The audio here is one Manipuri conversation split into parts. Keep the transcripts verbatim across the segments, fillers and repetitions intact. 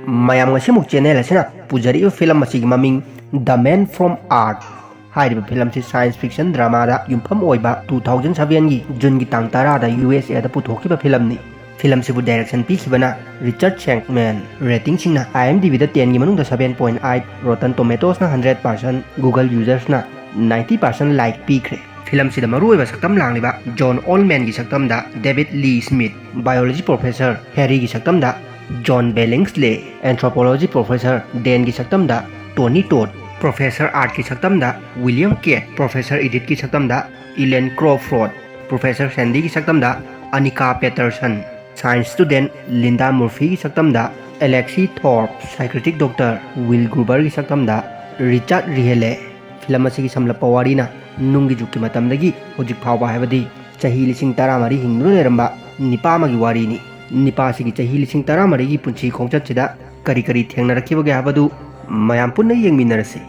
ꯃꯌꯥꯝ, ꯉꯁꯤꯃꯨꯛ ꯆꯦꯅꯦꯜ ꯑꯁꯤꯅ ꯄꯨꯖꯔꯛꯏꯕ ꯐꯤꯂꯝ ꯑꯁꯤꯒꯤ ꯃꯃꯤꯡ The Man from Earth꯫ ꯍꯥꯏꯔꯤꯕ ꯐꯤꯂꯝꯁꯤ ꯁꯥꯏꯟꯁ ꯐꯤꯛꯁꯟ ꯗ꯭ꯔꯃꯥꯗ ꯌꯨꯝꯐꯝ ꯑꯣꯏꯕ ꯇꯨ ꯊꯥꯎꯖꯟ ꯁꯚꯦꯟꯒꯤ ꯖꯨꯟꯒꯤ ꯇꯥꯡ ꯇꯔꯥꯗ ꯌꯨ ꯑꯦꯁ ꯑꯦꯗ ꯄꯨꯊꯣꯛꯈꯤꯕ ꯐꯤꯂꯝꯅꯤ꯫ ꯐꯤꯂꯝꯁꯤꯕꯨ ꯗꯥꯏꯔꯦꯛꯁꯟ ꯄꯤꯈꯤꯕꯅ ꯔꯤꯆꯥꯔꯗ ꯁꯦꯡꯛꯃꯦꯟ꯫ ꯔꯦꯇꯤꯡꯁꯤꯡꯅ IMDbꯗ ꯇꯦꯟꯒꯤ ꯃꯅꯨꯡꯗ ꯁꯚꯦꯟ ꯄꯣꯏꯟ ꯑꯥꯏꯠ, ꯔꯣꯇꯟ ꯇꯣꯃꯦꯇꯣꯁꯅ ꯍꯟꯗ꯭ꯔꯦꯠ ꯄꯥꯔꯁꯦꯟ, ꯒꯨꯒꯜ ꯌꯨꯖꯔꯁꯅ ꯅꯥꯏꯟꯇꯤ ꯄꯥꯔꯁꯦꯟ ꯂꯥꯏꯛ ꯄꯤꯈ꯭ꯔꯦ꯫ ꯐꯤꯂꯝꯁꯤꯗ ꯃꯔꯨꯑꯣꯏꯕ ꯁꯛꯇꯝ ꯂꯥꯡꯂꯤꯕ ꯖꯣꯟ ꯑꯣꯜꯃꯦꯟꯒꯤ ꯁꯛꯇꯝꯗ ꯗꯦꯕꯤꯠ ꯂꯤ ꯁ꯭ꯃꯤꯠ, ꯕꯥꯏꯑꯣꯂꯣꯖꯤ ꯄ꯭ꯔꯣꯐꯦꯁꯔ ꯍꯦꯔꯤꯒꯤ ꯁꯛꯇꯝꯗ ꯖꯣꯟ ꯕꯦꯂꯤꯡꯁꯂꯦ, ꯑꯦꯟꯊ꯭ꯔꯣꯄꯣꯂꯣꯖꯤ ꯄ꯭ꯔꯣꯐꯦꯁꯔ ꯗꯦꯟꯒꯤ ꯁꯛꯇꯝꯗ ꯇꯣꯅꯤ ꯇꯣꯠ, ꯄ꯭ꯔꯣꯐꯦꯁꯔ ꯑꯥꯔꯠꯀꯤ ꯁꯛꯇꯝꯗ ꯋꯤꯂꯤꯌꯝ ꯀꯦꯠ, ꯄ꯭ꯔꯣꯐꯦꯁꯔ ꯏꯗꯤꯠꯀꯤ ꯁꯛꯇꯝꯗ ꯏꯂꯦꯟ ꯀ꯭ꯔꯣꯐꯣꯔꯗ, ꯄ꯭ꯔꯣꯐꯦꯁꯔ ꯁꯦꯟꯗꯤꯒꯤ ꯁꯛꯇꯝꯗ Annika Peterson, science student Linda ꯃꯨꯔꯐꯤꯒꯤ ꯁꯛꯇꯝꯗ Alexis Thorp, psychiatric doctor Will ꯒ꯭ꯔꯨꯕꯔꯒꯤ ꯁꯛꯇꯝꯗ ꯔꯤꯆꯥꯔꯗ ꯔꯤꯍꯦꯂꯦ꯫ ꯐꯤꯂꯝ ꯑꯁꯤꯒꯤ ꯁꯝꯂꯞꯄ ꯋꯥꯔꯤꯅ ꯅꯨꯡꯒꯤ ꯖꯨꯒꯀꯤ ꯃꯇꯝꯗꯒꯤ ꯍꯧꯖꯤꯛ ꯐꯥꯎꯕ, ꯍꯥꯏꯕꯗꯤ ꯆꯍꯤ ꯂꯤꯁꯤꯡ ꯇꯔꯥꯃꯔꯤ ꯍꯤꯡꯗꯨꯅ ꯂꯩꯔꯝꯕ ꯅꯤꯄꯥ ꯑꯃꯒꯤ ꯋꯥꯔꯤꯅꯤ꯫ ꯅꯤꯄꯥꯁꯤꯒꯤ ꯆꯍꯤ ꯂꯤꯁꯤꯡ ꯇꯔꯥꯃꯔꯤꯒꯤ ꯄꯨꯟꯁꯤ ꯈꯣꯡꯆꯠꯁꯤꯗ ꯀꯔꯤ ꯀꯔꯤ ꯊꯦꯡꯅꯔꯛꯈꯤꯕꯒꯦ ꯍꯥꯏꯕꯗꯨ ꯃꯌꯥꯝ ꯄꯨꯟꯅ ꯌꯦꯡꯃꯤꯟꯅꯔꯁꯤ꯫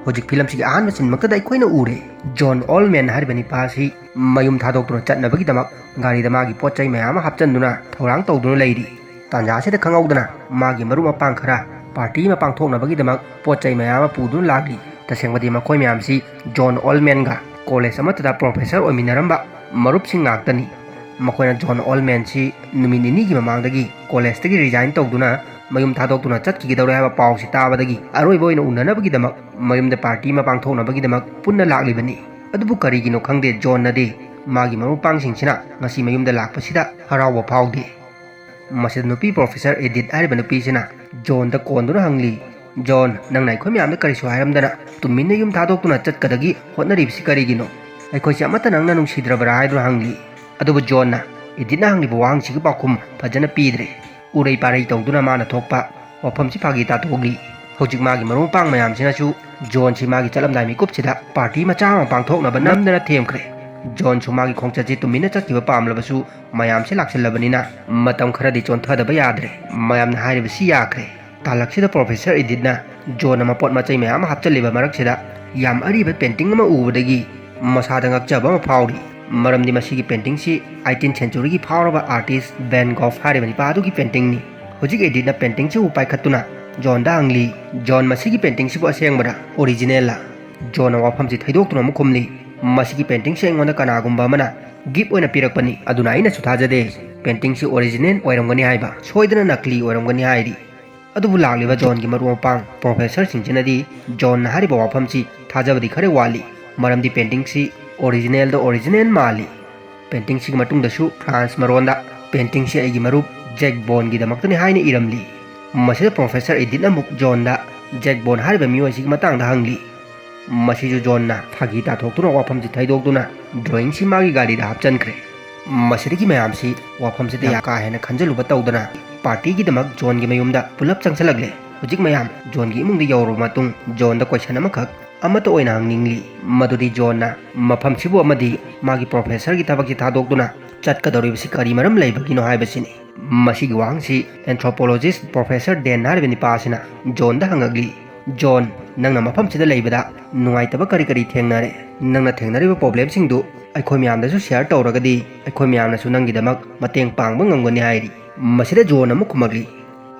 ꯍꯧꯖꯤꯛ ꯐꯤꯂꯝꯁꯤꯒꯤ ꯑꯍꯥꯟꯕ ꯁꯤꯟꯃꯛꯇꯗ ꯑꯩꯈꯣꯏꯅ ꯎꯔꯦ, ꯖꯣꯟ ꯑꯣꯜꯃꯦꯟ ꯍꯥꯏꯔꯤꯕ ꯅꯤꯄꯥ ꯑꯁꯤ ꯃꯌꯨꯝ ꯊꯥꯗꯣꯛꯇꯨꯅ ꯆꯠꯅꯕꯒꯤꯗꯃꯛ ꯒꯥꯔꯤꯗ ꯃꯥꯒꯤ ꯄꯣꯠ ꯆꯩ ꯃꯌꯥꯝ ꯑꯃ ꯍꯥꯞꯆꯤꯟꯗꯨꯅ ꯊꯧꯔꯥꯡ ꯇꯧꯗꯨꯅ ꯂꯩꯔꯤ꯫ ꯇꯥꯟꯖꯥ ꯑꯁꯤꯗ ꯈꯪꯍꯧꯗꯅ ꯃꯥꯒꯤ ꯃꯔꯨꯞ ꯃꯄꯥꯡ ꯈꯔ ꯄꯥꯔꯇꯤ ꯑꯃ ꯄꯥꯡꯊꯣꯛꯅꯕꯒꯤꯗꯃꯛ ꯄꯣꯠ ꯆꯩ ꯃꯌꯥꯝ ꯑꯃ ꯄꯨꯗꯨꯅ ꯂꯥꯛꯂꯤ꯫ ꯇꯁꯦꯡꯕꯗꯤ ꯃꯈꯣꯏ ꯃꯌꯥꯝꯁꯤ ꯖꯣꯟ ꯑꯣꯜꯃꯦꯟꯒ ꯀꯣꯂꯦꯖ ꯑꯃꯠꯇꯗ ꯄ꯭ꯔꯣꯐꯦꯁꯔ ꯑꯣꯏꯃꯤꯟꯅꯔꯝꯕ ꯃꯔꯨꯞꯁꯤꯡ ꯉꯥꯛꯇꯅꯤ꯫ ꯃꯈꯣꯏꯅ ꯖꯣꯟ ꯑꯣꯜꯃꯦꯟꯁꯤ ꯅꯨꯃꯤꯠ ꯅꯤꯅꯤꯒꯤ ꯃꯃꯥꯡꯗꯒꯤ ꯀꯣꯂꯦꯖꯇꯒꯤ ꯔꯤꯖꯥꯏꯟ ꯇꯧꯗꯨꯅ ꯃꯌꯨꯝ ꯊꯥꯗꯣꯛꯇꯨꯅ ꯆꯠꯈꯤꯒꯗꯧꯔꯦ ꯍꯥꯏꯕ ꯄꯥꯎꯁꯤ ꯇꯥꯕꯗꯒꯤ ꯑꯔꯣꯏꯕ ꯑꯣꯏꯅ ꯎꯅꯅꯕꯒꯤꯗꯃꯛ ꯃꯌꯨꯝꯗ ꯄꯥꯔꯇꯤ ꯑꯃ ꯄꯥꯡꯊꯣꯛꯅꯕꯒꯤꯗꯃꯛ ꯄꯨꯟꯅ ꯂꯥꯛꯂꯤꯕꯅꯤ꯫ ꯑꯗꯨꯕꯨ ꯀꯔꯤꯒꯤꯅꯣ ꯈꯪꯗꯦ, ꯖꯣꯟꯅꯗꯤ ꯃꯥꯒꯤ ꯃꯔꯨꯞ ꯃꯄꯥꯡꯁꯤꯡꯁꯤꯅ ꯉꯁꯤ ꯃꯌꯨꯝꯗ ꯂꯥꯛꯄꯁꯤꯗ ꯍꯔꯥꯎꯕ ꯐꯥꯎꯗꯦ꯫ ꯃꯁꯤꯗ ꯅꯨꯄꯤ ꯄ꯭ꯔꯣꯐꯦꯁꯔ ꯏꯗꯤꯠ ꯍꯥꯏꯔꯤꯕ ꯅꯨꯄꯤꯁꯤꯅ ꯖꯣꯟꯗ ꯀꯣꯟꯗꯨꯅ ꯍꯪꯂꯤ, "ꯖꯣꯟ, ꯅꯪꯅ ꯑꯩꯈꯣꯏ ꯃꯌꯥꯝꯗ ꯀꯔꯤꯁꯨ ꯍꯥꯏꯔꯝꯗꯅ ꯇꯨꯃꯤꯟꯅ ꯌꯨꯝ ꯊꯥꯗꯣꯛꯇꯨꯅ ꯆꯠꯀꯗꯒꯤ ꯍꯣꯠꯅꯔꯤꯕꯁꯤ ꯀꯔꯤꯒꯤꯅꯣ? ꯑꯩꯈꯣꯏꯁꯦ ꯑꯃꯠꯇ ꯅꯪꯅ ꯅꯨꯡꯁꯤꯗ꯭ꯔꯕ꯭ꯔꯥ?" ꯍꯥꯏꯗꯨꯅ ꯍꯪꯂꯤ꯫ ꯑꯗꯨꯕꯨ ꯖꯣꯟꯅ ꯏꯗꯤꯠꯅ ꯍꯪꯂꯤꯕ ꯋꯥꯍꯪꯁꯤꯒꯤ ꯄꯥꯎꯈꯨꯝ ꯐꯖꯅ ꯄꯤꯗ꯭ꯔꯦ꯫ ꯎꯔꯩ ꯄꯥꯔꯩ ꯇꯧꯗꯨꯅ ꯃꯥꯅ ꯊꯣꯛꯄ ꯋꯥꯐꯝꯁꯤ ꯐꯥꯒꯤ ꯇꯥꯊꯣꯛꯂꯤ꯫ ꯍꯧꯖꯤꯛ ꯃꯥꯒꯤ ꯃꯔꯨꯞ ꯃꯄꯥꯡ ꯃꯌꯥꯝꯁꯤꯅꯁꯨ ꯖꯣꯟꯁꯤ ꯃꯥꯒꯤ ꯆꯠꯂꯝꯗꯥꯏ ꯃꯤꯀꯨꯞꯁꯤꯗ ꯄꯥꯔꯇꯤ ꯃꯆꯥ ꯑꯃ ꯄꯥꯡꯊꯣꯛꯅꯕ ꯅꯝꯗꯅ ꯊꯦꯝꯈ꯭ꯔꯦ꯫ ꯖꯣꯟꯁꯨ ꯃꯥꯒꯤ ꯈꯣꯡꯆꯠꯁꯤ ꯇꯨꯃꯤꯟꯅ ꯆꯠꯈꯤꯕ ꯄꯥꯝꯂꯕꯁꯨ, ꯃꯌꯥꯝꯁꯤ ꯂꯥꯛꯁꯤꯜꯂꯕꯅꯤꯅ ꯃꯇꯝ ꯈꯔꯗꯤ ꯆꯣꯟꯊꯗꯕ ꯌꯥꯗ꯭ꯔꯦ꯫ ꯃꯌꯥꯝꯅ ꯍꯥꯏꯔꯤꯕꯁꯤ ꯌꯥꯈ꯭ꯔꯦ꯫ ꯇꯥꯂꯛꯁꯤꯗ ꯄ꯭ꯔꯣꯐꯦꯁꯔ ꯏꯗꯤꯠꯅ ꯖꯣꯟꯅ ꯃꯄꯣꯠ ꯃꯆꯩ ꯃꯌꯥꯝ ꯑꯃ ꯍꯥꯞꯆꯤꯜꯂꯤꯕ ꯃꯔꯛꯁꯤꯗ ꯌꯥꯝ ꯑꯔꯤꯕ ꯄꯦꯟꯇꯤꯡ ꯑꯃ ꯎꯕꯗꯒꯤ ꯃꯁꯥꯗ ꯉꯛꯆꯕ ꯑꯃ ꯐꯥꯎꯔꯤ꯫ ꯃꯔꯝꯗꯤ ꯃꯁꯤꯒꯤ paintingꯁꯤ eighteenth centuryꯒꯤ ꯐꯥꯎꯔꯕ artist Van Gogh ꯍꯥꯏꯔꯤꯕ ꯅꯤꯄꯥ ꯑꯗꯨꯒꯤ paintingꯅꯤ꯫ ꯍꯧꯖꯤꯛ Edithꯅ paintingꯁꯤꯕꯨ ꯄꯥꯏꯈꯠꯇꯨꯅ Johnꯗ ꯍꯪꯂꯤ, "John, ꯃꯁꯤꯒꯤ paintingꯁꯤꯕꯨ ꯑꯁꯦꯡꯕꯔꯥ, originalꯂꯥ?" Johnꯅ ꯋꯥꯐꯝꯁꯤ ꯊꯩꯗꯣꯛꯇꯨꯅ ꯑꯃꯨꯛ ꯈꯨꯝꯂꯤ, "ꯃꯁꯤꯒꯤ paintingꯁꯤ ꯑꯩꯉꯣꯟꯗ ꯀꯅꯥꯒꯨꯝꯕ ꯑꯃꯅ gift ꯑꯣꯏꯅ ꯄꯤꯔꯛꯄꯅꯤ, ꯑꯗꯨꯅ ꯑꯩꯅꯁꯨ ꯊꯥꯖꯗꯦ꯫ Paintingꯁꯤ original ꯑꯣꯏꯔꯝꯒꯅꯤ ꯍꯥꯏꯕ, ꯁꯣꯏꯗꯅ ꯅꯀꯂꯤ ꯑꯣꯏꯔꯝꯒꯅꯤ" ꯍꯥꯏꯔꯤ꯫ ꯑꯗꯨꯕꯨ ꯂꯥꯛꯂꯤꯕ Johnꯒꯤ ꯃꯔꯨꯞ ꯃꯄꯥꯡ professorꯁꯤꯡꯁꯤꯅꯗꯤ Johnꯅ ꯍꯥꯏꯔꯤꯕ ꯋꯥꯐꯝꯁꯤ ꯊꯥꯖꯕꯗꯤ ꯈꯔ ꯋꯥꯠꯂꯤ, ꯃꯔꯝꯗꯤ paintingꯁꯤ originalꯗ original ꯃꯥꯜꯂꯤ꯫ Paintingꯁꯤꯒꯤ ꯃꯇꯨꯡꯗꯁꯨ France ꯃꯔꯣꯟꯗ, "Paintingꯁꯤ ꯑꯩꯒꯤ ꯃꯔꯨꯞ Jack Bondꯒꯤꯗꯃꯛꯇꯅꯤ" ꯍꯥꯏꯅ ꯏꯔꯝꯂꯤ꯫ ꯃꯁꯤꯗ Professor Edithꯅ ꯑꯃꯨꯛ Johnꯗ Jack Bond ꯍꯥꯏꯔꯤꯕ ꯃꯤꯑꯣꯏꯁꯤꯒꯤ ꯃꯇꯥꯡꯗ ꯍꯪꯂꯤ꯫ ꯃꯁꯤꯁꯨ Johnꯅ ꯐꯥꯒꯤ ꯇꯥꯊꯣꯛꯇꯨꯅ ꯋꯥꯐꯝꯁꯤ ꯊꯩꯗꯣꯛꯇꯨꯅ drawingꯁꯤ ꯃꯥꯒꯤ ꯒꯥꯔꯤꯗ ꯍꯥꯞꯆꯤꯟꯈ꯭ꯔꯦ꯫ ꯃꯁꯤꯗꯒꯤ ꯃꯌꯥꯝꯁꯤ ꯋꯥꯐꯝꯁꯤꯗ ꯌꯥꯝ ꯀꯥ ꯍꯦꯟꯅ ꯈꯟꯖꯤꯜꯂꯨꯕ ꯇꯧꯗꯅ partyꯒꯤꯗꯃꯛ Johnꯒꯤ ꯃꯌꯨꯝꯗ ꯄꯨꯂꯞ ꯆꯪꯁꯤꯜꯂꯛꯂꯦ꯫ ꯍꯧꯖꯤꯛ ꯃꯌꯥꯝ Johnꯒꯤ ꯏꯃꯨꯡꯗ ꯌꯧꯔꯕ ꯃꯇꯨꯡ Johnꯗ question ꯑꯃꯈꯛ ꯑꯃꯠꯇ ꯑꯣꯏꯅ ꯍꯪꯅꯤꯡꯂꯤ, ꯃꯗꯨꯗꯤ Johnꯅ ꯃꯐꯝꯁꯤꯕꯨ ꯑꯃꯗꯤ ꯃꯥꯒꯤ professorꯒꯤ ꯊꯕꯛꯁꯤ ꯊꯥꯗꯣꯛꯇꯨꯅ ꯆꯠꯀꯗꯧꯔꯤꯕꯁꯤ ꯀꯔꯤ ꯃꯔꯝ ꯂꯩꯕꯒꯤꯅꯣ ꯍꯥꯏꯕꯁꯤꯅꯤ꯫ ꯃꯁꯤꯒꯤ ꯋꯥꯍꯪꯁꯤ anthropologist Professor Dan ꯍꯥꯏꯔꯤꯕ ꯅꯤꯄꯥ ꯑꯁꯤꯅ Johnꯗ ꯍꯪꯉꯛꯂꯤ, "John, ꯅꯪꯅ ꯃꯐꯝꯁꯤꯗ ꯂꯩꯕꯗ ꯅꯨꯡꯉꯥꯏꯇꯕ ꯀꯔꯤ ꯀꯔꯤ ꯊꯦꯡꯅꯔꯦ? ꯅꯪꯅ ꯊꯦꯡꯅꯔꯤꯕ problemꯁꯤꯡꯗꯨ ꯑꯩꯈꯣꯏ ꯃꯌꯥꯝꯗꯁꯨ share ꯇꯧꯔꯒꯗꯤ ꯑꯩꯈꯣꯏ ꯃꯌꯥꯝꯅꯁꯨ ꯅꯪꯒꯤꯗꯃꯛ ꯃꯇꯦꯡ ꯄꯥꯡꯕ ꯉꯝꯒꯅꯤ" ꯍꯥꯏꯔꯤ꯫ ꯃꯁꯤꯗ John ꯑꯃꯨꯛ ꯈꯨꯝꯃꯛꯂꯤ,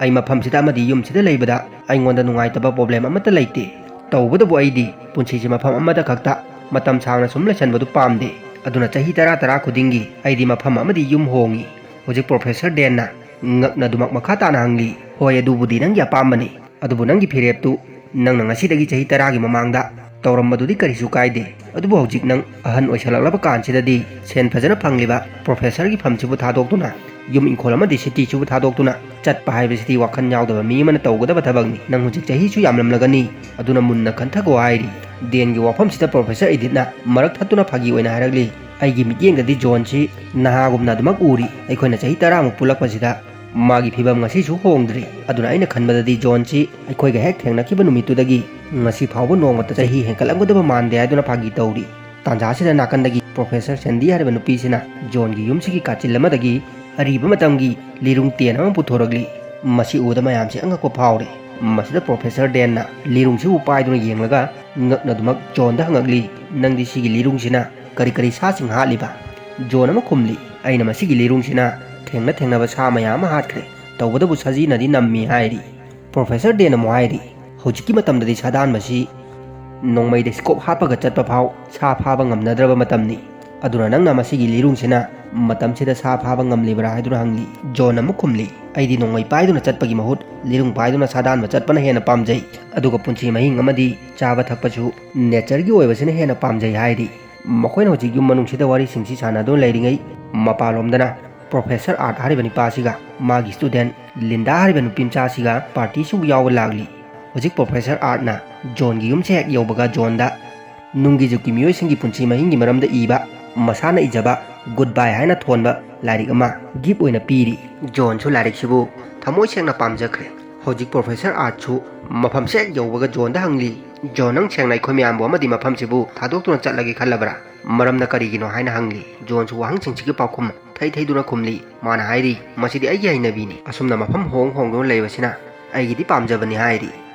"ꯑꯩ ꯃꯐꯝꯁꯤꯗ ꯑꯃꯗꯤ ꯌꯨꯝꯁꯤꯗ ꯂꯩꯕꯗ ꯑꯩꯉꯣꯟꯗ ꯅꯨꯡꯉꯥꯏꯇꯕ problem ꯑꯃꯠꯇ ꯂꯩꯇꯦ꯫ ꯇꯧꯕꯇꯕꯨ ꯑꯩꯗꯤ ꯄꯨꯟꯁꯤꯁꯤ ꯃꯐꯝ ꯑꯃꯗ ꯈꯛꯇ ꯃꯇꯝ ꯁꯥꯡꯅ ꯁꯨꯝ ꯂꯩꯁꯟꯕꯗꯨ ꯄꯥꯝꯗꯦ꯫ ꯑꯗꯨꯅ ꯆꯍꯤ ꯇꯔꯥ ꯇꯔꯥ ꯈꯨꯗꯤꯡꯒꯤ ꯑꯩꯗꯤ ꯃꯐꯝ ꯑꯃꯗꯤ ꯌꯨꯝ ꯍꯣꯡꯉꯤ꯫" ꯍꯧꯖꯤꯛ Professor Danꯅ ꯉꯛꯅꯗꯨꯃꯛ ꯃꯈꯥ ꯇꯥꯅ ꯍꯪꯂꯤ, "ꯍꯣꯏ, ꯑꯗꯨꯕꯨꯗꯤ ꯅꯪꯒꯤ ꯑꯄꯥꯝꯕꯅꯤ꯫ ꯑꯗꯨꯕꯨ ꯅꯪꯒꯤ ꯐꯤꯔꯦꯞꯇꯨ ꯅꯪꯅ ꯉꯁꯤꯗꯒꯤ ꯆꯍꯤ ꯇꯔꯥꯒꯤ ꯃꯃꯥꯡꯗ ꯇꯧꯔꯝꯕꯗꯨꯗꯤ ꯀꯔꯤꯁꯨ ꯀꯥꯏꯗꯦ꯫ ꯑꯗꯨꯕꯨ ꯍꯧꯖꯤꯛ ꯅꯪ ꯑꯍꯟ ꯑꯣꯏꯁꯜꯂꯛꯂꯕ ꯀꯥꯟꯁꯤꯗꯗꯤ ꯁꯦꯟ ꯐꯖꯅ ꯐꯪꯂꯤꯕ professorꯒꯤ ꯐꯝꯁꯤꯕꯨ ꯊꯥꯗꯣꯛꯇꯨꯅ, ꯌꯨꯝ ꯏꯪꯈꯣꯜ ꯑꯃꯗꯤ cityꯁꯤꯕꯨ ꯊꯥꯗꯣꯛꯇꯨꯅ ꯆꯠꯄ ꯍꯥꯏꯕꯁꯤꯗꯤ ꯋꯥꯈꯜ ꯌꯥꯎꯗꯕ ꯃꯤ ꯑꯃꯅ ꯇꯧꯒꯗꯕ ꯊꯕꯛꯅꯤ꯫ ꯅꯪ ꯍꯧꯖꯤꯛ ꯆꯍꯤꯁꯨ ꯌꯥꯝꯂꯝꯂꯒꯅꯤ, ꯑꯗꯨꯅ ꯃꯨꯟꯅ ꯈꯟꯊꯈꯣ" ꯍꯥꯏꯔꯤ꯫ Danꯒꯤ ꯋꯥꯐꯝꯁꯤꯗ Professor Edithꯅ ꯃꯔꯛ ꯊꯠꯇꯨꯅ ꯐꯥꯒꯤ ꯑꯣꯏꯅ ꯍꯥꯏꯔꯛꯂꯤ, "ꯑꯩꯒꯤ ꯃꯤꯠꯌꯦꯡꯗꯗꯤ Johnꯁꯤ ꯅꯍꯥꯒꯨꯝꯅ ꯑꯗꯨꯃꯛ ꯎꯔꯤ꯫ ꯑꯩꯈꯣꯏꯅ ꯆꯍꯤ ꯇꯔꯥꯃꯨꯛ ꯄꯨꯜꯂꯛꯄꯁꯤꯗ ꯃꯥꯒꯤ ꯐꯤꯕꯝ ꯉꯁꯤꯁꯨ ꯍꯣꯡꯗ꯭ꯔꯤ꯫ ꯑꯗꯨꯅ ꯑꯩꯅ ꯈꯟꯕꯗꯗꯤ Johnꯁꯤ ꯑꯩꯈꯣꯏꯒ ꯍꯦꯛ ꯊꯦꯡꯅꯈꯤꯕ ꯅꯨꯃꯤꯠꯇꯨꯗꯒꯤ ꯉꯁꯤ ꯐꯥꯎꯕ ꯅꯣꯡꯃꯇ ꯆꯍꯤ ꯍꯦꯟꯀꯠꯂꯝꯒꯗꯕ ꯃꯥꯟꯗꯦ" ꯍꯥꯏꯗꯨꯅ ꯐꯥꯒꯤ ꯇꯧꯔꯤ꯫ ꯇꯥꯟꯖꯥꯁꯤꯗ ꯅꯥꯀꯟꯗꯒꯤ Professor Sandy ꯍꯥꯏꯔꯤꯕ ꯅꯨꯄꯤꯁꯤꯅ Johnꯒꯤ ꯌꯨꯝꯁꯤꯒꯤ ꯀꯥꯆꯤꯜ ꯑꯃꯗꯒꯤ ꯑꯔꯤꯕ ꯃꯇꯝꯒꯤ ꯂꯤꯔꯨꯡ ꯇꯦꯟ ꯑꯃ ꯄꯨꯊꯣꯔꯛꯂꯤ꯫ ꯃꯁꯤ ꯎꯕꯗ ꯃꯌꯥꯝꯁꯤ ꯑꯉꯛꯄ ꯐꯥꯎꯔꯤ꯫ ꯃꯁꯤꯗ ꯄ꯭ꯔꯣꯐꯦꯁꯔ ꯗꯦꯟꯅ ꯂꯤꯔꯨꯡꯁꯤꯕꯨ ꯄꯥꯏꯗꯨꯅ ꯌꯦꯡꯂꯒ ꯉꯛꯅꯗꯨꯃꯛ ꯖꯣꯟꯗ ꯍꯪꯉꯛꯂꯤ, "ꯅꯪꯗꯤ ꯁꯤꯒꯤ ꯂꯤꯔꯨꯡꯁꯤꯅ ꯀꯔꯤ ꯀꯔꯤ ꯁꯥꯁꯤꯡ ꯍꯥꯠꯂꯤꯕ?" ꯖꯣꯟ ꯑꯃꯨꯛ ꯈꯨꯝꯂꯤ, "ꯑꯩꯅ ꯃꯁꯤꯒꯤ ꯂꯤꯔꯨꯡꯁꯤꯅ ꯊꯦꯡꯅ ꯊꯦꯡꯅꯕ ꯁꯥ ꯃꯌꯥꯝ ꯑꯃ ꯍꯥꯠꯈ꯭ꯔꯦ, ꯇꯧꯕꯇꯕꯨ ꯁꯖꯤꯅꯗꯤ ꯅꯝꯃꯤ" ꯍꯥꯏꯔꯤ꯫ ꯄ꯭ꯔꯣꯐꯦꯁꯔ ꯗꯦꯟ ꯑꯃꯨꯛ ꯍꯥꯏꯔꯤ, "ꯍꯧꯖꯤꯛꯀꯤ ꯃꯇꯝꯗꯗꯤ ꯁꯥꯗꯥꯟꯕꯁꯤ ꯅꯣꯡꯃꯩꯗ ꯁ꯭ꯀꯣꯞ ꯍꯥꯞꯄꯒ ꯆꯠꯄ ꯐꯥꯎ ꯁꯥ ꯐꯥꯕ ꯉꯝꯅꯗ꯭ꯔꯕ ꯃꯇꯝꯅꯤ꯫ ꯑꯗꯨꯅ ꯅꯪꯅ ꯃꯁꯤꯒꯤ ꯂꯤꯔꯨꯡꯁꯤꯅ ꯃꯇꯝꯁꯤꯗ ꯁꯥ ꯐꯥꯕ ꯉꯝꯂꯤꯕ꯭ꯔꯥ?" ꯍꯥꯏꯗꯨꯅ ꯍꯪꯂꯤ꯫ ꯖꯣꯟ ꯑꯃꯨꯛ ꯈꯨꯝꯂꯤ, "ꯑꯩꯗꯤ ꯅꯣꯡꯃꯩ ꯄꯥꯏꯗꯨꯅ ꯆꯠꯄꯒꯤ ꯃꯍꯨꯠ ꯂꯤꯔꯨꯡ ꯄꯥꯏꯗꯨꯅ ꯁꯥꯗꯥꯟꯕ ꯆꯠꯄꯅ ꯍꯦꯟꯅ ꯄꯥꯝꯖꯩ꯫ ꯑꯗꯨꯒ ꯄꯨꯟꯁꯤ ꯃꯍꯤꯡ ꯑꯃꯗꯤ ꯆꯥꯕ ꯊꯛꯄꯁꯨ ꯅꯦꯆꯔꯒꯤ ꯑꯣꯏꯕꯁꯤꯅ ꯍꯦꯟꯅ ꯄꯥꯝꯖꯩ" ꯍꯥꯏꯔꯤ꯫ ꯃꯈꯣꯏꯅ ꯍꯧꯖꯤꯛ ꯌꯨꯝ ꯃꯅꯨꯡꯁꯤꯗ ꯋꯥꯔꯤꯁꯤꯡꯁꯤ ꯁꯥꯟꯅꯗꯨꯅ ꯂꯩꯔꯤꯉꯩ, ꯃꯄꯥꯟꯂꯣꯝꯗꯅ ꯄ꯭ꯔꯣꯐꯦꯁꯔ ꯑꯥꯔꯠ ꯍꯥꯏꯔꯤꯕ ꯅꯨꯄꯥꯁꯤꯒ ꯃꯥꯒꯤ ꯁ꯭ꯇꯨꯗꯦꯟ ꯂꯤꯟꯗꯥ ꯍꯥꯏꯔꯤꯕ ꯅꯨꯄꯤ ꯃꯆꯥꯁꯤꯒ ꯄꯥꯔꯇꯤꯁꯨ ꯌꯥꯎꯕ ꯂꯥꯛꯂꯤ꯫ ꯍꯧꯖꯤꯛ ꯄ꯭ꯔꯣꯐꯦꯁꯔ ꯑꯥꯔꯠꯅ ꯖꯣꯟꯒꯤ ꯌꯨꯝꯁꯦ ꯍꯦꯛ ꯌꯧꯕꯒ ꯖꯣꯟꯗ ꯅꯨꯡꯒꯤ ꯖꯨꯛꯀꯤ ꯃꯤꯑꯣꯏꯁꯤꯡꯒꯤ ꯄꯨꯟꯁꯤ ꯃꯍꯤꯡꯒꯤ ꯃꯔꯝꯗ ꯏꯕ, ꯃꯁꯥꯅ ꯏꯖꯕ ꯒꯨꯗ ꯕꯥꯏ ꯍꯥꯏꯅ ꯊꯣꯟꯕ ꯂꯥꯏꯔꯤꯛ ꯑꯃ ꯒꯤꯐ ꯑꯣꯏꯅ ꯄꯤꯔꯤ꯫ ꯖꯣꯟꯁꯨ ꯂꯥꯏꯔꯤꯛꯁꯤꯕꯨ ꯊꯃꯣꯏ ꯁꯦꯡꯅ ꯄꯥꯝꯖꯈ꯭ꯔꯦ꯫ ꯍꯧꯖꯤꯛ ꯄ꯭ꯔꯣꯐꯦꯁꯔ ꯑꯥꯔꯠꯁꯨ ꯃꯐꯝꯁꯦ ꯍꯦꯛ ꯌꯧꯕꯒ ꯖꯣꯟꯗ ꯍꯪꯂꯤ, "ꯖꯣꯟ, ꯅꯪ ꯁꯦꯡꯅ ꯑꯩꯈꯣꯏ ꯃꯌꯥꯝꯕꯨ ꯑꯃꯗꯤ ꯃꯐꯝꯁꯤꯕꯨ ꯊꯥꯗꯣꯛꯇꯨꯅ ꯆꯠꯂꯒꯦ ꯈꯜꯂꯕ꯭ꯔꯥ? ꯃꯔꯝꯅ ꯀꯔꯤꯒꯤꯅꯣ?" ꯍꯥꯏꯅ ꯍꯪꯂꯤ꯫ ꯖꯣꯟꯁꯨ ꯋꯥꯍꯪꯁꯤꯡꯁꯤꯒꯤ ꯄꯥꯎꯈꯨꯝ ꯊꯩ ꯊꯩꯗꯨꯅ ꯈꯨꯝꯂꯤ꯫ ꯃꯥꯅ ꯍꯥꯏꯔꯤ, "ꯃꯁꯤꯗꯤ ꯑꯩꯒꯤ ꯍꯩꯅꯕꯤꯅꯤ꯫ ꯑꯁꯨꯝꯅ ꯃꯐꯝ ꯍꯣꯡ ꯍꯣꯡꯗꯨꯅ ꯂꯩꯕꯁꯤꯅ ꯑꯩꯒꯤꯗꯤ ꯄꯥꯝꯖꯕꯅꯤ" ꯍꯥꯏꯔꯤ꯫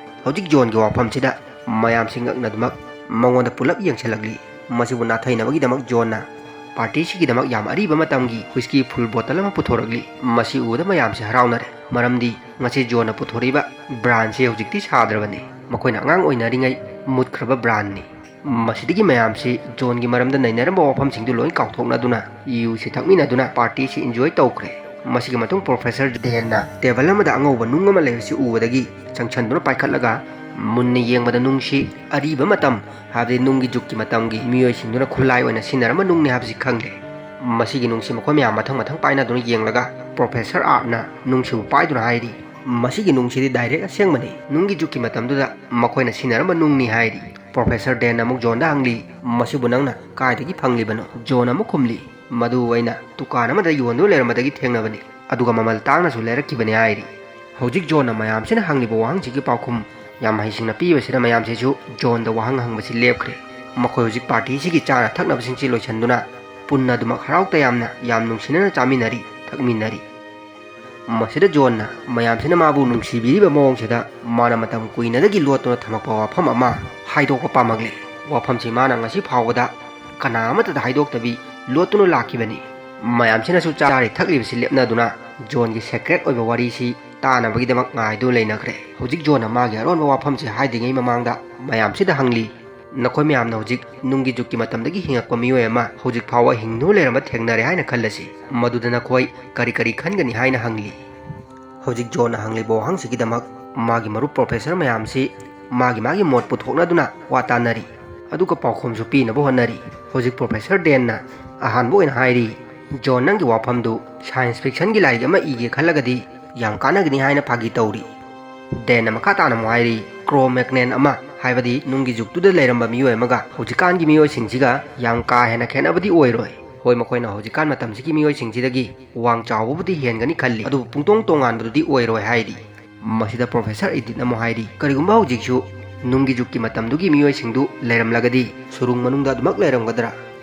ꯍꯧꯖꯤꯛ ꯖꯣꯟꯒꯤ ꯋꯥꯐꯝꯁꯤꯗ ꯃꯌꯥꯝꯁꯤ ꯉꯛꯅꯗꯨꯃꯛ ꯃꯉꯣꯟꯗ ꯄꯨꯂꯞ ꯌꯦꯡꯁꯤꯜꯂꯛꯂꯤ꯫ ꯃꯁꯤꯕꯨ ꯅꯥꯊꯩꯅꯕꯒꯤꯗꯃꯛ ꯖꯣꯟꯅ ꯄꯥꯔꯇꯤꯁꯤꯒꯤꯗꯃꯛ ꯌꯥꯝ ꯑꯔꯤꯕ ꯃꯇꯝꯒꯤ ꯋꯤꯁꯀꯤ ꯐꯨꯜ ꯕꯣꯇꯜ ꯑꯃ ꯄꯨꯊꯣꯔꯛꯂꯤ꯫ ꯃꯁꯤ ꯎꯕꯗ ꯃꯌꯥꯝꯁꯤ ꯍꯔꯥꯎꯅꯔꯦ, ꯃꯔꯝꯗꯤ ꯉꯁꯤ ꯖꯣꯟꯅ ꯄꯨꯊꯣꯔꯛꯏꯕ ꯕ꯭ꯔꯥꯟꯁꯤ ꯍꯧꯖꯤꯛꯇꯤ ꯁꯥꯗ꯭ꯔꯕꯅꯤ꯫ ꯃꯈꯣꯏꯅ ꯑꯉꯥꯡ ꯑꯣꯏꯅꯔꯤꯉꯩ ꯃꯨꯠꯈ꯭ꯔꯕ ꯕ꯭ꯔꯥꯟꯅꯤ꯫ ꯃꯁꯤꯗꯒꯤ ꯃꯌꯥꯝꯁꯤ ꯖꯣꯟꯒꯤ ꯃꯔꯝꯗ ꯅꯩꯅꯔꯝꯕ ꯋꯥꯐꯝꯁꯤꯡꯗꯨ ꯂꯣꯏ ꯀꯥꯎꯊꯣꯛꯅꯗꯨꯅ ꯌꯨꯁꯤ ꯊꯛꯃꯤꯟꯅꯗꯨꯅ ꯄꯥꯔꯇꯤꯁꯤ ꯏꯟꯖꯣꯏ ꯇꯧꯈ꯭ꯔꯦ꯫ ꯃꯁꯤꯒꯤ ꯃꯇꯨꯡ ꯄ꯭ꯔꯣꯐꯦꯁꯔ ꯗꯦꯟꯅ ꯇꯦꯕꯜ ꯑꯃꯗ ꯑꯉꯧꯕ ꯅꯨꯡ ꯑꯃ ꯂꯩꯕꯁꯤ ꯎꯕꯗꯒꯤ ꯆꯪꯁꯟꯗꯨꯅ ꯄꯥꯏꯈꯠꯂꯒ ꯃꯨꯟꯅ ꯌꯦꯡꯕꯗ ꯅꯨꯡꯁꯤ ꯑꯔꯤꯕ ꯃꯇꯝ, ꯍꯥꯏꯕꯗꯤ ꯅꯨꯡꯒꯤ ꯖꯨꯛꯀꯤ ꯃꯇꯝꯒꯤ ꯃꯤꯑꯣꯏꯁꯤꯡꯗꯨꯅ ꯈꯨꯠꯂꯥꯏ ꯑꯣꯏꯅ ꯁꯤꯖꯤꯟꯅꯔꯝꯕ ꯅꯨꯡꯅꯤ ꯍꯥꯏꯕꯁꯤ ꯈꯪꯂꯦ꯫ ꯃꯁꯤꯒꯤ ꯅꯨꯡꯁꯤ ꯃꯈꯣꯏ ꯃꯌꯥꯝ ꯃꯊꯪ ꯃꯊꯪ ꯄꯥꯏꯅꯗꯨꯅ ꯌꯦꯡꯂꯒ ꯄ꯭ꯔꯣꯐꯦꯁꯔ ꯑꯥꯔꯠꯅ ꯅꯨꯡꯁꯤꯕꯨ ꯄꯥꯏꯗꯨꯅ ꯍꯥꯏꯔꯤ, "ꯃꯁꯤꯒꯤ ꯅꯨꯡꯁꯤꯗꯤ ꯗꯥꯏꯔꯦꯛ ꯑꯁꯦꯡꯕꯅꯤ꯫ ꯅꯨꯡꯒꯤ ꯖꯨꯛꯀꯤ ꯃꯇꯝꯗꯨꯗ ꯃꯈꯣꯏꯅ ꯁꯤꯖꯤꯟꯅꯔꯝꯕ ꯅꯨꯡꯅꯤ" ꯍꯥꯏꯔꯤ꯫ ꯄ꯭ꯔꯣꯐꯦꯁꯔ ꯗꯦꯟꯅ ꯑꯃꯨꯛ ꯖꯣꯟꯗ ꯍꯪꯂꯤ, "ꯃꯁꯤꯕꯨ ꯅꯪꯅ ꯀꯥꯏꯗꯒꯤ ꯐꯪꯂꯤꯕꯅꯣ?" ꯖꯣꯟ ꯑꯃꯨꯛ ꯈꯨꯝꯂꯤ, "ꯃꯗꯨ ꯑꯩꯅ ꯗꯨꯀꯥꯟ ꯑꯃꯗ ꯌꯣꯟꯗꯨꯅ ꯂꯩꯔꯝꯕꯗꯒꯤ ꯊꯦꯡꯅꯕꯅꯤ, ꯑꯗꯨꯒ ꯃꯃꯜ ꯇꯥꯡꯅꯁꯨ ꯂꯩꯔꯛꯈꯤꯕꯅꯤ" ꯍꯥꯏꯔꯤ꯫ ꯍꯧꯖꯤꯛ ꯖꯣꯟꯅ ꯃꯌꯥꯝꯁꯤꯅ ꯍꯪꯂꯤꯕ ꯋꯥꯍꯪꯁꯤꯒꯤ ꯄꯥꯎꯈꯨꯝ ꯌꯥꯝ ꯍꯩꯁꯤꯡꯅ ꯄꯤꯕꯁꯤꯅ ꯃꯌꯥꯝꯁꯤꯁꯨ ꯖꯣꯟꯗ ꯋꯥꯍꯪ ꯍꯪꯕꯁꯤ ꯂꯦꯞꯈ꯭ꯔꯦ꯫ ꯃꯈꯣꯏ ꯍꯧꯖꯤꯛ ꯄꯥꯔꯇꯤꯁꯤꯒꯤ ꯆꯥꯅ ꯊꯛꯅꯕꯁꯤꯡꯁꯤ ꯂꯣꯏꯁꯤꯟꯗꯨꯅ ꯄꯨꯟꯅ ꯑꯗꯨꯃꯛ ꯍꯔꯥꯎ ꯇꯌꯥꯝꯅ ꯌꯥꯝ ꯅꯨꯡꯁꯤꯅꯅ ꯆꯥꯃꯤꯟꯅꯔꯤ, ꯊꯛꯃꯤꯟꯅꯔꯤ꯫ ꯃꯁꯤꯗ ꯖꯣꯟꯅ ꯃꯌꯥꯝꯁꯤꯅ ꯃꯥꯕꯨ ꯅꯨꯡꯁꯤꯕꯤꯔꯤꯕ ꯃꯑꯣꯡꯁꯤꯗ ꯃꯥꯅ ꯃꯇꯝ ꯀꯨꯏꯅꯗꯒꯤ ꯂꯣꯠꯇꯨꯅ ꯊꯝꯃꯛꯄ ꯋꯥꯐꯝ ꯑꯃ ꯍꯥꯏꯗꯣꯛꯄ ꯄꯥꯝꯃꯛꯂꯦ꯫ ꯋꯥꯐꯝꯁꯤ ꯃꯥꯅ ꯉꯁꯤ ꯐꯥꯎꯕꯗ ꯀꯅꯥ ꯑꯃꯠꯇꯗ ꯍꯥꯏꯗꯣꯛꯇꯕꯤ ꯂꯣꯠꯇꯨꯅ ꯂꯥꯛꯈꯤꯕꯅꯤ꯫ ꯃꯌꯥꯝꯁꯤꯅꯁꯨ ꯆꯥꯔꯤ ꯊꯛꯂꯤꯕꯁꯤ ꯂꯦꯞꯅꯗꯨꯅ ꯖꯣꯟꯒꯤ ꯁꯦꯀ꯭ꯔꯦꯠ ꯑꯣꯏꯕ ꯋꯥꯔꯤꯁꯤ ꯇꯥꯅꯕꯒꯤꯗꯃꯛ ꯉꯥꯏꯗꯨꯅ ꯂꯩꯅꯈ꯭ꯔꯦ꯫ ꯍꯧꯖꯤꯛ ꯖꯣꯟꯅ ꯃꯥꯒꯤ ꯑꯔꯣꯟꯕ ꯋꯥꯐꯝꯁꯤ ꯍꯥꯏꯗ꯭ꯔꯤꯉꯩ ꯃꯃꯥꯡꯗ ꯃꯌꯥꯝꯁꯤꯗ ꯍꯪꯂꯤ, "ꯅꯈꯣꯏ ꯃꯌꯥꯝꯅ ꯍꯧꯖꯤꯛ ꯅꯨꯡꯒꯤ ꯖꯨꯒꯀꯤ ꯃꯇꯝꯗꯒꯤ ꯍꯤꯡꯉꯛꯄ ꯃꯤꯑꯣꯏ ꯑꯃ ꯍꯧꯖꯤꯛ ꯐꯥꯎꯕ ꯍꯤꯡꯗꯨꯅ ꯂꯩꯔꯝꯕ ꯊꯦꯡꯅꯔꯦ ꯍꯥꯏꯅ ꯈꯜꯂꯁꯤ꯫ ꯃꯗꯨꯗ ꯅꯈꯣꯏ ꯀꯔꯤ ꯀꯔꯤ ꯈꯟꯒꯅꯤ?" ꯍꯥꯏꯅ ꯍꯪꯂꯤ꯫ ꯍꯧꯖꯤꯛ ꯖꯣꯟꯅ ꯍꯪꯂꯤꯕ ꯋꯥꯍꯪꯁꯤꯒꯤꯗꯃꯛ ꯃꯥꯒꯤ ꯃꯔꯨꯞ ꯄ꯭ꯔꯣꯐꯦꯁꯔ ꯃꯌꯥꯝꯁꯤ ꯃꯥꯒꯤ ꯃꯥꯒꯤ ꯃꯣꯠ ꯄꯨꯊꯣꯛꯅꯗꯨꯅ ꯋꯥ ꯇꯥꯅꯔꯤ꯫ ꯑꯗꯨꯒ ꯄꯥꯎꯈꯨꯝꯁꯨ ꯄꯤꯅꯕ ꯍꯣꯠꯅꯔꯤ꯫ ꯍꯧꯖꯤꯛ ꯄ꯭ꯔꯣꯐꯦꯁꯔ ꯗꯦꯟꯅ ꯑꯍꯥꯟꯕ ꯑꯣꯏꯅ ꯍꯥꯏꯔꯤ, "ꯖꯣꯟ, ꯅꯪꯒꯤ ꯋꯥꯐꯝꯗꯨ ꯁꯥꯏꯟꯁ ꯐꯤꯛꯁꯟꯒꯤ ꯂꯥꯏꯔꯤꯛ ꯑꯃ ꯏꯒꯦ ꯈꯜꯂꯒꯗꯤ ꯌꯥꯝ ꯀꯥꯟꯅꯒꯅꯤ" ꯍꯥꯏꯅ ꯐꯥꯒꯤ ꯇꯧꯔꯤ꯫ ꯗꯦꯟꯅ ꯃꯈꯥ ꯇꯥꯅ ꯑꯃꯨꯛ ꯍꯥꯏꯔꯤ, "ꯀ꯭ꯔꯣ ꯃꯦꯒꯅꯦꯟ ꯑꯃ, ꯍꯥꯏꯕꯗꯤ ꯅꯨꯡꯒꯤ ꯖꯨꯒꯇꯨꯗ ꯂꯩꯔꯝꯕ ꯃꯤꯑꯣꯏ ꯑꯃꯒ ꯍꯧꯖꯤꯛꯀꯥꯟꯒꯤ ꯃꯤꯑꯣꯏꯁꯤꯡꯁꯤꯒ ꯌꯥꯝ ꯀꯥ ꯍꯦꯟꯅ ꯈꯦꯠꯅꯕꯗꯤ ꯑꯣꯏꯔꯣꯏ꯫ ꯍꯣꯏ, ꯃꯈꯣꯏꯅ ꯍꯧꯖꯤꯛꯀꯥꯟ ꯃꯇꯝꯁꯤꯒꯤ ꯃꯤꯑꯣꯏꯁꯤꯡꯁꯤꯗꯒꯤ ꯋꯥꯡ ꯆꯥꯎꯕꯕꯨꯗꯤ ꯍꯦꯟꯒꯅꯤ ꯈꯜꯂꯤ, ꯑꯗꯨꯕꯨ ꯄꯨꯡꯇꯣꯡ ꯇꯣꯉꯥꯟꯕꯗꯨꯗꯤ ꯑꯣꯏꯔꯣꯏ" ꯍꯥꯏꯔꯤ꯫ ꯃꯁꯤꯗ ꯄ꯭ꯔꯣꯐꯦꯁꯔ ꯏꯗꯤꯠꯅ ꯑꯃꯨꯛ ꯍꯥꯏꯔꯤ, "ꯀꯔꯤꯒꯨꯝꯕ ꯍꯧꯖꯤꯛꯁꯨ ꯅꯨꯡꯒꯤ ꯖꯨꯒꯀꯤ ꯃꯇꯝꯗꯨꯒꯤ ꯃꯤꯑꯣꯏꯁꯤꯡꯗꯨ ꯂꯩꯔꯝꯂꯒꯗꯤ ꯁꯨꯔꯨꯡ ꯃꯅꯨꯡꯗ ꯑꯗꯨꯃꯛ ꯂꯩꯔꯝꯒꯗ꯭ꯔꯥ?"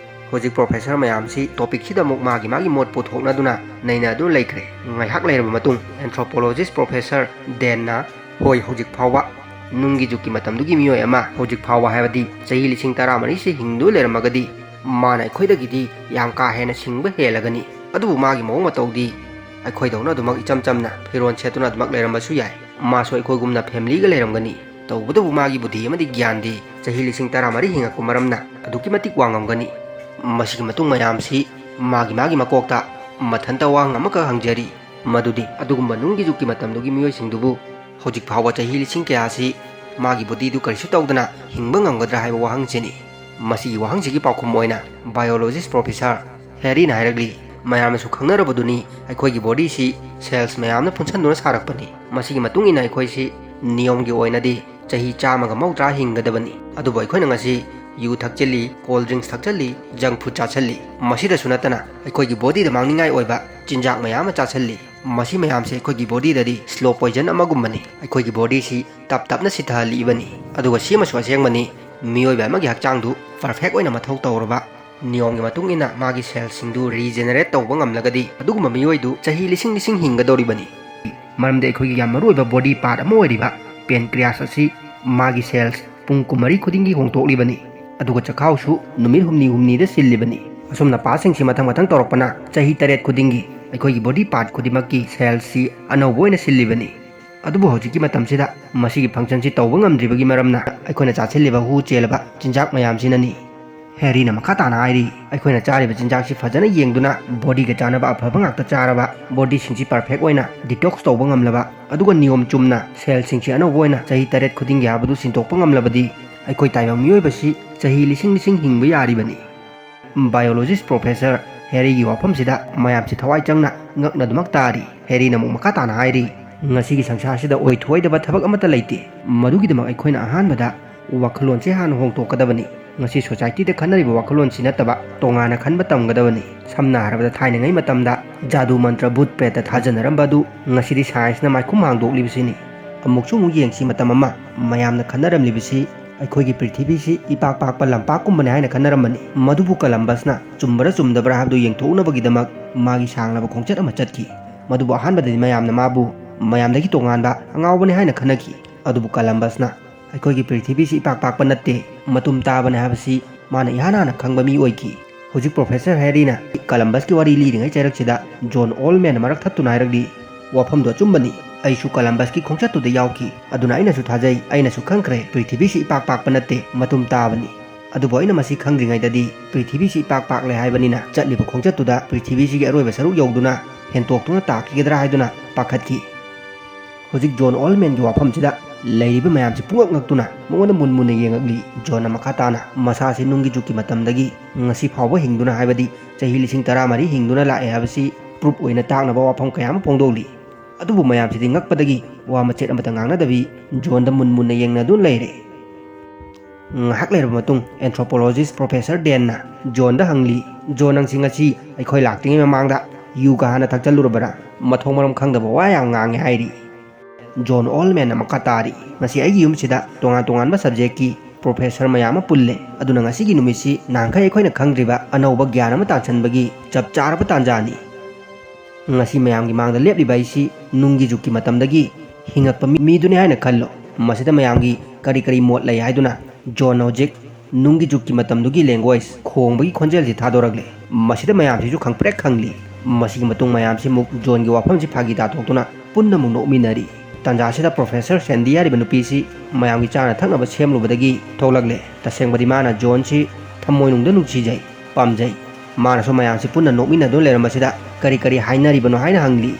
ꯍꯧꯖꯤꯛ ꯄ꯭ꯔꯣꯐꯦꯁꯔ ꯃꯌꯥꯝꯁꯤ ꯇꯣꯄꯤꯛꯁꯤꯗ ꯑꯃꯨꯛ ꯃꯥꯒꯤ ꯃꯥꯒꯤ ꯃꯣꯠ ꯄꯨꯊꯣꯛꯅꯗꯨꯅ ꯅꯩꯅꯗꯨꯅ ꯂꯩꯈ꯭ꯔꯦ꯫ ꯉꯥꯏꯍꯥꯛ ꯂꯩꯔꯕ ꯃꯇꯨꯡ ꯑꯦꯟꯊ꯭ꯔꯣꯄꯣꯂꯣꯖꯤꯁ ꯄ꯭ꯔꯣꯐꯦꯁꯔ ꯗꯦꯟꯅ, "ꯍꯣꯏ, ꯍꯧꯖꯤꯛ ꯐꯥꯎꯕ ꯅꯨꯡꯒꯤ ꯖꯨꯒꯀꯤ ꯃꯇꯝꯗꯨꯒꯤ ꯃꯤꯑꯣꯏ ꯑꯃ ꯍꯧꯖꯤꯛ ꯐꯥꯎꯕ, ꯍꯥꯏꯕꯗꯤ ꯆꯍꯤ ꯂꯤꯁꯤꯡ ꯇꯔꯥꯃꯔꯤꯁꯤ ꯍꯤꯡꯗꯨꯅ ꯂꯩꯔꯝꯃꯒꯗꯤ ꯃꯥꯅ ꯑꯩꯈꯣꯏꯗꯒꯤꯗꯤ ꯌꯥꯝ ꯀꯥ ꯍꯦꯟꯅ ꯁꯤꯡꯕ ꯍꯦꯜꯂꯒꯅꯤ꯫ ꯑꯗꯨꯕꯨ ꯃꯥꯒꯤ ꯃꯑꯣꯡ ꯃꯇꯧꯗꯤ ꯑꯩꯈꯣꯏꯗꯧꯅ ꯑꯗꯨꯃꯛ ꯏꯆꯝ ꯆꯝꯅ ꯐꯤꯔꯣꯜ ꯁꯦꯠꯇꯨꯅ ꯑꯗꯨꯃꯛ ꯂꯩꯔꯝꯕꯁꯨ ꯌꯥꯏ꯫ ꯃꯥꯁꯨ ꯑꯩꯈꯣꯏꯒꯨꯝꯅ ꯐꯦꯃꯤꯂꯤꯒ ꯂꯩꯔꯝꯒꯅꯤ꯫ ꯇꯧꯕꯇꯕꯨ ꯃꯥꯒꯤ ꯕꯨꯙꯤ ꯑꯃꯗꯤ ꯒ꯭ꯌꯥꯟꯗꯤ ꯆꯍꯤ ꯂꯤꯁꯤꯡ ꯇꯔꯥꯃꯔꯤ ꯍꯤꯡꯉꯛꯄ ꯃꯔꯝꯅ ꯑꯗꯨꯛꯀꯤ ꯃꯇꯤꯛ ꯋꯥꯡꯉꯝꯒꯅꯤ꯫ ꯃꯁꯤꯒꯤ ꯃꯇꯨꯡ ꯃꯌꯥꯝꯁꯤ ꯃꯥꯒꯤ ꯃꯥꯒꯤ ꯃꯀꯣꯛꯇ ꯃꯊꯟꯇ ꯋꯥꯍꯪ ꯑꯃꯈꯛ ꯍꯪꯖꯔꯤ, ꯃꯗꯨꯗꯤ ꯑꯗꯨꯒꯨꯝꯕ ꯅꯨꯡꯒꯤ ꯖꯨꯒꯀꯤ ꯃꯇꯝꯗꯨꯒꯤ ꯃꯤꯑꯣꯏꯁꯤꯡꯗꯨꯕꯨ ꯍꯧꯖꯤꯛ ꯐꯥꯎꯕ ꯆꯍꯤ ꯂꯤꯁꯤꯡ ꯀꯌꯥꯁꯤ ꯃꯥꯒꯤ ꯕꯣꯗꯤꯗꯨ ꯀꯔꯤꯁꯨ ꯇꯧꯗꯅ ꯍꯤꯡꯕ ꯉꯝꯒꯗ꯭ꯔꯥ ꯍꯥꯏꯕ ꯋꯥꯍꯪꯁꯤꯅꯤ꯫ ꯃꯁꯤꯒꯤ ꯋꯥꯍꯪꯁꯤꯒꯤ ꯄꯥꯎꯈꯨꯝ ꯑꯣꯏꯅ ꯕꯥꯏꯑꯣꯂꯣꯖꯤꯁ ꯄ꯭ꯔꯣꯐꯦꯁꯔ ꯍꯦꯔꯤꯅ ꯍꯥꯏꯔꯛꯂꯤ, "ꯃꯌꯥꯝꯅꯁꯨ ꯈꯪꯅꯔꯕꯗꯨꯅꯤ, ꯑꯩꯈꯣꯏꯒꯤ ꯕꯣꯗꯤꯁꯤ ꯁꯦꯜꯁ ꯃꯌꯥꯝꯅ ꯄꯨꯟꯁꯤꯟꯗꯨꯅ ꯁꯥꯔꯛꯄꯅꯤ꯫ ꯃꯁꯤꯒꯤ ꯃꯇꯨꯡ ꯏꯟꯅ ꯑꯩꯈꯣꯏꯁꯤ ꯅꯤꯌꯣꯝꯒꯤ ꯑꯣꯏꯅꯗꯤ ꯆꯍꯤ ꯆꯥꯝꯃꯒ ꯃꯧꯗ꯭ꯔꯥ ꯍꯤꯡꯒꯗꯕꯅꯤ꯫ ꯑꯗꯨꯕꯨ ꯑꯩꯈꯣꯏꯅ ꯉꯁꯤ ꯌꯨ ꯊꯛꯆꯤꯜꯂꯤ, ꯀꯣꯜ ꯗ꯭ꯔꯤꯡꯛꯁ ꯊꯛꯆꯤꯜꯂꯤ, ꯖꯪꯛ ꯐꯨꯗ ꯆꯥꯁꯤꯜꯂꯤ꯫ ꯃꯁꯤꯗꯁꯨ ꯅꯠꯇꯅ ꯑꯩꯈꯣꯏꯒꯤ ꯕꯣꯗꯤꯗ ꯃꯥꯡꯅꯤꯡꯉꯥꯏ ꯑꯣꯏꯕ ꯆꯤꯟꯖꯥꯛ ꯃꯌꯥꯝ ꯑꯃ ꯆꯥꯁꯤꯜꯂꯤ꯫ ꯃꯁꯤ ꯃꯌꯥꯝꯁꯦ ꯑꯩꯈꯣꯏꯒꯤ ꯕꯣꯗꯤꯗꯗꯤ ꯁ꯭ꯂꯣ ꯄꯣꯏꯖꯟ ꯑꯃꯒꯨꯝꯕꯅꯤ꯫ ꯑꯩꯈꯣꯏꯒꯤ ꯕꯣꯗꯤꯁꯤ ꯇꯞ ꯇꯞꯅ ꯁꯤꯊꯍꯜꯂꯤꯕꯅꯤ꯫ ꯑꯗꯨꯒ ꯁꯤꯃꯁꯨ ꯑꯁꯦꯡꯕꯅꯤ, ꯃꯤꯑꯣꯏꯕ ꯑꯃꯒꯤ ꯍꯛꯆꯥꯡꯗꯨ ꯄꯔꯐꯦꯛ ꯑꯣꯏꯅ ꯃꯊꯧ ꯇꯧꯔꯕ ꯅꯤꯌꯣꯝꯒꯤ ꯃꯇꯨꯡ ꯏꯟꯅ ꯃꯥꯒꯤ ꯁꯦꯜꯁꯤꯡꯗꯨ ꯔꯤꯖꯦꯅꯦꯔꯦꯠ ꯇꯧꯕ ꯉꯝꯂꯒꯗꯤ ꯑꯗꯨꯒꯨꯝꯕ ꯃꯤꯑꯣꯏꯗꯨ ꯆꯍꯤ ꯂꯤꯁꯤꯡ ꯂꯤꯁꯤꯡ ꯍꯤꯡꯒꯗꯧꯔꯤꯕꯅꯤ꯫ ꯃꯔꯝꯗꯤ ꯑꯩꯈꯣꯏꯒꯤ ꯌꯥꯝ ꯃꯔꯨꯑꯣꯏꯕ ꯕꯣꯗꯤ ꯄꯥꯔꯠ ꯑꯃ ꯑꯣꯏꯔꯤꯕ ꯄꯦꯟꯀ꯭ꯔꯤꯌꯥꯁ ꯑꯁꯤ ꯃꯥꯒꯤ ꯁꯦꯜꯁ ꯄꯨꯡ ꯀꯨꯟꯃꯔꯤ ꯈꯨꯗꯤꯡꯒꯤ ꯍꯣꯡꯗꯣꯛꯂꯤꯕꯅꯤ꯫ ꯑꯗꯨꯒ ꯆꯈꯥꯎꯁꯨ ꯅꯨꯃꯤꯠ ꯍꯨꯝꯅꯤ ꯍꯨꯝꯅꯤꯗ ꯁꯤꯜꯂꯤꯕꯅꯤ꯫ ꯑꯁꯨꯝꯅ ꯄꯥꯔꯠꯁꯤꯡꯁꯤ ꯃꯊꯪ ꯃꯊꯪ ꯇꯧꯔꯛꯄꯅ ꯆꯍꯤ ꯇꯔꯦꯠ ꯈꯨꯗꯤꯡꯒꯤ ꯑꯩꯈꯣꯏꯒꯤ ꯕꯣꯗꯤ ꯄꯥꯔꯠ ꯈꯨꯗꯤꯡꯃꯛꯀꯤ ꯁꯦꯜꯁꯤ ꯑꯅꯧꯕ ꯑꯣꯏꯅ ꯁꯤꯜꯂꯤꯕꯅꯤ꯫ ꯑꯗꯨꯕꯨ ꯍꯧꯖꯤꯛꯀꯤ ꯃꯇꯝꯁꯤꯗ ꯃꯁꯤꯒꯤ ꯐꯪꯁꯟꯁꯤ ꯇꯧꯕ ꯉꯝꯗ꯭ꯔꯤꯕꯒꯤ ꯃꯔꯝꯅ ꯑꯩꯈꯣꯏꯅ ꯆꯥꯁꯤꯜꯂꯤꯕ ꯍꯨ ꯆꯦꯜꯂꯕ ꯆꯤꯟꯖꯥꯛ ꯃꯌꯥꯝꯁꯤꯅꯅꯤ꯫ ꯍꯦꯔꯤꯅ ꯃꯈꯥ ꯇꯥꯅ ꯍꯥꯏꯔꯤ, ꯑꯩꯈꯣꯏꯅ ꯆꯥꯔꯤꯕ ꯆꯤꯟꯖꯥꯛꯁꯤ ꯐꯖꯅ ꯌꯦꯡꯗꯨꯅ ꯕꯣꯗꯤꯒ ꯆꯥꯅꯕ ꯑꯐꯕ ꯉꯥꯛꯇ ꯆꯥꯔꯕ, ꯕꯣꯗꯤꯁꯤꯡꯁꯤ ꯄꯔꯐꯦꯛ ꯑꯣꯏꯅ ꯗꯤꯇꯣꯛꯁ ꯇꯧꯕ ꯉꯝꯂꯕ, ꯑꯗꯨꯒ ꯅꯤꯌꯣꯝ ꯆꯨꯝꯅ ꯁꯦꯜꯁꯤꯡꯁꯤ ꯑꯅꯧꯕ ꯑꯣꯏꯅ ꯆꯍꯤ ꯇꯔꯦꯠ ꯈꯨꯗꯤꯡꯒꯤ ꯍꯥꯏꯕꯗꯨ ꯁꯤꯟꯗꯣꯛꯄ ꯉꯝꯂꯕꯗꯤ ꯑꯩꯈꯣꯏ ꯇꯥꯏꯕꯪ ꯃꯤꯑꯣꯏꯕꯁꯤ ꯆꯍꯤ ꯂꯤꯁꯤꯡ ꯂꯤꯁꯤꯡ ꯍꯤꯡꯕ ꯌꯥꯔꯤꯕꯅꯤ꯫ ꯕꯥꯏꯑꯣꯂꯣꯖꯤꯁ꯭ꯠ ꯄ꯭ꯔꯣꯐꯦꯁꯔ ꯍꯦꯔꯤꯒꯤ ꯋꯥꯐꯝꯁꯤꯗ ꯃꯌꯥꯝꯁꯤ ꯊꯋꯥꯏ ꯆꯪꯅ ꯉꯛꯅꯗꯨꯃꯛ ꯇꯥꯔꯤ꯫ ꯍꯦꯔꯤꯅ ꯑꯃꯨꯛ ꯃꯈꯥ ꯇꯥꯅ ꯍꯥꯏꯔꯤ, ꯉꯁꯤꯒꯤ ꯁꯪꯁꯥꯔꯁꯤꯗ ꯑꯣꯏꯊꯣꯛꯑꯣꯏꯗꯕ ꯊꯕꯛ ꯑꯃꯠꯇ ꯂꯩꯇꯦ꯫ ꯃꯗꯨꯒꯤꯗꯃꯛ ꯑꯩꯈꯣꯏꯅ ꯑꯍꯥꯟꯕꯗ ꯋꯥꯈꯜꯂꯣꯟꯁꯦ ꯍꯥꯟꯅ ꯍꯣꯡꯗꯣꯛꯀꯗꯕꯅꯤ꯫ ꯉꯁꯤ ꯁꯣꯁꯥꯏꯇꯤꯗ ꯈꯟꯅꯔꯤꯕ ꯋꯥꯈꯜꯂꯣꯟꯁꯤ ꯅꯠꯇꯕ ꯇꯣꯉꯥꯟꯅ ꯈꯟꯕ ꯇꯝꯒꯗꯕꯅꯤ꯫ ꯁꯝꯅ ꯍꯥꯏꯔꯕꯗ ꯊꯥꯏꯅꯉꯩ ꯃꯇꯝꯗ ꯖꯥꯗꯨ ꯃꯟꯇ꯭ꯔ ꯚꯨꯠ ꯄ꯭ꯔꯦꯠꯇ ꯊꯥꯖꯅꯔꯝꯕ ꯑꯗꯨ ꯉꯁꯤꯗꯤ ꯁꯥꯏꯟꯁꯅ ꯃꯥꯏꯈꯨꯝ ꯍꯥꯡꯗꯣꯛꯂꯤꯕꯁꯤꯅꯤ꯫ ꯑꯃꯨꯛꯁꯨ ꯑꯃꯨꯛ ꯌꯦꯡꯁꯤ, ꯃꯇꯝ ꯑꯃ ꯃꯌꯥꯝꯅ ꯈꯟꯅꯔꯝꯂꯤꯕꯁꯤ ꯑꯩꯈꯣꯏꯒꯤ ꯄ꯭ꯔꯤꯊꯤꯕꯤꯁꯤ ꯏꯄꯥꯛ ꯄꯥꯛꯄ ꯂꯝꯄꯥꯛꯀꯨꯝꯕꯅꯤ ꯍꯥꯏꯅ ꯈꯟꯅꯔꯝꯕꯅꯤ꯫ ꯃꯗꯨꯕꯨ ꯀꯂꯝꯕꯁꯅ ꯆꯨꯝꯕꯔꯥ ꯆꯨꯝꯗꯕꯔꯥ ꯍꯥꯏꯕꯗꯨ ꯌꯦꯡꯊꯣꯛꯅꯕꯒꯤꯗꯃꯛ ꯃꯥꯒꯤ ꯁꯥꯡꯂꯕ ꯈꯣꯡꯆꯠ ꯑꯃ ꯆꯠꯈꯤ꯫ ꯃꯗꯨꯕꯨ ꯑꯍꯥꯟꯕꯗꯗꯤ ꯃꯌꯥꯝꯅ ꯃꯥꯕꯨ ꯃꯌꯥꯝꯗꯒꯤ ꯇꯣꯉꯥꯟꯕ ꯑꯉꯥꯎꯕꯅꯤ ꯍꯥꯏꯅ ꯈꯟꯅꯈꯤ꯫ ꯑꯗꯨꯕꯨ ꯀꯂꯝꯕꯁꯅ ꯑꯩꯈꯣꯏꯒꯤ ꯄ꯭ꯔꯤꯊꯤꯕꯤꯁꯤ ꯏꯄꯥꯛ ꯄꯥꯛꯄ ꯅꯠꯇꯦ, ꯃꯇꯨꯝ ꯇꯥꯕꯅꯤ ꯍꯥꯏꯕꯁꯤ ꯃꯥꯅ ꯏꯍꯥꯟ ꯍꯥꯟꯅ ꯈꯪꯕ ꯃꯤ ꯑꯣꯏꯈꯤ꯫ ꯍꯧꯖꯤꯛ ꯄ꯭ꯔꯣꯐꯦꯁꯔ ꯍꯦꯔꯤꯅ ꯀꯂꯝꯕꯁꯀꯤ ꯋꯥꯔꯤ ꯂꯤꯔꯤꯉꯩ ꯆꯩꯔꯛꯁꯤꯗ ꯖꯣꯟ ꯑꯣꯜꯃꯦꯟ ꯃꯔꯛ ꯊꯠꯇꯨꯅ ꯍꯥꯏꯔꯛꯂꯤ, "ꯋꯥꯐꯝꯗꯣ ꯑꯆꯨꯝꯕꯅꯤ꯫ ꯑꯩꯁꯨ ꯀꯂꯝꯕꯁꯀꯤ ꯈꯣꯡꯆꯠꯇꯨꯗ ꯌꯥꯎꯈꯤ꯫ ꯑꯗꯨꯅ ꯑꯩꯅꯁꯨ ꯊꯥꯖꯩ, ꯑꯩꯅꯁꯨ ꯈꯪꯈ꯭ꯔꯦ, ꯄ꯭ꯔꯤꯊꯤꯕꯤꯁꯤ ꯏꯄꯥꯛ ꯄꯥꯛꯄ ꯅꯠꯇꯦ, ꯃꯇꯨꯝ ꯇꯥꯕꯅꯤ꯫ ꯑꯗꯨꯕꯨ ꯑꯩꯅ ꯃꯁꯤ ꯈꯪꯗ꯭ꯔꯤꯉꯩꯗꯗꯤ ꯄ꯭ꯔꯤꯊꯤꯕꯤꯁꯤ ꯏꯄꯥꯛ ꯄꯥꯛꯂꯦ ꯍꯥꯏꯕꯅꯤꯅ ꯆꯠꯂꯤꯕ ꯈꯣꯡꯆꯠꯇꯨꯗ ꯄ꯭ꯔꯤꯊꯤꯕꯤꯁꯤꯒꯤ ꯑꯔꯣꯏꯕ ꯁꯔꯨꯛ ꯌꯧꯗꯨꯅ ꯍꯦꯟꯇꯣꯛꯇꯨꯅ ꯇꯥꯈꯤꯒꯗ꯭ꯔꯥ ꯍꯥꯏꯗꯨꯅ ꯄꯥꯈꯠꯈꯤ"꯫ ꯍꯧꯖꯤꯛ ꯖꯣꯟ ꯑꯣꯜꯃꯦꯟꯒꯤ ꯋꯥꯐꯝꯁꯤꯗ ꯂꯩꯔꯤꯕ ꯃꯌꯥꯝꯁꯤ ꯄꯨꯡꯉꯛ ꯉꯛꯇꯨꯅ ꯃꯉꯣꯟꯗ ꯃꯨꯟ ꯃꯨꯟꯅ ꯌꯦꯡꯉꯛꯂꯤ꯫ ꯖꯣꯟꯅ ꯃꯈꯥ ꯇꯥꯅ ꯃꯁꯥꯁꯤ ꯅꯨꯡꯒꯤ ꯖꯨꯛꯀꯤ ꯃꯇꯝꯗꯒꯤ ꯉꯁꯤ ꯐꯥꯎꯕ ꯍꯤꯡꯗꯨꯅ, ꯍꯥꯏꯕꯗꯤ ꯆꯍꯤ ꯂꯤꯁꯤꯡ ꯇꯔꯥꯃꯔꯤ ꯍꯤꯡꯗꯨꯅ ꯂꯥꯛꯑꯦ ꯍꯥꯏꯕꯁꯤ ꯄ꯭ꯔꯨꯐ ꯑꯣꯏꯅ ꯇꯥꯛꯅꯕ ꯋꯥꯐꯝ ꯀꯌꯥ ꯑꯃ ꯐꯣꯡꯗꯣꯛꯂꯤ꯫ ꯑꯗꯨꯕꯨ ꯃꯌꯥꯝꯁꯤꯗꯤ ꯉꯛꯄꯗꯒꯤ ꯋꯥ ꯃꯆꯦꯠ ꯑꯃꯠꯇ ꯉꯥꯡꯅꯗꯕꯤ ꯖꯣꯟꯗ ꯃꯨꯟ ꯃꯨꯟꯅ ꯌꯦꯡꯅꯗꯨꯅ ꯂꯩꯔꯦ꯫ ꯉꯥꯏꯍꯥꯛ ꯂꯩꯔꯕ ꯃꯇꯨꯡ, ꯑꯦꯟꯊ꯭ꯔꯣꯄꯣꯂꯣꯖꯤꯁ꯭ꯠ ꯄ꯭ꯔꯣꯐꯦꯁꯔ ꯗꯦꯟꯅ ꯖꯣꯟꯗ ꯍꯪꯂꯤ, "ꯖꯣꯟ, ꯅꯪꯁꯤ ꯉꯁꯤ ꯑꯩꯈꯣꯏ ꯂꯥꯛꯇ꯭ꯔꯤꯉꯩ ꯃꯃꯥꯡꯗ ꯌꯨꯒ ꯍꯥꯟꯅ ꯊꯛꯆꯜꯂꯨꯔꯕꯔꯥ? ꯃꯊꯣꯡ ꯃꯔꯝ ꯈꯪꯗꯕ ꯋꯥ ꯌꯥꯝ ꯉꯥꯡꯉꯦ" ꯍꯥꯏꯔꯤ꯫ ꯖꯣꯟ ꯑꯣꯜꯃꯦꯟꯅ ꯃꯈꯥ ꯇꯥꯔꯤ, "ꯃꯁꯤ ꯑꯩꯒꯤ ꯌꯨꯝꯁꯤꯗ ꯇꯣꯉꯥꯟ ꯇꯣꯉꯥꯟꯕ ꯁꯕꯖꯦꯛꯀꯤ ꯄ꯭ꯔꯣꯐꯦꯁꯔ ꯃꯌꯥꯝ ꯑꯃ ꯄꯨꯜꯂꯦ꯫ ꯑꯗꯨꯅ ꯉꯁꯤꯒꯤ ꯅꯨꯃꯤꯠꯁꯤ ꯅꯍꯥꯟꯈꯩ ꯑꯩꯈꯣꯏꯅ ꯈꯪꯗ꯭ꯔꯤꯕ ꯑꯅꯧꯕ ꯒ꯭ꯌꯥꯟ ꯑꯃ ꯇꯥꯟꯁꯤꯟꯕꯒꯤ ꯆꯞ ꯆꯥꯔꯕ ꯇꯥꯟꯖꯥꯅꯤ꯫ ꯉꯁꯤ ꯃꯌꯥꯝꯒꯤ ꯃꯥꯡꯗ ꯂꯦꯞꯂꯤꯕ ꯑꯩꯁꯤ ꯅꯨꯡꯒꯤ ꯖꯨꯒꯀꯤ ꯃꯇꯝꯗꯒꯤ ꯍꯤꯡꯉꯛꯄ ꯃꯤ-, ꯃꯤꯗꯨꯅꯤ ꯍꯥꯏꯅ ꯈꯜꯂꯣ꯫ ꯃꯁꯤꯗ ꯃꯌꯥꯝꯒꯤ ꯀꯔꯤ ꯀꯔꯤ ꯃꯣꯠ ꯂꯩ ꯍꯥꯏꯗꯨꯅ ꯖꯣꯟꯅ ꯍꯧꯖꯤꯛ ꯅꯨꯡꯒꯤ ꯖꯨꯒꯀꯤ ꯃꯇꯝꯗꯨꯒꯤ ꯂꯦꯡꯒ꯭ꯋꯦꯖ ꯈꯣꯡꯕꯒꯤ ꯈꯣꯟꯖꯦꯜꯁꯤ ꯊꯥꯗꯣꯔꯛꯂꯦ꯫ ꯃꯁꯤꯗ ꯃꯌꯥꯝꯁꯤꯁꯨ ꯈꯪꯄ꯭ꯔꯦꯛ ꯈꯪꯂꯤ꯫ ꯃꯁꯤꯒꯤ ꯃꯇꯨꯡ ꯃꯌꯥꯝꯁꯤ ꯑꯃꯨꯛ ꯖꯣꯟꯒꯤ ꯋꯥꯐꯝꯁꯤ ꯐꯥꯒꯤ ꯇꯥꯊꯣꯛꯇꯨꯅ ꯄꯨꯟꯅ ꯑꯃꯨꯛ ꯅꯣꯛꯃꯤꯟꯅꯔꯤ꯫ ꯇꯥꯟꯖꯥꯁꯤꯗ ꯄ꯭ꯔꯣꯐꯦꯁꯔ ꯁꯦꯟꯗꯤ ꯍꯥꯏꯔꯤꯕ ꯅꯨꯄꯤꯁꯤ ꯃꯌꯥꯝꯒꯤ ꯆꯥꯅ ꯊꯛꯅꯕ ꯁꯦꯝꯂꯨꯕꯗꯒꯤ ꯊꯣꯛꯂꯛꯂꯦ꯫ ꯇꯁꯦꯡꯕꯗꯤ ꯃꯥꯅ ꯖꯣꯟꯁꯤ ꯊꯃꯣꯏꯅꯨꯡꯗ ꯅꯨꯡꯁꯤꯖꯩ, ꯄꯥꯝꯖꯩ꯫ ꯃꯥꯅꯁꯨ ꯃꯌꯥꯝꯁꯤ ꯄꯨꯟꯅ ꯅꯣꯛꯃꯤꯟꯅꯗꯨꯅ ꯂꯩꯔꯝꯕꯁꯤꯗ ꯀꯔꯤ ꯀꯔꯤ ꯍꯥꯏꯅꯔꯤꯕꯅꯣ ꯍꯥꯏꯅ ꯍꯪꯂꯤ꯫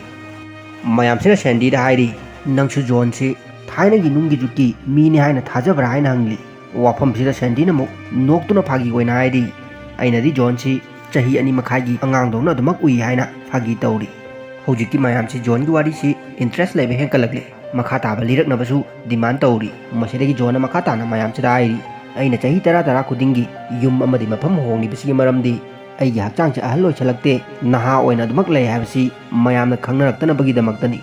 ꯃꯌꯥꯝꯁꯤꯅ ꯁꯦꯟꯗꯤꯗ ꯍꯥꯏꯔꯤ, "ꯅꯪꯁꯨ ꯖꯣꯟꯁꯤ ꯊꯥꯏꯅꯒꯤ ꯅꯨꯡꯒꯤ ꯖꯨꯒꯀꯤ ꯃꯤꯅꯤ ꯍꯥꯏꯅ ꯊꯥꯖꯕ꯭ꯔꯥ?" ꯍꯥꯏꯅ ꯍꯪꯂꯤ꯫ ꯋꯥꯐꯝꯁꯤꯗ ꯁꯦꯟꯗꯤꯅ ꯑꯃꯨꯛ ꯅꯣꯛꯇꯨꯅ ꯐꯥꯒꯤ ꯑꯣꯏꯅ ꯍꯥꯏꯔꯤ, "ꯑꯩꯅꯗꯤ ꯖꯣꯟꯁꯤ ꯆꯍꯤ ꯑꯅꯤ ꯃꯈꯥꯏꯒꯤ ꯑꯉꯥꯡꯗꯧꯅ ꯑꯗꯨꯃꯛ ꯎꯏ" ꯍꯥꯏꯅ ꯐꯥꯒꯤ ꯇꯧꯔꯤ꯫ ꯍꯧꯖꯤꯛꯇꯤ ꯃꯌꯥꯝꯁꯤ ꯖꯣꯟꯒꯤ ꯋꯥꯔꯤꯁꯤ ꯏꯟꯇꯔꯦꯁ ꯂꯩꯕ ꯍꯦꯟꯀꯠꯂꯛꯂꯦ꯫ ꯃꯈꯥ ꯇꯥꯕ ꯂꯤꯔꯛꯅꯕꯁꯨ ꯗꯤꯃꯥꯟ ꯇꯧꯔꯤ꯫ ꯃꯁꯤꯗꯒꯤ ꯖꯣꯟꯅ ꯃꯈꯥ ꯇꯥꯅ ꯃꯌꯥꯝꯁꯤꯗ ꯍꯥꯏꯔꯤ, "ꯑꯩꯅ ꯆꯍꯤ ꯇꯔꯥ ꯇꯔꯥ ꯈꯨꯗꯤꯡꯒꯤ ꯌꯨꯝ ꯑꯃꯗꯤ ꯃꯐꯝ ꯍꯣꯡꯂꯤꯕꯁꯤꯒꯤ ꯃꯔꯝꯗꯤ ꯑꯩꯒꯤ ꯍꯛꯆꯥꯡꯁꯦ ꯑꯍꯜ ꯑꯣꯏꯁꯜꯂꯛꯇꯦ, ꯅꯍꯥ ꯑꯣꯏꯅ ꯑꯗꯨꯃꯛ ꯂꯩ ꯍꯥꯏꯕꯁꯤ ꯃꯌꯥꯝꯅ ꯈꯪꯅꯔꯛꯇꯅꯕꯒꯤꯗꯃꯛꯇꯅꯤ"꯫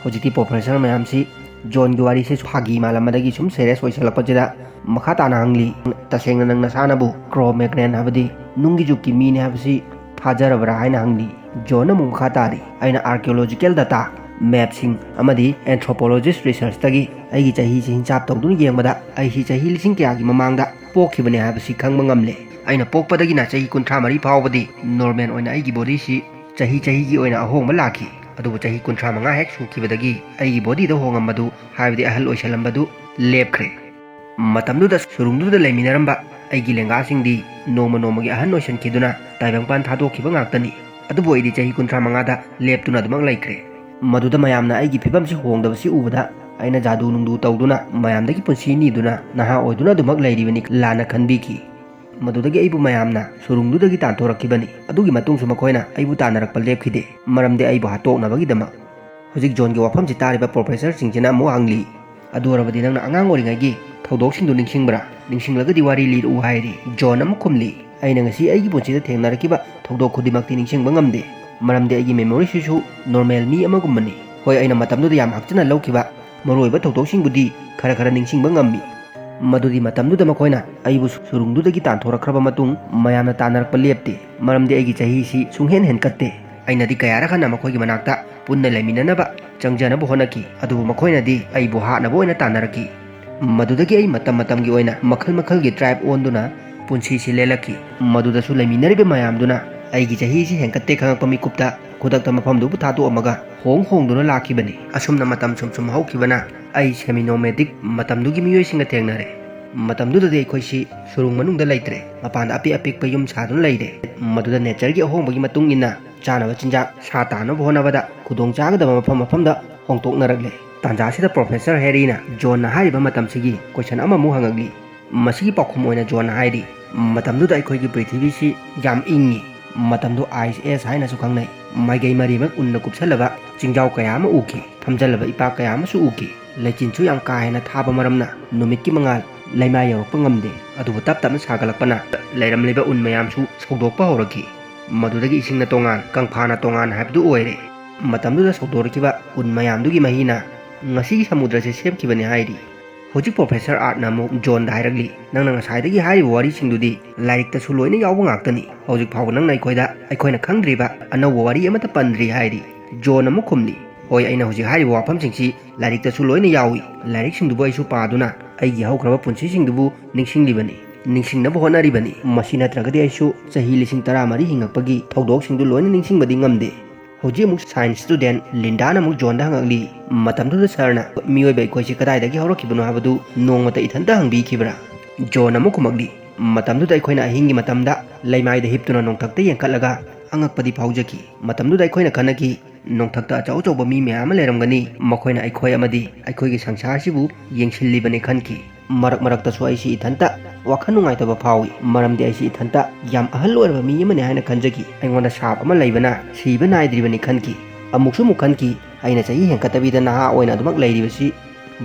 ꯍꯧꯖꯤꯛꯇꯤ ꯄ꯭ꯔꯣꯐꯦꯁꯔ ꯃꯌꯥꯝꯁꯤ ꯖꯣꯟꯒꯤ ꯋꯥꯔꯤꯁꯦ ꯐꯥꯒꯤ ꯃꯥꯜꯂꯝꯕꯗꯒꯤ ꯁꯨꯝ ꯁꯦꯔꯤꯌꯁ ꯑꯣꯏꯁꯜꯂꯛꯄꯁꯤꯗ ꯃꯈꯥ ꯇꯥꯅ ꯍꯪꯂꯤ, "ꯇꯁꯦꯡꯅ ꯅꯪ ꯅꯁꯥꯅꯕꯨ ꯀ꯭ꯔꯣ ꯃꯦꯒꯅꯦꯟ ꯍꯥꯏꯕꯗꯤ ꯅꯨꯡꯒꯤ ꯖꯨꯒꯀꯤ ꯃꯤꯅꯤ ꯍꯥꯏꯕꯁꯤ ꯊꯥꯖꯔꯕ꯭ꯔꯥ?" ꯍꯥꯏꯅ ꯍꯪꯂꯤ꯫ ꯖꯣꯟꯅ ꯑꯃꯨꯛ ꯃꯈꯥ ꯇꯥꯔꯤ, "ꯑꯩꯅ ꯑꯥꯔꯀꯤꯑꯣꯂꯣꯖꯤꯀꯦꯜ ꯗꯇꯥ, ꯃꯦꯞꯁꯤꯡ ꯑꯃꯗꯤ ꯑꯦꯟꯊ꯭ꯔꯣꯄꯣꯂꯣꯖꯤꯁ ꯔꯤꯁꯔꯆꯇꯒꯤ ꯑꯩꯒꯤ ꯆꯍꯤꯁꯤ ꯍꯤꯡꯆꯥꯞ ꯇꯧꯗꯨꯅ ꯌꯦꯡꯕꯗ ꯑꯩꯁꯤ ꯆꯍꯤ ꯂꯤꯁꯤꯡ ꯀꯌꯥꯒꯤ ꯃꯃꯥꯡꯗ ꯄꯣꯛꯈꯤꯕꯅꯦ ꯍꯥꯏꯕꯁꯤ ꯈꯪꯕ ꯉꯝꯂꯦ꯫ ꯑꯩꯅ ꯄꯣꯛꯄꯗꯒꯤꯅ ꯆꯍꯤ ꯀꯨꯟꯊ꯭ꯔꯥ ꯃꯔꯤ ꯐꯥꯎꯕꯗꯤ ꯅꯣꯔꯃꯦꯜ ꯑꯣꯏꯅ ꯑꯩꯒꯤ ꯕꯣꯗꯤꯁꯤ ꯆꯍꯤ ꯆꯍꯤꯒꯤ ꯑꯣꯏꯅ ꯑꯍꯣꯡꯕ ꯂꯥꯛꯈꯤ꯫ ꯑꯗꯨꯕꯨ ꯆꯍꯤ ꯀꯨꯟꯊ꯭ꯔꯥ ꯃꯉꯥ ꯍꯦꯛ ꯁꯨꯈꯤꯕꯗꯒꯤ ꯑꯩꯒꯤ ꯕꯣꯗꯤꯗ ꯍꯣꯡꯉꯝꯕꯗꯨ, ꯍꯥꯏꯕꯗꯤ ꯑꯍꯜ ꯑꯣꯏꯁꯜꯂꯝꯕꯗꯨ ꯂꯦꯞꯈ꯭ꯔꯦ꯫ ꯃꯇꯝꯗꯨꯗ ꯁꯨꯔꯨꯡꯗꯨꯗ ꯂꯩꯃꯤꯟꯅꯔꯝꯕ ꯑꯩꯒꯤ ꯂꯦꯡꯒꯥꯁꯤꯡꯗꯤ ꯅꯣꯡꯃ ꯅꯣꯡꯃꯒꯤ ꯑꯍꯟ ꯑꯣꯏꯁꯤꯟꯈꯤꯗꯨꯅ ꯇꯥꯏꯕꯪꯄꯥꯟ ꯊꯥꯗꯣꯛꯈꯤꯕ ꯉꯥꯛꯇꯅꯤ꯫ ꯑꯗꯨꯕꯨ ꯑꯩꯗꯤ ꯆꯍꯤ ꯀꯨꯟꯊ꯭ꯔꯥ ꯃꯉꯥꯗ ꯂꯦꯞꯇꯨꯅ ꯑꯗꯨꯃꯛ ꯂꯩꯈ꯭ꯔꯦ꯫ ꯃꯗꯨꯗ ꯃꯌꯥꯝꯅ ꯑꯩꯒꯤ ꯐꯤꯕꯝꯁꯤ ꯍꯣꯡꯗꯕꯁꯤ ꯎꯕꯗ ꯑꯩꯅ ꯖꯥꯗꯨ ꯅꯨꯡꯗꯨ ꯇꯧꯗꯨꯅ ꯃꯌꯥꯝꯗꯒꯤ ꯄꯨꯟꯁꯤ ꯅꯤꯗꯨꯅ ꯅꯍꯥ ꯑꯣꯏꯗꯨꯅ ꯑꯗꯨꯃꯛ ꯂꯩꯔꯤꯕꯅꯤ ꯂꯥꯟꯅ ꯈꯟꯕꯤꯈꯤ꯫ ꯃꯗꯨꯗꯒꯤ ꯑꯩꯕꯨ ꯃꯌꯥꯝꯅ ꯁꯨꯔꯨꯡꯗꯨꯗꯒꯤ ꯇꯥꯟꯊꯣꯔꯛꯈꯤꯕꯅꯤ꯫ ꯑꯗꯨꯒꯤ ꯃꯇꯨꯡꯁꯨ ꯃꯈꯣꯏꯅ ꯑꯩꯕꯨ ꯇꯥꯟꯅꯔꯛꯄ ꯂꯦꯞꯈꯤꯗꯦ, ꯃꯔꯝꯗꯤ ꯑꯩꯕꯨ ꯍꯥꯠꯇꯣꯛꯅꯕꯒꯤꯗꯃꯛ꯫ ꯍꯧꯖꯤꯛ ꯖꯣꯟꯒꯤ ꯋꯥꯐꯝꯁꯤ ꯇꯥꯔꯤꯕ ꯄ꯭ꯔꯣꯐꯦꯁꯔꯁꯤꯡꯁꯤꯅ ꯑꯃꯨꯛ ꯍꯪꯂꯤ, "ꯑꯗꯨ ꯑꯣꯏꯔꯕꯗꯤ ꯅꯪꯅ ꯑꯉꯥꯡ ꯑꯣꯏꯔꯤꯉꯩꯒꯤ ꯊꯧꯗꯣꯛꯁꯤꯡꯗꯨ ꯅꯤꯡꯁꯤꯡꯕ꯭ꯔꯥ? ꯅꯤꯡꯁꯤꯡꯂꯒꯗꯤ ꯋꯥꯔꯤ ꯂꯤꯔꯛꯎ" ꯍꯥꯏꯔꯤ꯫ ꯖꯣꯟ ꯑꯃꯨꯛ ꯈꯨꯝꯂꯤ, "ꯑꯩꯅ ꯉꯁꯤ ꯑꯩꯒꯤ ꯄꯨꯟꯁꯤꯗ ꯊꯦꯡꯅꯔꯛꯈꯤꯕ ꯊꯧꯗꯣꯛ ꯈꯨꯗꯤꯡꯃꯛꯇꯤ ꯅꯤꯡꯁꯤꯡꯕ ꯉꯝꯗꯦ, ꯃꯔꯝꯗꯤ ꯑꯩꯒꯤ ꯃꯦꯃꯣꯔꯤꯁꯤꯁꯨ ꯅꯣꯔꯃꯦꯜ ꯃꯤ ꯑꯃꯒꯨꯝꯕꯅꯤ꯫ ꯍꯣꯏ, ꯑꯩꯅ ꯃꯇꯝꯗꯨꯗ ꯌꯥꯝ ꯍꯛꯆꯅ ꯂꯧꯈꯤꯕ ꯃꯔꯨꯑꯣꯏꯕ ꯊꯧꯗꯣꯛꯁꯤꯡꯕꯨꯗꯤ ꯈꯔ ꯈꯔ ꯅꯤꯡꯁꯤꯡꯕ ꯉꯝꯃꯤ"꯫ ꯃꯗꯨꯗꯤ ꯃꯇꯝꯗꯨꯗ ꯃꯈꯣꯏꯅ ꯑꯩꯕꯨ ꯁꯨꯔꯨꯡꯗꯨꯗꯒꯤ ꯇꯥꯟꯊꯣꯔꯛꯈ꯭ꯔꯕ ꯃꯇꯨꯡ ꯃꯌꯥꯝꯅ ꯇꯥꯟꯅꯔꯛꯄ ꯂꯦꯞꯇꯦ, ꯃꯔꯝꯗꯤ ꯑꯩꯒꯤ ꯆꯍꯤꯁꯤ ꯁꯨꯡꯍꯦꯟ ꯍꯦꯟꯀꯠꯇꯦ꯫ ꯑꯩꯅꯗꯤ ꯀꯌꯥꯔꯛ ꯍꯟꯅ ꯃꯈꯣꯏꯒꯤ ꯃꯅꯥꯛꯇ ꯄꯨꯟꯅ ꯂꯩꯃꯤꯟꯅꯅꯕ ꯆꯪꯖꯅꯕ ꯍꯣꯠꯅꯈꯤ, ꯑꯗꯨꯕꯨ ꯃꯈꯣꯏꯅꯗꯤ ꯑꯩꯕꯨ ꯍꯥꯠꯅꯕ ꯑꯣꯏꯅ ꯇꯥꯟꯅꯔꯛꯈꯤ꯫ ꯃꯗꯨꯗꯒꯤ ꯑꯩ ꯃꯇꯝ ꯃꯇꯝꯒꯤ ꯑꯣꯏꯅ ꯃꯈꯜ ꯃꯈꯜꯒꯤ tribe ꯑꯣꯟꯗꯨꯅ ꯄꯨꯟꯁꯤꯁꯤ ꯂꯦꯜꯂꯛꯈꯤ꯫ ꯃꯗꯨꯗꯁꯨ ꯂꯩꯃꯤꯟꯅꯔꯤꯕ ꯃꯌꯥꯝꯗꯨꯅ ꯑꯩꯒꯤ ꯆꯍꯤꯁꯤ ꯍꯦꯟꯀꯠꯇꯦ ꯈꯪꯉꯛꯄ ꯃꯤꯀꯨꯞꯇ ꯈꯨꯗꯛꯇ ꯃꯐꯝꯗꯨꯕꯨ ꯊꯥꯗꯣꯛꯑꯝꯃꯒ ꯍꯣꯡ ꯍꯣꯡꯗꯨꯅ ꯂꯥꯛꯈꯤꯕꯅꯤ꯫ ꯑꯁꯨꯝꯅ ꯃꯇꯝ ꯁꯨꯝ ꯁꯨꯝ ꯍꯧꯈꯤꯕꯅ ꯑꯩ semi nomadic ꯃꯇꯝꯗꯨꯒꯤ ꯃꯤꯑꯣꯏꯁꯤꯡꯒ ꯊꯦꯡꯅꯔꯦ꯫ ꯃꯇꯝꯗꯨꯗꯗꯤ ꯑꯩꯈꯣꯏꯁꯤ ꯁꯨꯔꯨꯡ ꯃꯅꯨꯡꯗ ꯂꯩꯇ꯭ꯔꯦ, ꯃꯄꯥꯟꯗ ꯑꯄꯤꯛ ꯑꯄꯤꯛꯄ ꯌꯨꯝ ꯁꯥꯗꯨꯅ ꯂꯩꯔꯦ꯫ ꯃꯗꯨꯗ natureꯒꯤ ꯑꯍꯣꯡꯕꯒꯤ ꯃꯇꯨꯡ ꯏꯟꯅ ꯆꯥꯅꯕ ꯆꯤꯟꯖꯥꯛ ꯁꯥ ꯇꯥꯅꯕ ꯍꯣꯠꯅꯕꯗ ꯈꯨꯗꯣꯡ ꯆꯥꯒꯗꯕ ꯃꯐꯝ ꯃꯐꯝꯗ ꯍꯣꯡꯗꯣꯛꯅꯔꯛꯂꯦ꯫ ꯇꯥꯟꯖꯥꯁꯤꯗ Professor Harryꯅ Johnꯅ ꯍꯥꯏꯔꯤꯕ ꯃꯇꯝꯁꯤꯒꯤ question ꯑꯃꯃꯨꯛ ꯍꯪꯉꯛꯂꯤ꯫ ꯃꯁꯤꯒꯤ ꯄꯥꯎꯈꯨꯝ ꯑꯣꯏꯅ Johnꯅ ꯍꯥꯏꯔꯤ, "ꯃꯇꯝꯗꯨꯗ ꯑꯩꯈꯣꯏꯒꯤ ꯄ꯭ꯔꯤꯊꯤꯕꯤꯁꯤ ꯌꯥꯝ ꯏꯪꯉꯤ꯫ ꯃꯇꯝꯗꯨ Ice Age ꯍꯥꯏꯅꯁꯨ ꯈꯪꯅꯩ꯫ ꯃꯥꯏꯀꯩ ꯃꯔꯤꯃꯛ ꯎꯟꯅ ꯀꯨꯞꯁꯜꯂꯕ ꯆꯤꯡꯖꯥꯎ ꯀꯌꯥ ꯑꯃ ꯎꯈꯤ꯫ ꯊꯝꯖꯜꯂꯕ ꯏꯄꯥꯛ ꯀꯌꯥ ꯑꯃꯁꯨ ꯎꯈꯤ꯫ ꯂꯩꯆꯤꯟꯁꯨ ꯌꯥꯝ ꯀꯥ ꯍꯦꯟꯅ ꯊꯥꯕ ꯃꯔꯝꯅ ꯅꯨꯃꯤꯠꯀꯤ ꯃꯉꯥꯜ ꯂꯩꯃꯥꯏ ꯌꯧꯔꯛꯄ ꯉꯝꯗꯦ꯫ ꯑꯗꯨꯕꯨ ꯇꯞ ꯇꯞꯅ ꯁꯥꯒꯠꯂꯛꯄꯅ ꯂꯩꯔꯝꯂꯤꯕ ꯎꯟ ꯃꯌꯥꯝꯁꯨ ꯁꯧꯗꯣꯛꯄ ꯍꯧꯔꯛꯈꯤ꯫ ꯃꯗꯨꯗꯒꯤ ꯏꯁꯤꯡꯅ ꯇꯣꯉꯥꯟ, ꯀꯪꯐꯥꯅ ꯇꯣꯉꯥꯟ ꯍꯥꯏꯕꯗꯨ ꯑꯣꯏꯔꯦ꯫ ꯃꯇꯝꯗꯨꯗ ꯁꯧꯗꯣꯔꯛꯈꯤꯕ ꯎꯟ ꯃꯌꯥꯝꯗꯨꯒꯤ ꯃꯍꯤꯅ ꯉꯁꯤꯒꯤ ꯁꯃꯨꯗ꯭ꯔꯁꯦ ꯁꯦꯝꯈꯤꯕꯅꯤ" ꯍꯥꯏꯔꯤ꯫ ꯍꯧꯖꯤꯛ Professor Artꯅ ꯑꯃꯨꯛ Johnꯗ ꯍꯥꯏꯔꯛꯂꯤ, "ꯅꯪꯅ ꯉꯁꯥꯏꯗꯒꯤ ꯍꯥꯏꯔꯤꯕ ꯋꯥꯔꯤꯁꯤꯡꯗꯨꯗꯤ ꯂꯥꯏꯔꯤꯛꯇꯁꯨ ꯂꯣꯏꯅ ꯌꯥꯎꯕ ꯉꯥꯛꯇꯅꯤ꯫ ꯍꯧꯖꯤꯛ ꯐꯥꯎꯕ ꯅꯪꯅ ꯑꯩꯈꯣꯏꯗ ꯑꯩꯈꯣꯏꯅ ꯈꯪꯗ꯭ꯔꯤꯕ ꯑꯅꯧꯕ ꯋꯥꯔꯤ ꯑꯃꯠꯇ ꯄꯟꯗ꯭ꯔꯤ" ꯍꯥꯏꯔꯤ꯫ John ꯑꯃꯨꯛ ꯈꯨꯝꯂꯤ, "ꯍꯣꯏ, ꯑꯩꯅ ꯍꯧꯖꯤꯛ ꯍꯥꯏꯔꯤꯕ ꯋꯥꯐꯝꯁꯤꯡꯁꯤ ꯂꯥꯏꯔꯤꯛꯇꯁꯨ ꯂꯣꯏꯅ ꯌꯥꯎꯏ꯫ ꯂꯥꯏꯔꯤꯛꯁꯤꯡꯗꯨꯕꯨ ꯑꯩꯁꯨ ꯄꯥꯗꯨꯅ ꯑꯩꯒꯤ ꯍꯧꯈ꯭ꯔꯕ ꯄꯨꯟꯁꯤꯁꯤꯡꯗꯨꯕꯨ ꯅꯤꯡꯁꯤꯡꯂꯤꯕꯅꯤ, ꯅꯤꯡꯁꯤꯡꯅꯕ ꯍꯣꯠꯅꯔꯤꯕꯅꯤ꯫ ꯃꯁꯤ ꯅꯠꯇ꯭ꯔꯒꯗꯤ ꯑꯩꯁꯨ ꯆꯍꯤ ꯂꯤꯁꯤꯡ ꯇꯔꯥꯃꯔꯤ ꯍꯤꯡꯉꯛꯄꯒꯤ ꯊꯧꯗꯣꯛꯁꯤꯡꯗꯨ ꯂꯣꯏꯅ ꯅꯤꯡꯁꯤꯡꯕꯗꯤ ꯉꯝꯗꯦ"꯫ ꯍꯧꯖꯤꯛ ꯑꯃꯨꯛ science student Lindaꯅ ꯑꯃꯨꯛ Johnꯗ ꯍꯪꯉꯛꯂꯤ, "ꯃꯇꯝꯗꯨꯗ ꯁꯥꯔꯅ ꯃꯤꯑꯣꯏꯕ ꯑꯩꯈꯣꯏꯁꯤ ꯀꯗꯥꯏꯗꯒꯤ ꯍꯧꯔꯛꯈꯤꯕꯅꯣ ꯍꯥꯏꯕꯗꯨ ꯅꯣꯡꯃꯇ ꯏꯊꯟꯇ ꯍꯪꯕꯤꯈꯤꯕ꯭ꯔꯥ?" John ꯑꯃꯨꯛ ꯈꯨꯝꯃꯛꯂꯤ, "ꯃꯇꯝꯗꯨꯗ ꯑꯩꯈꯣꯏꯅ ꯑꯍꯤꯡꯒꯤ ꯃꯇꯝꯗ ꯂꯩꯃꯥꯏꯗ ꯍꯤꯞꯇꯨꯅ ꯅꯣꯡꯊꯛꯇ ꯌꯦꯡꯈꯠꯂꯒ ꯑꯉꯛꯄꯗꯤ ꯐꯥꯎꯖꯈꯤ꯫ ꯃꯇꯝꯗꯨꯗ ꯑꯩꯈꯣꯏꯅ ꯈꯟꯅꯈꯤ, ꯅꯣꯡꯊꯛꯇ ꯑꯆꯧ ꯑꯆꯧꯕ ꯃꯤ ꯃꯌꯥꯝ ꯑꯃ ꯂꯩꯔꯝꯒꯅꯤ, ꯃꯈꯣꯏꯅ ꯑꯩꯈꯣꯏ ꯑꯃꯗꯤ ꯑꯩꯈꯣꯏꯒꯤ ꯁꯪꯁꯥꯔꯁꯤꯕꯨ ꯌꯦꯡꯁꯤꯜꯂꯤꯕꯅꯤ ꯈꯟꯈꯤ꯫ ꯃꯔꯛ ꯃꯔꯛꯇꯁꯨ ꯑꯩꯁꯤ ꯏꯊꯟꯇ ꯋꯥꯈꯜ ꯅꯨꯡꯉꯥꯏꯇꯕ ꯐꯥꯎꯏ, ꯃꯔꯝꯗꯤ ꯑꯩꯁꯤ ꯏꯊꯟꯇ ꯌꯥꯝ ꯑꯍꯜ ꯑꯣꯏꯔꯕ ꯃꯤ ꯑꯃꯅꯤ ꯍꯥꯏꯅ ꯈꯟꯖꯈꯤ꯫ ꯑꯩꯉꯣꯟꯗ ꯁꯥꯞ ꯑꯃ ꯂꯩꯕꯅ ꯁꯤꯕ ꯅꯥꯏꯗ꯭ꯔꯤꯕꯅꯤ ꯈꯟꯈꯤ꯫ ꯑꯃꯨꯛꯁꯨ ꯑꯃꯨꯛ ꯈꯟꯈꯤ, ꯑꯩꯅ ꯆꯍꯤ ꯍꯦꯟꯀꯠꯇꯕꯤꯗ ꯅꯍꯥ ꯑꯣꯏꯅ ꯑꯗꯨꯃꯛ ꯂꯩꯔꯤꯕꯁꯤ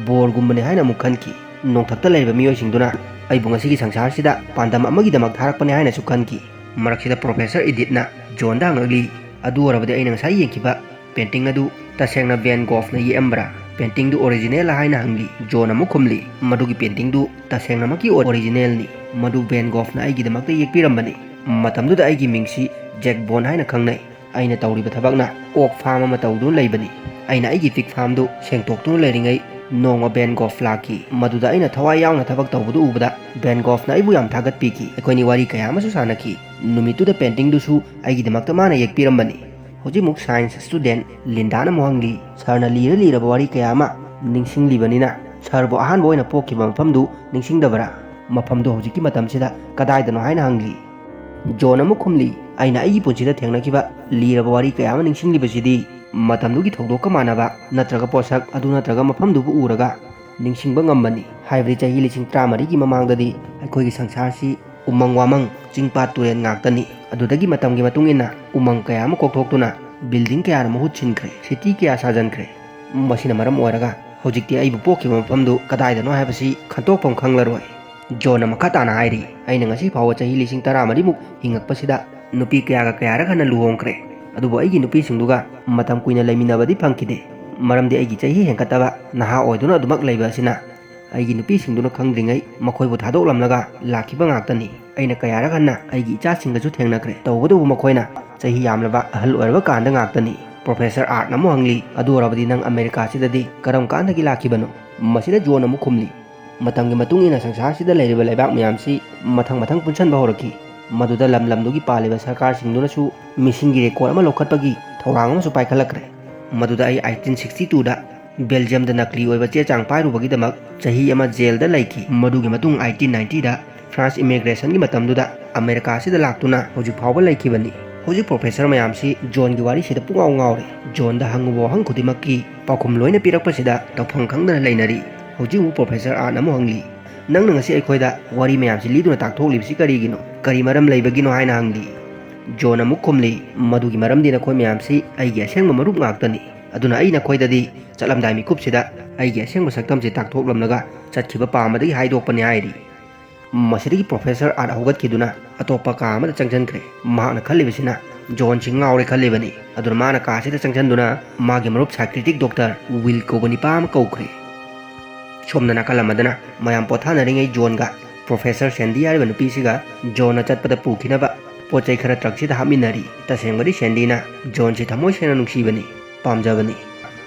ꯕꯣꯔꯒꯨꯝꯕꯅꯤ ꯍꯥꯏꯅ ꯑꯃꯨꯛ ꯈꯟꯈꯤ꯫ ꯅꯣꯡꯊꯛꯇ ꯂꯩꯔꯤꯕ ꯃꯤꯑꯣꯏꯁꯤꯡꯗꯨꯅ ꯑꯩꯕꯨ ꯉꯁꯤꯒꯤ ꯁꯪꯁꯥꯔꯁꯤꯗ ꯄꯥꯟꯗꯝ ꯑꯃꯒꯤꯗꯃꯛ ꯊꯥꯔꯛꯄꯅꯤ ꯍꯥꯏꯅꯁꯨ ꯈꯟꯈꯤ꯫ ꯃꯔꯛꯁꯤꯗ Professor Edithꯅ Johnꯗ ꯍꯪꯂꯛꯂꯤ, "ꯑꯗꯨ ꯑꯣꯏꯔꯕꯗꯤ ꯑꯩꯅ ꯉꯁꯥꯏ ꯌꯦꯡꯈꯤꯕ painting ꯑꯗꯨ ꯇꯁꯦꯡꯅ Van Goghꯅ ꯌꯦꯛꯑꯝꯕ꯭ꯔꯥ?" Paintingꯗꯨ original ꯍꯥꯏꯅ ꯍꯪꯂꯤ꯫ ꯖꯣꯟ ꯑꯃꯨꯛ ꯈꯨꯝꯂꯤ, "ꯃꯗꯨꯒꯤ paintingꯗꯨ ꯇꯁꯦꯡꯅꯃꯛꯀꯤ originalꯅꯤ꯫ ꯃꯗꯨ ꯚꯦꯟ ꯒꯣꯐꯅ ꯑꯩꯒꯤꯗꯃꯛꯇ ꯌꯦꯛꯄꯤꯔꯝꯕꯅꯤ꯫ ꯃꯇꯝꯗꯨꯗ ꯑꯩꯒꯤ ꯃꯤꯡꯁꯤ ꯖꯦꯛ ꯕꯣꯟ ꯍꯥꯏꯅ ꯈꯪꯅꯩ꯫ ꯑꯩꯅ ꯇꯧꯔꯤꯕ ꯊꯕꯛꯅ ꯑꯣꯛ ꯐꯥꯔꯝ ꯑꯃ ꯇꯧꯗꯨꯅ ꯂꯩꯕꯅꯤ꯫ ꯑꯩꯅ ꯑꯩꯒꯤ ꯄꯤꯛ ꯐꯥꯔꯝꯗꯨ ꯁꯦꯡꯗꯣꯛꯇꯨꯅ ꯂꯩꯔꯤꯉꯩ ꯅꯣꯡꯃ ꯚꯦꯟ ꯒꯣꯐ ꯂꯥꯛꯈꯤ꯫ ꯃꯗꯨꯗ ꯑꯩꯅ ꯊꯋꯥꯏ ꯌꯥꯎꯅ ꯊꯕꯛ ꯇꯧꯕꯗꯨ ꯎꯕꯗ ꯚꯦꯟ ꯒꯣꯐꯅ ꯑꯩꯕꯨ ꯌꯥꯝ ꯊꯥꯒꯠꯄꯤꯈꯤ꯫ ꯑꯩꯈꯣꯏꯅꯤ ꯋꯥꯔꯤ ꯀꯌꯥ ꯑꯃꯁꯨ ꯁꯥꯟꯅꯈꯤ꯫ ꯅꯨꯃꯤꯠꯇꯨꯗ paintingꯗꯨꯁꯨ ꯑꯩꯒꯤꯗꯃꯛꯇ ꯃꯥꯅ ꯌꯦꯛꯄꯤꯔꯝꯕꯅꯤ꯫" ꯍꯧꯖꯤꯛꯃꯨꯛ science student ꯂꯤꯟꯗꯥꯅ ꯑꯃꯨꯛ ꯍꯪꯂꯤ, "ꯁꯥꯔꯅ ꯂꯤꯔ ꯂꯤꯔꯕ ꯋꯥꯔꯤ ꯀꯌꯥ ꯑꯃ ꯅꯤꯡꯁꯤꯡꯂꯤꯕꯅꯤꯅ, ꯁꯥꯔꯕꯨ ꯑꯍꯥꯟꯕ ꯑꯣꯏꯅ ꯄꯣꯛꯈꯤꯕ ꯃꯐꯝꯗꯨ ꯅꯤꯡꯁꯤꯡꯗꯕ꯭ꯔꯥ? ꯃꯐꯝꯗꯨ ꯍꯧꯖꯤꯛꯀꯤ ꯃꯇꯝꯁꯤꯗ ꯀꯗꯥꯏꯗꯅꯣ?" ꯍꯥꯏꯅ ꯍꯪꯂꯤ꯫ ꯖꯣꯟ ꯑꯃꯨꯛ ꯈꯨꯝꯂꯤ, "ꯑꯩꯅ ꯑꯩꯒꯤ ꯄꯨꯟꯁꯤꯗ ꯊꯦꯡꯅꯈꯤꯕ ꯂꯤꯔꯕ ꯋꯥꯔꯤ ꯀꯌꯥ ꯑꯃ ꯅꯤꯡꯁꯤꯡꯂꯤꯕꯁꯤꯗꯤ ꯃꯇꯝꯗꯨꯒꯤ ꯊꯧꯗꯣꯛꯀ ꯃꯥꯟꯅꯕ ꯅꯠꯇ꯭ꯔꯒ ꯄꯣꯠꯁꯛ ꯑꯗꯨ ꯅꯠꯇ꯭ꯔꯒ ꯃꯐꯝꯗꯨꯕꯨ ꯎꯔꯒ ꯅꯤꯡꯁꯤꯡꯕ ꯉꯝꯕꯅꯤ꯫ ꯍꯥꯏꯕꯗꯤ ꯆꯍꯤ ꯂꯤꯁꯤꯡ ꯇꯔꯥꯃꯔꯤꯒꯤ ꯃꯃꯥꯡꯗꯗꯤ ꯑꯩꯈꯣꯏꯒꯤ ꯁꯪꯁꯥꯔꯁꯤ ꯎꯃꯪ ꯋꯥꯃꯪ, ꯆꯤꯡ ꯄꯥꯠ ꯇꯨꯔꯦꯜ ꯉꯥꯛꯇꯅꯤ꯫ ꯑꯗꯨꯗꯒꯤ ꯃꯇꯝꯒꯤ ꯃꯇꯨꯡ ꯏꯟꯅ ꯎꯃꯪ ꯀꯌꯥ ꯑꯃ ꯀꯣꯛꯊꯣꯛꯇꯨꯅ building ꯀꯌꯥꯅ ꯃꯍꯨꯠ ꯁꯤꯟꯈ꯭ꯔꯦ, city ꯀꯌꯥ ꯁꯥꯖꯟꯈ꯭ꯔꯦ꯫ ꯃꯁꯤꯅ ꯃꯔꯝ ꯑꯣꯏꯔꯒ ꯍꯧꯖꯤꯛꯇꯤ ꯑꯩꯕꯨ ꯄꯣꯛꯈꯤꯕ ꯃꯐꯝꯗꯨ ꯀꯗꯥꯏꯗꯅꯣ ꯍꯥꯏꯕꯁꯤ ꯈꯟꯇꯣꯛꯐꯝ ꯈꯪꯂꯔꯣꯏ꯫" ꯖꯣꯟꯅ ꯃꯈꯥ ꯇꯥꯅ ꯍꯥꯏꯔꯤ, "ꯑꯩꯅ ꯉꯁꯤ ꯐꯥꯎꯕ ꯆꯍꯤ ꯂꯤꯁꯤꯡ ꯇꯔꯥꯃꯔꯤꯃꯨꯛ ꯍꯤꯡꯉꯛꯄꯁꯤꯗ ꯅꯨꯄꯤ ꯀꯌꯥꯒ ꯀꯌꯥꯔꯛ ꯍꯟꯅ ꯂꯨꯍꯣꯡꯈ꯭ꯔꯦ꯫ ꯑꯗꯨꯕꯨ ꯑꯩꯒꯤ ꯅꯨꯄꯤꯁꯤꯡꯗꯨꯒ ꯃꯇꯝ ꯀꯨꯏꯅ ꯂꯩꯃꯤꯟꯅꯕꯗꯤ ꯐꯪꯈꯤꯗꯦ꯫ ꯃꯔꯝꯗꯤ ꯑꯩꯒꯤ ꯆꯍꯤ ꯍꯦꯟꯒꯠꯇꯕ ꯅꯍꯥ ꯑꯣꯏꯗꯨꯅ ꯑꯗꯨꯃꯛ ꯂꯩꯕ ꯑꯁꯤꯅ ꯑꯩꯒꯤ ꯅꯨꯄꯤꯁꯤꯡꯗꯨꯅ ꯈꯪꯗ꯭ꯔꯤꯉꯩ ꯃꯈꯣꯏꯕꯨ ꯊꯥꯗꯣꯛꯂꯝꯂꯒ ꯂꯥꯛꯈꯤꯕ ꯉꯥꯛꯇꯅꯤ꯫ ꯑꯩꯅ ꯀꯌꯥꯔꯛ ꯍꯟꯅ ꯑꯩꯒꯤ ꯏꯆꯥꯁꯤꯡꯒꯁꯨ ꯊꯦꯡꯅꯈ꯭ꯔꯦ꯫ ꯇꯧꯕꯇꯕꯨ ꯃꯈꯣꯏꯅ ꯆꯍꯤ ꯌꯥꯝꯂꯕ ꯑꯍꯜ ꯑꯣꯏꯔꯕ ꯀꯥꯟꯗ ꯉꯥꯛꯇꯅꯤ꯫" ꯄ꯭ꯔꯣꯐꯦꯁꯔ ꯑꯥꯔꯠꯅ ꯑꯃꯨꯛ ꯍꯪꯂꯤ, "ꯑꯗꯨ ꯑꯣꯏꯔꯕꯗꯤ ꯅꯪ ꯑꯃꯦꯔꯤꯀꯥꯁꯤꯗꯗꯤ ꯀꯔꯝ ꯀꯥꯟꯗꯒꯤ ꯂꯥꯛꯈꯤꯕꯅꯣ?" ꯃꯁꯤꯗ ꯖꯣꯟ ꯑꯃꯨꯛ ꯈꯨꯝꯂꯤ, "ꯃꯇꯝꯒꯤ ꯃꯇꯨꯡ ꯏꯟꯅ ꯁꯪꯁꯥꯔꯁꯤꯗ ꯂꯩꯔꯤꯕ ꯂꯩꯕꯥꯛ ꯃꯌꯥꯝꯁꯤ ꯃꯊꯪ ꯃꯊꯪ ꯄꯨꯟꯁꯟꯕ ꯍꯧꯔꯛꯈꯤ꯫ ꯃꯗꯨꯗ ꯂꯝ ꯂꯝꯗꯨꯒꯤ ꯄꯥꯜꯂꯤꯕ ꯁꯔꯀꯥꯔꯁꯤꯡꯗꯨꯅꯁꯨ ꯃꯤꯁꯤꯡꯒꯤ record ꯑꯃ ꯂꯧꯈꯠꯄꯒꯤ ꯊꯧꯔꯥꯡ ꯑꯃꯁꯨ ꯄꯥꯏꯈꯠꯂꯛꯈ꯭ꯔꯦ꯫ ꯃꯗꯨꯗ ꯑꯩ eighteen sixty twoꯗ ꯕꯦꯜꯖꯤꯌꯝꯗ ꯅꯀꯂꯤ ꯑꯣꯏꯕ ꯆꯦ ꯆꯥꯡ ꯄꯥꯏꯔꯨꯕꯒꯤꯗꯃꯛ ꯆꯍꯤ ꯑꯃ ꯖꯦꯜꯗ ꯂꯩꯈꯤ꯫ ꯃꯗꯨꯒꯤ ꯃꯇꯨꯡ eighteen ninetyꯗ ꯐ꯭ꯔꯥꯟꯁ immigrationꯒꯤ ꯃꯇꯝꯗꯨꯗ ꯑꯃꯦꯔꯤꯀꯥꯁꯤꯗ ꯂꯥꯛꯇꯨꯅ ꯍꯧꯖꯤꯛ ꯐꯥꯎꯕ ꯂꯩꯈꯤꯕꯅꯤ꯫" ꯍꯧꯖꯤꯛ ꯄ꯭ꯔꯣꯐꯦꯁꯔ ꯃꯌꯥꯝꯁꯤ ꯖꯣꯟꯒꯤ ꯋꯥꯔꯤꯁꯤꯗ ꯄꯨꯡꯉꯥꯎ ꯉꯥꯎꯔꯦ꯫ ꯖꯣꯟꯗ ꯍꯪꯉꯨꯕ ꯋꯥꯍꯪ ꯈꯨꯗꯤꯡꯃꯛꯀꯤ ꯄꯥꯎꯈꯨꯝ ꯂꯣꯏꯅ ꯄꯤꯔꯛꯄꯁꯤꯗ ꯇꯧꯐꯝ ꯈꯪꯗꯅ ꯂꯩꯅꯔꯤ꯫ ꯍꯧꯖꯤꯛ ꯑꯃꯨꯛ ꯄ꯭ꯔꯣꯐꯦꯁꯔ ꯑꯥꯔꯠꯅ ꯑꯃꯨꯛ ꯍꯪꯂꯤ, "ꯅꯪꯅ ꯉꯁꯤ ꯑꯩꯈꯣꯏꯗ ꯋꯥꯔꯤ ꯃꯌꯥꯝꯁꯤ ꯂꯤꯗꯨꯅ ꯇꯥꯛꯊꯣꯛꯂꯤꯕꯁꯤ ꯀꯔꯤꯒꯤꯅꯣ? ꯀꯔꯤ ꯃꯔꯝ ꯂꯩꯕꯒꯤꯅꯣ?" ꯍꯥꯏꯅ ꯍꯪꯂꯤ꯫ ꯖꯣꯟ ꯑꯃꯨꯛ ꯈꯨꯝꯂꯤ, "ꯃꯗꯨꯒꯤ ꯃꯔꯝꯗꯤ ꯅꯈꯣꯏ ꯃꯌꯥꯝꯁꯤ ꯑꯩꯒꯤ ꯑꯁꯦꯡꯕ ꯃꯔꯨꯞ ꯉꯥꯛꯇꯅꯤ꯫ ꯑꯗꯨꯅ ꯑꯩ ꯅꯈꯣꯏꯗꯗꯤ ꯆꯠꯂꯝꯗꯥꯏ ꯃꯤꯀꯨꯞꯁꯤꯗ ꯑꯩꯒꯤ ꯑꯁꯦꯡꯕ ꯁꯛꯇꯝꯁꯤ ꯇꯥꯛꯊꯣꯛꯂꯝꯂꯒ ꯆꯠꯈꯤꯕ ꯄꯥꯝꯕꯗꯒꯤ ꯍꯥꯏꯗꯣꯛꯄꯅꯤ" ꯍꯥꯏꯔꯤ꯫ ꯃꯁꯤꯗꯒꯤ ꯄ꯭ꯔꯣꯐꯦꯁꯔ ꯑꯥꯔꯠ ꯍꯧꯒꯠꯈꯤꯗꯨꯅ ꯑꯇꯣꯞꯄ ꯀꯥ ꯑꯃꯗ ꯆꯪꯁꯤꯟꯈ꯭ꯔꯦ꯫ ꯃꯍꯥꯛꯅ ꯈꯜꯂꯤꯕꯁꯤꯅ ꯖꯣꯟꯁꯤ ꯉꯥꯎꯔꯦ ꯈꯜꯂꯤꯕꯅꯤ꯫ ꯑꯗꯨꯅ ꯃꯥꯅ ꯀꯥꯁꯤꯗ ꯆꯪꯁꯤꯟꯗꯨꯅ ꯃꯥꯒꯤ ꯃꯔꯨꯞ psychiatric doctor ꯋꯤꯜ ꯀꯧꯕ ꯅꯤꯄꯥ ꯑꯃ ꯀꯧꯈ꯭ꯔꯦ꯫ ꯁꯣꯝꯗ ꯅꯥꯀꯜ ꯑꯃꯗꯅ ꯃꯌꯥꯝ ꯄꯣꯊꯥꯅꯔꯤꯉꯩ ꯖꯣꯟꯒ professor ꯁꯦꯟꯗꯤ ꯍꯥꯏꯔꯤꯕ ꯅꯨꯄꯤꯁꯤꯒ ꯖꯣꯟꯅ ꯆꯠꯄꯗ ꯄꯨꯈꯤꯅꯕ ꯄꯣꯠ ꯆꯩ ꯈꯔ truckꯁꯤꯗ ꯍꯥꯞꯃꯤꯟꯅꯔꯤ꯫ ꯇꯁꯦꯡꯕꯗꯤ ꯁꯦꯟꯗꯤꯅ ꯖꯣꯟꯁꯤ ꯊꯃꯣꯏ ꯁꯦꯡꯅ ꯅꯨꯡꯁꯤꯕꯅꯤ, ꯄꯥꯝꯖꯕꯅꯤ꯫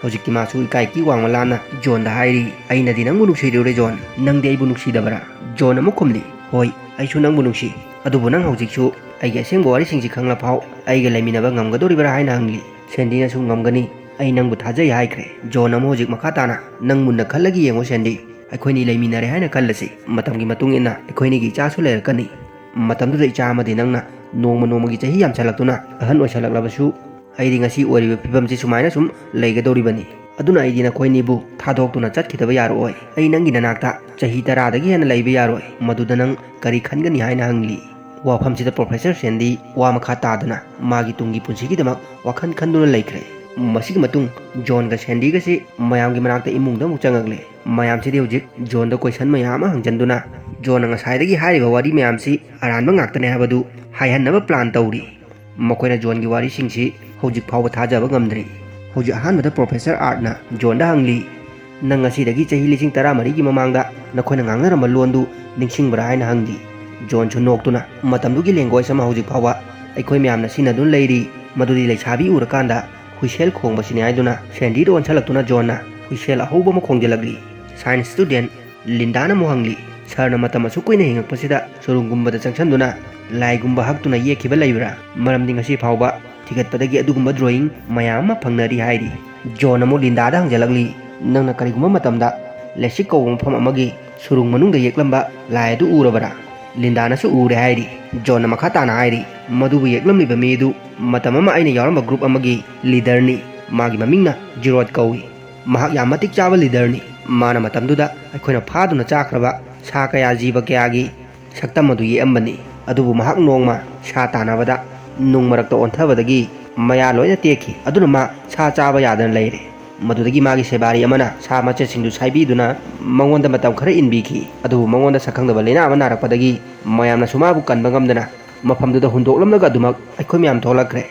ꯍꯧꯖꯤꯛꯇꯤ ꯃꯥꯁꯨ ꯏꯀꯥꯏ ꯀꯤ ꯋꯥꯡꯃ ꯂꯥꯟꯅ ꯖꯣꯟꯗ ꯍꯥꯏꯔꯤ, "ꯑꯩꯅꯗꯤ ꯅꯪꯕꯨ ꯅꯨꯡꯁꯤꯔꯨꯔꯦ ꯖꯣꯟ, ꯅꯪꯗꯤ ꯑꯩꯕꯨ ꯅꯨꯡꯁꯤꯗꯕ꯭ꯔꯥ?" ꯖꯣꯟ ꯑꯃꯨꯛ ꯈꯨꯝꯂꯤ, "ꯍꯣꯏ, ꯑꯩꯁꯨ ꯅꯪꯕꯨ ꯅꯨꯡꯁꯤ, ꯑꯗꯨꯕꯨ ꯅꯪ ꯍꯧꯖꯤꯛꯁꯨ ꯑꯩꯒꯤ ꯑꯁꯦꯡꯕ ꯋꯥꯔꯤꯁꯤꯡꯁꯤ ꯈꯪꯂ ꯐꯥꯎ ꯑꯩꯒ ꯂꯩꯃꯤꯟꯅꯕ ꯉꯝꯒꯗꯧꯔꯤꯕ꯭ꯔꯥ?" ꯍꯥꯏꯅ ꯍꯪꯂꯤ꯫ ꯁꯦꯟꯗꯤꯅꯁꯨ "ꯉꯝꯒꯅꯤ, ꯑꯩ ꯅꯪꯕꯨ ꯊꯥꯖꯩ" ꯍꯥꯏꯈ꯭ꯔꯦ꯫ ꯖꯣꯟ ꯑꯃꯨꯛ ꯍꯧꯖꯤꯛ ꯃꯈꯥ ꯇꯥꯅ, "ꯅꯪ ꯃꯨꯟꯅ ꯈꯜꯂꯒ ꯌꯦꯡꯉꯨ ꯁꯦꯟꯗꯤ, ꯑꯩꯈꯣꯏꯅꯤ ꯂꯩꯃꯤꯟꯅꯔꯦ ꯍꯥꯏꯅ ꯈꯜꯂꯁꯤ꯫ ꯃꯇꯝꯒꯤ ꯃꯇꯨꯡ ꯏꯟꯅ ꯑꯩꯈꯣꯏꯅꯤꯒꯤ ꯏꯆꯥꯁꯨ ꯂꯩꯔꯛꯀꯅꯤ꯫ ꯃꯇꯝꯗꯨꯗ ꯏꯆꯥ ꯑꯃꯗꯤ ꯅꯪꯅ ꯅꯣꯡꯃ ꯅꯣꯡꯃꯒꯤ ꯆꯍꯤ ꯌꯥꯝꯁꯜꯂꯛꯇꯨꯅ ꯑꯍꯟ ꯑꯣꯏꯁꯜꯂꯛꯂꯕꯁꯨ ꯑꯩꯗꯤ ꯉꯁꯤ ꯑꯣꯏꯔꯤꯕ ꯐꯤꯕꯝꯁꯤ ꯁꯨꯃꯥꯏꯅ ꯁꯨꯝ ꯂꯩꯒꯗꯧꯔꯤꯕꯅꯤ꯫ ꯑꯗꯨꯅ ꯑꯩꯗꯤ ꯅꯈꯣꯏꯅꯤꯕꯨ ꯊꯥꯗꯣꯛꯇꯨꯅ ꯆꯠꯈꯤꯗꯕ ꯌꯥꯔꯛꯑꯣꯏ꯫ ꯑꯩ ꯅꯪꯒꯤ ꯅꯅꯥꯛꯇ ꯆꯍꯤ ꯇꯔꯥꯗꯒꯤ ꯍꯦꯟꯅ ꯂꯩꯕ ꯌꯥꯔꯣꯏ꯫ ꯃꯗꯨꯗ ꯅꯪ ꯀꯔꯤ ꯈꯟꯒꯅꯤ?" ꯍꯥꯏꯅ ꯍꯪꯂꯤ꯫ ꯋꯥꯐꯝꯁꯤꯗ professor ꯁꯦꯟꯗꯤ ꯋꯥ ꯃꯈꯥ ꯇꯥꯗꯨꯅ ꯃꯥꯒꯤ ꯇꯨꯡꯒꯤ ꯄꯨꯟꯁꯤꯒꯤꯗꯃꯛ ꯋꯥꯈꯜ ꯈꯟꯗꯨꯅ ꯂꯩꯈ꯭ꯔꯦ꯫ ꯃꯁꯤꯒꯤ ꯃꯇꯨꯡ ꯖꯣꯟꯒ ꯁꯦꯟꯗꯤꯒꯁꯤ ꯃꯌꯥꯝꯒꯤ ꯃꯅꯥꯛꯇ ꯏꯃꯨꯡꯗ ꯑꯃꯨꯛ ꯆꯪꯉꯛꯂꯦ꯫ ꯃꯌꯥꯝꯁꯤꯗꯤ ꯍꯧꯖꯤꯛ ꯖꯣꯟꯗ question ꯃꯌꯥꯝ ꯑꯃ ꯍꯪꯖꯟꯗꯨꯅ ꯖꯣꯟꯅ ꯉꯁꯥꯏꯗꯒꯤ ꯍꯥꯏꯔꯤꯕ ꯋꯥꯔꯤ ꯃꯌꯥꯝꯁꯤ ꯑꯔꯥꯟꯕ ꯉꯥꯛꯇꯅꯦ ꯍꯥꯏꯕꯗꯨ ꯍꯥꯏꯍꯟꯅꯕ plan ꯇꯧꯔꯤ꯫ ꯃꯈꯣꯏꯅ ꯖꯣꯟꯒꯤ ꯋꯥꯔꯤꯁꯤꯡꯁꯤ ꯍꯧꯖꯤꯛ ꯐꯥꯎꯕ ꯊꯥꯖꯕ ꯉꯝꯗ꯭ꯔꯤ꯫ ꯍꯧꯖꯤꯛ ꯑꯍꯥꯟꯕꯗ professor ꯑꯥꯔꯠꯅ ꯖꯣꯟꯗ ꯍꯪꯂꯤ, "ꯅꯪ ꯉꯁꯤꯗꯒꯤ ꯆꯍꯤ ꯂꯤꯁꯤꯡ ꯇꯔꯥꯃꯔꯤꯒꯤ ꯃꯃꯥꯡꯗ ꯅꯈꯣꯏꯅ ꯉꯥꯡꯅꯔꯝꯕ ꯂꯣꯟꯗꯨ ꯅꯤꯡꯁꯤꯡꯕ꯭ꯔꯥ?" ꯍꯥꯏꯅ ꯍꯪꯂꯤ꯫ ꯖꯣꯟꯁꯨ ꯅꯣꯛꯇꯨꯅ, "ꯃꯇꯝꯗꯨꯒꯤ language ꯑꯃ ꯍꯧꯖꯤꯛ ꯐꯥꯎꯕ ꯑꯩꯈꯣꯏ ꯃꯌꯥꯝꯅ ꯁꯤꯖꯤꯟꯅꯗꯨꯅ ꯂꯩꯔꯤ, ꯃꯗꯨꯗꯤ ꯂꯩꯁꯥꯕꯤ ꯎꯔꯀꯥꯟꯗ ꯍꯨꯏꯁꯦꯜ ꯈꯣꯡꯕꯁꯤꯅꯤ" ꯍꯥꯏꯗꯨꯅ ꯁꯦꯟꯗꯤꯗ ꯑꯣꯟꯁꯤꯜꯂꯛꯇꯨꯅ ꯖꯣꯟꯅ ꯍꯨꯏꯁꯦꯜ ꯑꯍꯧꯕ ꯑꯃ ꯈꯣꯡꯖꯤꯜꯂꯛꯂꯤ꯫ Science student ꯂꯤꯟꯗꯥꯅ ꯑꯃꯨꯛ ꯍꯪꯂꯤ, "ꯁꯥꯔꯅ ꯃꯇꯝ ꯑꯁꯨꯛ ꯀꯨꯏꯅ ꯍꯤꯡꯉꯛꯄꯁꯤꯗ ꯁꯨꯔꯨꯡꯒꯨꯝꯕꯗ ꯆꯪꯁꯤꯟꯗꯨꯅ ꯂꯥꯏꯒꯨꯝꯕ ꯍꯛꯇꯨꯅ ꯌꯦꯛꯈꯤꯕ ꯂꯩꯕ꯭ꯔꯥ? ꯃꯔꯝꯗꯤ ꯉꯁꯤ ꯐꯥꯎꯕ ꯊꯤꯒꯠꯄꯗꯒꯤ ꯑꯗꯨꯒꯨꯝꯕ drawing ꯃꯌꯥꯝ ꯑꯃ ꯐꯪꯅꯔꯤ" ꯍꯥꯏꯔꯤ꯫ ꯖꯣꯟ ꯑꯃꯨꯛ ꯂꯤꯟꯗꯥꯗ ꯍꯪꯖꯜꯂꯛꯂꯤ, "ꯅꯪꯅ ꯀꯔꯤꯒꯨꯝꯕ ꯃꯇꯝꯗ ꯂꯦꯁꯤꯛ ꯀꯧꯕ ꯃꯐꯝ ꯑꯃꯒꯤ ꯁꯨꯔꯨꯡ ꯃꯅꯨꯡꯗ ꯌꯦꯛꯂꯝꯕ ꯂꯥꯏ ꯑꯗꯨ ꯎꯔꯕꯔꯥ?" ꯂꯤꯟꯗꯥꯅꯁꯨ "ꯎꯔꯦ" ꯍꯥꯏꯔꯤ꯫ ꯖꯣꯟꯅ ꯃꯈꯥ ꯇꯥꯅ ꯍꯥꯏꯔꯤ, "ꯃꯗꯨꯕꯨ ꯌꯦꯛꯂꯝꯂꯤꯕ ꯃꯤ ꯑꯗꯨ ꯃꯇꯝ ꯑꯃ ꯑꯩꯅ ꯌꯥꯎꯔꯝꯕ group ꯑꯃꯒꯤ leaderꯅꯤ꯫ ꯃꯥꯒꯤ ꯃꯃꯤꯡꯅ ꯖꯤꯔꯣꯗ ꯀꯧꯏ꯫ ꯃꯍꯥꯛ ꯌꯥꯝ ꯃꯇꯤꯛ ꯆꯥꯕ leaderꯅꯤ꯫ ꯃꯥꯅ ꯃꯇꯝꯗꯨꯗ ꯑꯩꯈꯣꯏꯅ ꯐꯥꯗꯨꯅ ꯆꯥꯈ꯭ꯔꯕ ꯁꯥ ꯀꯌꯥ, ꯖꯤꯕ ꯀꯌꯥꯒꯤ ꯁꯛꯇꯝ ꯑꯗꯨ ꯌꯦꯛꯑꯝꯕꯅꯤ꯫ ꯑꯗꯨꯕꯨ ꯃꯍꯥꯛ ꯅꯣꯡꯃ ꯁꯥ ꯇꯥꯟꯅꯕꯗ ꯅꯨꯡ ꯃꯔꯛꯇ ꯑꯣꯟꯊꯕꯗꯒꯤ ꯃꯌꯥ ꯂꯣꯏꯅ ꯇꯦꯛꯈꯤ꯫ ꯑꯗꯨꯅ ꯃꯥ ꯁꯥ ꯆꯥꯕ ꯌꯥꯗꯅ ꯂꯩꯔꯦ꯫ ꯃꯗꯨꯗꯒꯤ ꯃꯥꯒꯤ ꯁꯦꯕꯥꯔꯤ ꯑꯃꯅ ꯁꯥ ꯃꯆꯦꯠꯁꯤꯡꯗꯨ ꯁꯥꯏꯕꯤꯗꯨꯅ ꯃꯉꯣꯟꯗ ꯃꯇꯝ ꯈꯔ ꯏꯟꯕꯤꯈꯤ꯫ ꯑꯗꯨꯕꯨ ꯃꯉꯣꯟꯗ ꯁꯛꯈꯪꯗꯕ ꯂꯥꯏꯅꯥ ꯑꯃ ꯅꯥꯔꯛꯄꯗꯒꯤ ꯃꯌꯥꯝꯅꯁꯨ ꯃꯥꯕꯨ ꯀꯟꯕ ꯉꯝꯗꯅ ꯃꯐꯝꯗꯨꯗ ꯍꯨꯟꯗꯣꯛꯂꯝꯂꯒ ꯑꯗꯨꯃꯛ ꯑꯩꯈꯣꯏ ꯃꯌꯥꯝ ꯊꯣꯛꯂꯛꯈ꯭ꯔꯦ꯫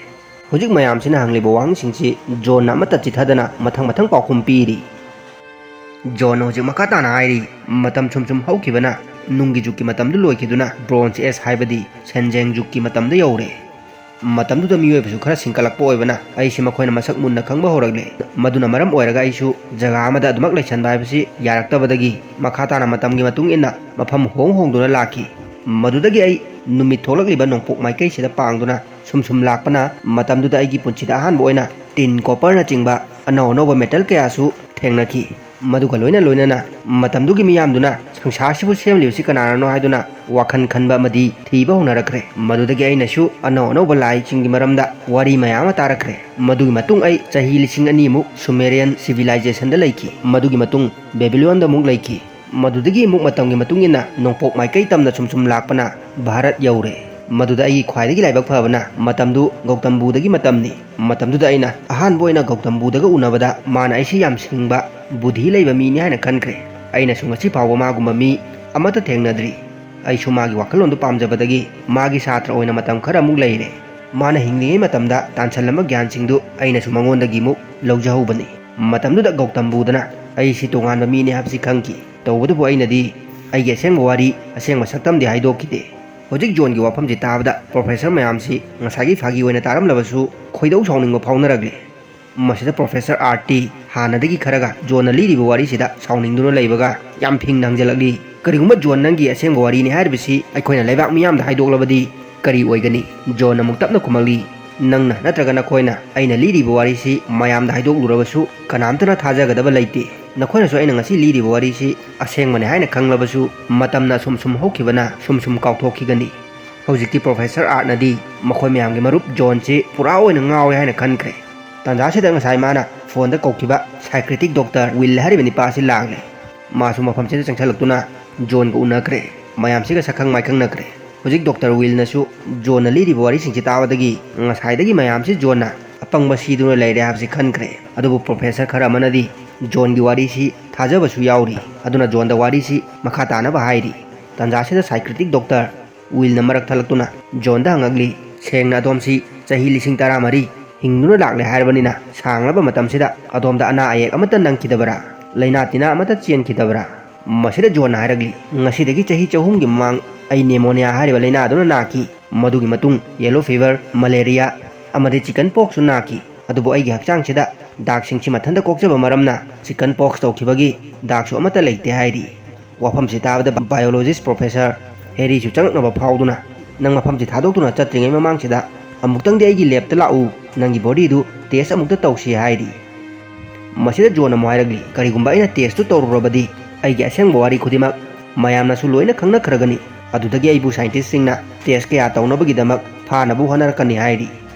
ꯍꯧꯖꯤꯛ ꯃꯌꯥꯝꯁꯤꯅ ꯍꯪꯂꯤꯕ ꯋꯥꯍꯪꯁꯤꯡꯁꯤ ꯖꯣꯟꯅ ꯑꯃꯠꯇ ꯆꯤꯊꯗꯅ ꯃꯊꯪ ꯃꯊꯪ ꯄꯥꯎꯈꯨꯝ ꯄꯤꯔꯤ꯫ ꯖꯣꯟꯅ ꯍꯧꯖꯤꯛ ꯃꯈꯥ ꯇꯥꯅ ꯍꯥꯏꯔꯤ, ꯃꯇꯝ ꯁꯨꯝ ꯁꯨꯝ ꯍꯧꯈꯤꯕꯅ ꯅꯨꯡꯒꯤ ꯖꯨꯒꯀꯤ ꯃꯇꯝꯗꯨ ꯂꯣꯏꯈꯤꯗꯨꯅ ꯕ꯭ꯔꯣꯟꯖ ꯑꯦꯖ ꯍꯥꯏꯕꯗꯤ ꯁꯦꯟꯖꯦꯡ ꯖꯨꯒꯀꯤ ꯃꯇꯝꯗ ꯌꯧꯔꯦ꯫ ꯃꯇꯝꯗꯨꯗ ꯃꯤꯑꯣꯏꯕꯁꯨ ꯈꯔ ꯁꯤꯡꯀꯠꯂꯛꯄ ꯑꯣꯏꯕꯅ ꯑꯩꯁꯤ ꯃꯈꯣꯏꯅ ꯃꯁꯛ ꯃꯨꯟꯅ ꯈꯪꯕ ꯍꯧꯔꯛꯂꯦ꯫ ꯃꯗꯨꯅ ꯃꯔꯝ ꯑꯣꯏꯔꯒ ꯑꯩꯁꯨ ꯖꯒꯥ ꯑꯃꯗ ꯑꯗꯨꯃꯛ ꯂꯩꯁꯟꯕ ꯍꯥꯏꯕꯁꯤ ꯌꯥꯔꯛꯇꯕꯗꯒꯤ ꯃꯈꯥ ꯇꯥꯅ ꯃꯇꯝꯒꯤ ꯃꯇꯨꯡ ꯏꯟꯅ ꯃꯐꯝ ꯍꯣꯡ ꯍꯣꯡꯗꯨꯅ ꯂꯥꯛꯈꯤ꯫ ꯃꯗꯨꯗꯒꯤ ꯑꯩ ꯅꯨꯃꯤꯠ ꯊꯣꯛꯂꯛꯂꯤꯕ ꯅꯣꯡꯄꯣꯛ ꯃꯥꯏꯀꯩꯁꯤꯗ ꯄꯥꯡꯗꯨꯅ ꯁꯨꯝ ꯁꯨꯝ ꯂꯥꯛꯄꯅ ꯃꯇꯝꯗꯨꯗ ꯑꯩꯒꯤ ꯄꯨꯟꯁꯤꯗ ꯑꯍꯥꯟꯕ ꯑꯣꯏꯅ ꯇꯤꯟ, ꯀꯣꯄꯔꯅꯆꯤꯡꯕ ꯑꯅꯧ ꯑꯅꯧꯕ ꯃꯦꯇꯜ ꯀꯌꯥꯁꯨ ꯊꯦꯡꯅꯈꯤ꯫ ꯃꯗꯨꯒ ꯂꯣꯏꯅ ꯂꯣꯏꯅꯅ ꯃꯇꯝꯗꯨꯒꯤ ꯃꯤꯌꯥꯝꯗꯨꯅ ꯁꯪꯁꯥꯔꯁꯤꯕꯨ ꯁꯦꯝꯂꯤꯕꯁꯤ ꯀꯅꯥꯅꯅꯣ ꯍꯥꯏꯗꯨꯅ ꯋꯥꯈꯜ ꯈꯟꯕ ꯑꯃꯗꯤ ꯊꯤꯕ ꯍꯧꯅꯔꯛꯈ꯭ꯔꯦ꯫ ꯃꯗꯨꯗꯒꯤ ꯑꯩꯅꯁꯨ ꯑꯅꯧ ꯑꯅꯧꯕ ꯂꯥꯏꯁꯤꯡꯒꯤ ꯃꯔꯝꯗ ꯋꯥꯔꯤ ꯃꯌꯥꯝ ꯑꯃ ꯇꯥꯔꯛꯈ꯭ꯔꯦ꯫ ꯃꯗꯨꯒꯤ ꯃꯇꯨꯡ ꯑꯩ ꯆꯍꯤ ꯂꯤꯁꯤꯡ ꯑꯅꯤꯃꯨꯛ ꯁꯨꯃꯦꯔꯤꯌꯟ ꯁꯤꯚꯤꯂꯥꯏꯖꯦꯁꯟꯗ ꯂꯩꯈꯤ꯫ ꯃꯗꯨꯒꯤ ꯃꯇꯨꯡ ꯕꯦꯕꯤꯂꯣꯟꯗ ꯑꯃꯨꯛ ꯂꯩꯈꯤ꯫ ꯃꯗꯨꯗꯒꯤ ꯑꯃꯨꯛ ꯃꯇꯝꯒꯤ ꯃꯇꯨꯡ ꯏꯟꯅ ꯅꯣꯡꯄꯣꯛ ꯃꯥꯏꯀꯩ ꯇꯝꯅ ꯁꯨꯝ ꯁꯨꯝ ꯂꯥꯛꯄꯅ ꯚꯥꯔꯠ ꯌꯧꯔꯦ꯫ ꯃꯗꯨꯗ ꯑꯩꯒꯤ ꯈ꯭ꯋꯥꯏꯗꯒꯤ ꯂꯥꯏꯕꯛ ꯐꯕꯅ ꯃꯇꯝꯗꯨ ꯒꯧꯇꯝ ꯕꯨꯙꯒꯤ ꯃꯇꯝꯅꯤ꯫ ꯃꯇꯝꯗꯨꯗ ꯑꯩꯅ ꯑꯍꯥꯟꯕ ꯑꯣꯏꯅ ꯒꯧꯇꯝ ꯕꯨꯙꯒ ꯎꯅꯕꯗ ꯃꯥꯅ ꯑꯩꯁꯤ ꯌꯥꯝ ꯁꯤꯡꯕ, ꯕꯨꯙꯤ ꯂꯩꯕ ꯃꯤꯅꯤ ꯍꯥꯏꯅ ꯈꯟꯈ꯭ꯔꯦ꯫ ꯑꯩꯅꯁꯨ ꯉꯁꯤ ꯐꯥꯎꯕ ꯃꯥꯒꯨꯝꯕ ꯃꯤ ꯑꯃꯠꯇ ꯊꯦꯡꯅꯗ꯭ꯔꯤ꯫ ꯑꯩꯁꯨ ꯃꯥꯒꯤ ꯋꯥꯈꯜꯂꯣꯟꯗꯨ ꯄꯥꯝꯖꯕꯗꯒꯤ ꯃꯥꯒꯤ ꯁꯥꯇ꯭ꯔ ꯑꯣꯏꯅ ꯃꯇꯝ ꯈꯔ ꯑꯃꯨꯛ ꯂꯩꯔꯦ꯫ ꯃꯥꯅ ꯍꯤꯡꯂꯤꯉꯩ ꯃꯇꯝꯗ ꯇꯥꯟꯁꯤꯜꯂꯝꯕ ꯒ꯭ꯌꯥꯟꯁꯤꯡꯗꯨ ꯑꯩꯅꯁꯨ ꯃꯉꯣꯟꯗꯒꯤ ꯑꯃꯨꯛ ꯂꯧꯖꯍꯧꯕꯅꯤ꯫ ꯃꯇꯝꯗꯨꯗ ꯒꯧꯇꯝ ꯕꯨꯙꯅ ꯑꯩꯁꯤ ꯇꯣꯉꯥꯟꯕ ꯃꯤꯅꯤ ꯍꯥꯏꯕꯁꯤ ꯈꯪꯈꯤ꯫ ꯇꯧꯕꯇꯕꯨ ꯑꯩꯅꯗꯤ ꯑꯩꯒꯤ ꯑꯁꯦꯡꯕ ꯋꯥꯔꯤ, ꯑꯁꯦꯡꯕ ꯁꯛꯇꯝꯗꯤ ꯍꯥꯏꯗꯣꯛꯈꯤꯗꯦ꯫ ꯍꯧꯖꯤꯛ ꯖꯣꯟꯒꯤ ꯋꯥꯐꯝꯁꯤ ꯇꯥꯕꯗ ꯄ꯭ꯔꯣꯐꯦꯁꯔ ꯃꯌꯥꯝꯁꯤ ꯉꯁꯥꯏꯒꯤ ꯐꯥꯒꯤ ꯑꯣꯏꯅ ꯇꯥꯔꯝꯂꯕꯁꯨ ꯈꯣꯏꯗꯧ ꯁꯥꯎꯅꯤꯡꯕ ꯐꯥꯎꯅꯔꯛꯂꯦ꯫ ꯃꯁꯤꯗ ꯄ꯭ꯔꯣꯐꯦꯁꯔ ꯑꯥꯔꯠꯇꯤ ꯍꯥꯟꯅꯗꯒꯤ ꯈꯔꯒ ꯖꯣꯟꯅ ꯂꯤꯔꯤꯕ ꯋꯥꯔꯤꯁꯤꯗ ꯁꯥꯎꯅꯤꯡꯗꯨꯅ ꯂꯩꯕꯒ ꯌꯥꯝ ꯐꯤꯡꯅ ꯍꯪꯖꯜꯂꯛꯂꯤ, "ꯀꯔꯤꯒꯨꯝꯕ ꯖꯣꯟ ꯅꯪꯒꯤ ꯑꯁꯦꯡꯕ ꯋꯥꯔꯤꯅꯤ ꯍꯥꯏꯔꯤꯕꯁꯤ ꯑꯩꯈꯣꯏꯅ ꯂꯩꯕꯥꯛ ꯃꯤꯌꯥꯝꯗ ꯍꯥꯏꯗꯣꯛꯂꯕꯗꯤ ꯀꯔꯤ ꯑꯣꯏꯒꯅꯤ?" ꯖꯣꯟ ꯑꯃꯨꯛ ꯇꯞꯅ ꯈꯨꯝꯃꯛꯂꯤ, "ꯅꯪꯅ ꯅꯠꯇ꯭ꯔꯒ ꯅꯈꯣꯏꯅ ꯑꯩꯅ ꯂꯤꯔꯤꯕ ꯋꯥꯔꯤꯁꯤ ꯃꯌꯥꯝꯗ ꯍꯥꯏꯗꯣꯛꯂꯨꯔꯕꯁꯨ ꯀꯅꯥꯝꯇꯅ ꯊꯥꯖꯒꯗꯕ ꯂꯩꯇꯦ꯫ ꯅꯈꯣꯏꯅꯁꯨ ꯑꯩꯅ ꯉꯁꯤ ꯂꯤꯔꯤꯕ ꯋꯥꯔꯤꯁꯤ ꯑꯁꯦꯡꯕꯅꯤ ꯍꯥꯏꯅ ꯈꯪꯂꯕꯁꯨ ꯃꯇꯝꯅ ꯁꯨꯝ ꯁꯨꯝ ꯍꯧꯈꯤꯕꯅ ꯁꯨꯝ ꯁꯨꯝ ꯀꯥꯎꯊꯣꯛꯈꯤꯒꯅꯤ꯫" ꯍꯧꯖꯤꯛꯇꯤ ꯄ꯭ꯔꯣꯐꯦꯁꯔ ꯑꯥꯔꯠꯅꯗꯤ ꯃꯈꯣꯏ ꯃꯌꯥꯝꯒꯤ ꯃꯔꯨꯞ ꯖꯣꯟꯁꯤ ꯄꯨꯔꯥ ꯑꯣꯏꯅ ꯉꯥꯎꯔꯦ ꯍꯥꯏꯅ ꯈꯟꯈ꯭ꯔꯦ꯫ ꯇꯥꯟꯖꯥꯁꯤꯗ ꯉꯁꯥꯏ ꯃꯥꯅ ꯐꯣꯟꯗ ꯀꯧꯈꯤꯕ ꯁꯥꯏꯀ꯭ꯔꯦꯇꯤꯛ ꯗꯣꯛꯇꯔ ꯋꯤꯜ ꯍꯥꯏꯔꯤꯕ ꯅꯤꯄꯥ ꯑꯁꯤ ꯂꯥꯛꯂꯦ꯫ ꯃꯥꯁꯨ ꯃꯐꯝꯁꯤꯗ ꯆꯪꯁꯤꯜꯂꯛꯇꯨꯅ ꯖꯣꯟꯒ ꯎꯅꯈ꯭ꯔꯦ꯫ ꯃꯌꯥꯝꯁꯤꯒ ꯁꯛꯈꯪ ꯃꯥꯏꯈꯪꯅꯈ꯭ꯔꯦ꯫ ꯍꯧꯖꯤꯛ ꯗꯣꯛꯇꯔ ꯋꯤꯜꯅꯁꯨ ꯖꯣꯟꯅ ꯂꯤꯔꯤꯕ ꯋꯥꯔꯤꯁꯤꯡꯁꯤ ꯇꯥꯕꯗꯒꯤ ꯉꯁꯥꯏꯗꯒꯤ ꯃꯌꯥꯝꯁꯤ ꯖꯣꯟꯅ ꯑꯄꯪꯕ ꯁꯤꯗꯨꯅ ꯂꯩꯔꯦ ꯍꯥꯏꯕꯁꯤ ꯈꯟꯈ꯭ꯔꯦ꯫ ꯑꯗꯨꯕꯨ ꯄ꯭ꯔꯣꯐꯦꯁꯔ ꯈꯔ ꯑꯃꯅꯗꯤ ꯖꯣꯟꯒꯤ ꯋꯥꯔꯤꯁꯤ ꯊꯥꯖꯕꯁꯨ ꯌꯥꯎꯔꯤ꯫ ꯑꯗꯨꯅ ꯖꯣꯟꯗ ꯋꯥꯔꯤꯁꯤ ꯃꯈꯥ ꯇꯥꯅꯕ ꯍꯥꯏꯔꯤ꯫ ꯇꯥꯟꯖꯥꯁꯤꯗ ꯁꯥꯏꯀ꯭ꯔꯦꯇꯤꯛ ꯗꯣꯛꯇꯔ ꯋꯤꯜꯅ ꯃꯔꯛ ꯊꯠꯂꯛꯇꯨꯅ ꯖꯣꯟꯗ ꯍꯪꯉꯛꯂꯤ, "ꯁꯦꯡꯅ ꯑꯗꯣꯝꯁꯤ ꯆꯍꯤ ꯂꯤꯁꯤꯡ ꯇꯔꯥꯃꯔꯤ ꯍꯤꯡꯗꯨꯅ ꯂꯥꯛꯂꯦ ꯍꯥꯏꯔꯕꯅꯤꯅ, ꯁꯥꯡꯂꯕ ꯃꯇꯝꯁꯤꯗ ꯑꯗꯣꯝꯗ ꯑꯅꯥ ꯑꯌꯦꯛ ꯑꯃꯠꯇ ꯅꯪꯈꯤꯗꯕꯔꯥ? ꯂꯥꯏꯅꯥ ꯇꯤꯟꯅꯥ ꯑꯃꯠꯇ ꯆꯦꯟꯈꯤꯗꯕꯔꯥ?" ꯃꯁꯤꯗ ꯖꯣꯟꯅ ꯍꯥꯏꯔꯛꯂꯤ, "ꯉꯁꯤꯗꯒꯤ ꯆꯍꯤ ꯆꯍꯨꯝꯒꯤ ꯃꯃꯥꯡ ꯑꯩ pneumonia ꯍꯥꯏꯔꯤꯕ ꯂꯥꯏꯅꯥ ꯑꯗꯨꯅ ꯅꯥꯈꯤ꯫ ꯃꯗꯨꯒꯤ ꯃꯇꯨꯡ yellow fever, malaria ꯑꯃꯗꯤ chicken pox ꯁꯨ ꯅꯥꯈꯤ꯫ ꯑꯗꯨꯕꯨ ꯑꯩꯒꯤ ꯍꯛꯆꯥꯡꯁꯤꯗ ꯗꯥꯛꯁꯤꯡꯁꯤ ꯃꯊꯟꯇ ꯀꯣꯛꯆꯕ ꯃꯔꯝꯅ chicken pox ꯇꯧꯈꯤꯕꯒꯤ ꯗꯥꯛꯁꯨ ꯑꯃꯠꯇ ꯂꯩꯇꯦ" ꯍꯥꯏꯔꯤ꯫ ꯋꯥꯐꯝꯁꯤ ꯇꯥꯕꯗ biologist professor ꯍꯦꯔꯤꯁꯨ ꯆꯉꯛꯅꯕ ꯐꯥꯎꯗꯨꯅ, "ꯅꯪ ꯃꯐꯝꯁꯤ ꯊꯥꯗꯣꯛꯇꯨꯅ ꯆꯠꯇ꯭ꯔꯤꯉꯩ ꯃꯃꯥꯡꯁꯤꯗ ꯑꯃꯨꯛꯇꯪꯗꯤ ꯑꯩꯒꯤ lab ꯇ ꯂꯥꯛꯎ, ꯅꯪꯒꯤ body ꯗꯨ test ꯑꯃꯨꯛꯇ ꯇꯧꯁꯤ" ꯍꯥꯏꯔꯤ꯫ ꯃꯁꯤꯗ ꯖꯣꯟ ꯑꯃꯨꯛ ꯍꯥꯏꯔꯛꯂꯤ, "ꯀꯔꯤꯒꯨꯝꯕ ꯑꯩꯅ test ꯇꯨ ꯇꯧꯔꯨꯔꯕꯗꯤ ꯑꯩꯒꯤ ꯑꯁꯦꯡꯕ ꯋꯥꯔꯤ ꯈꯨꯗꯤꯡꯃꯛ ꯃꯌꯥꯝꯅꯁꯨ ꯂꯣꯏꯅ ꯈꯪꯅꯈ꯭ꯔꯒꯅꯤ꯫ ꯑꯗꯨꯗꯒꯤ ꯑꯩꯕꯨ scientist ꯁꯤꯡꯅ test ꯀꯌꯥ ꯇꯧꯅꯕꯒꯤꯗꯃꯛ ꯐꯥꯅꯕ ꯍꯣꯠꯅꯔꯛꯀꯅꯤ" ꯍꯥꯏꯔꯤ꯫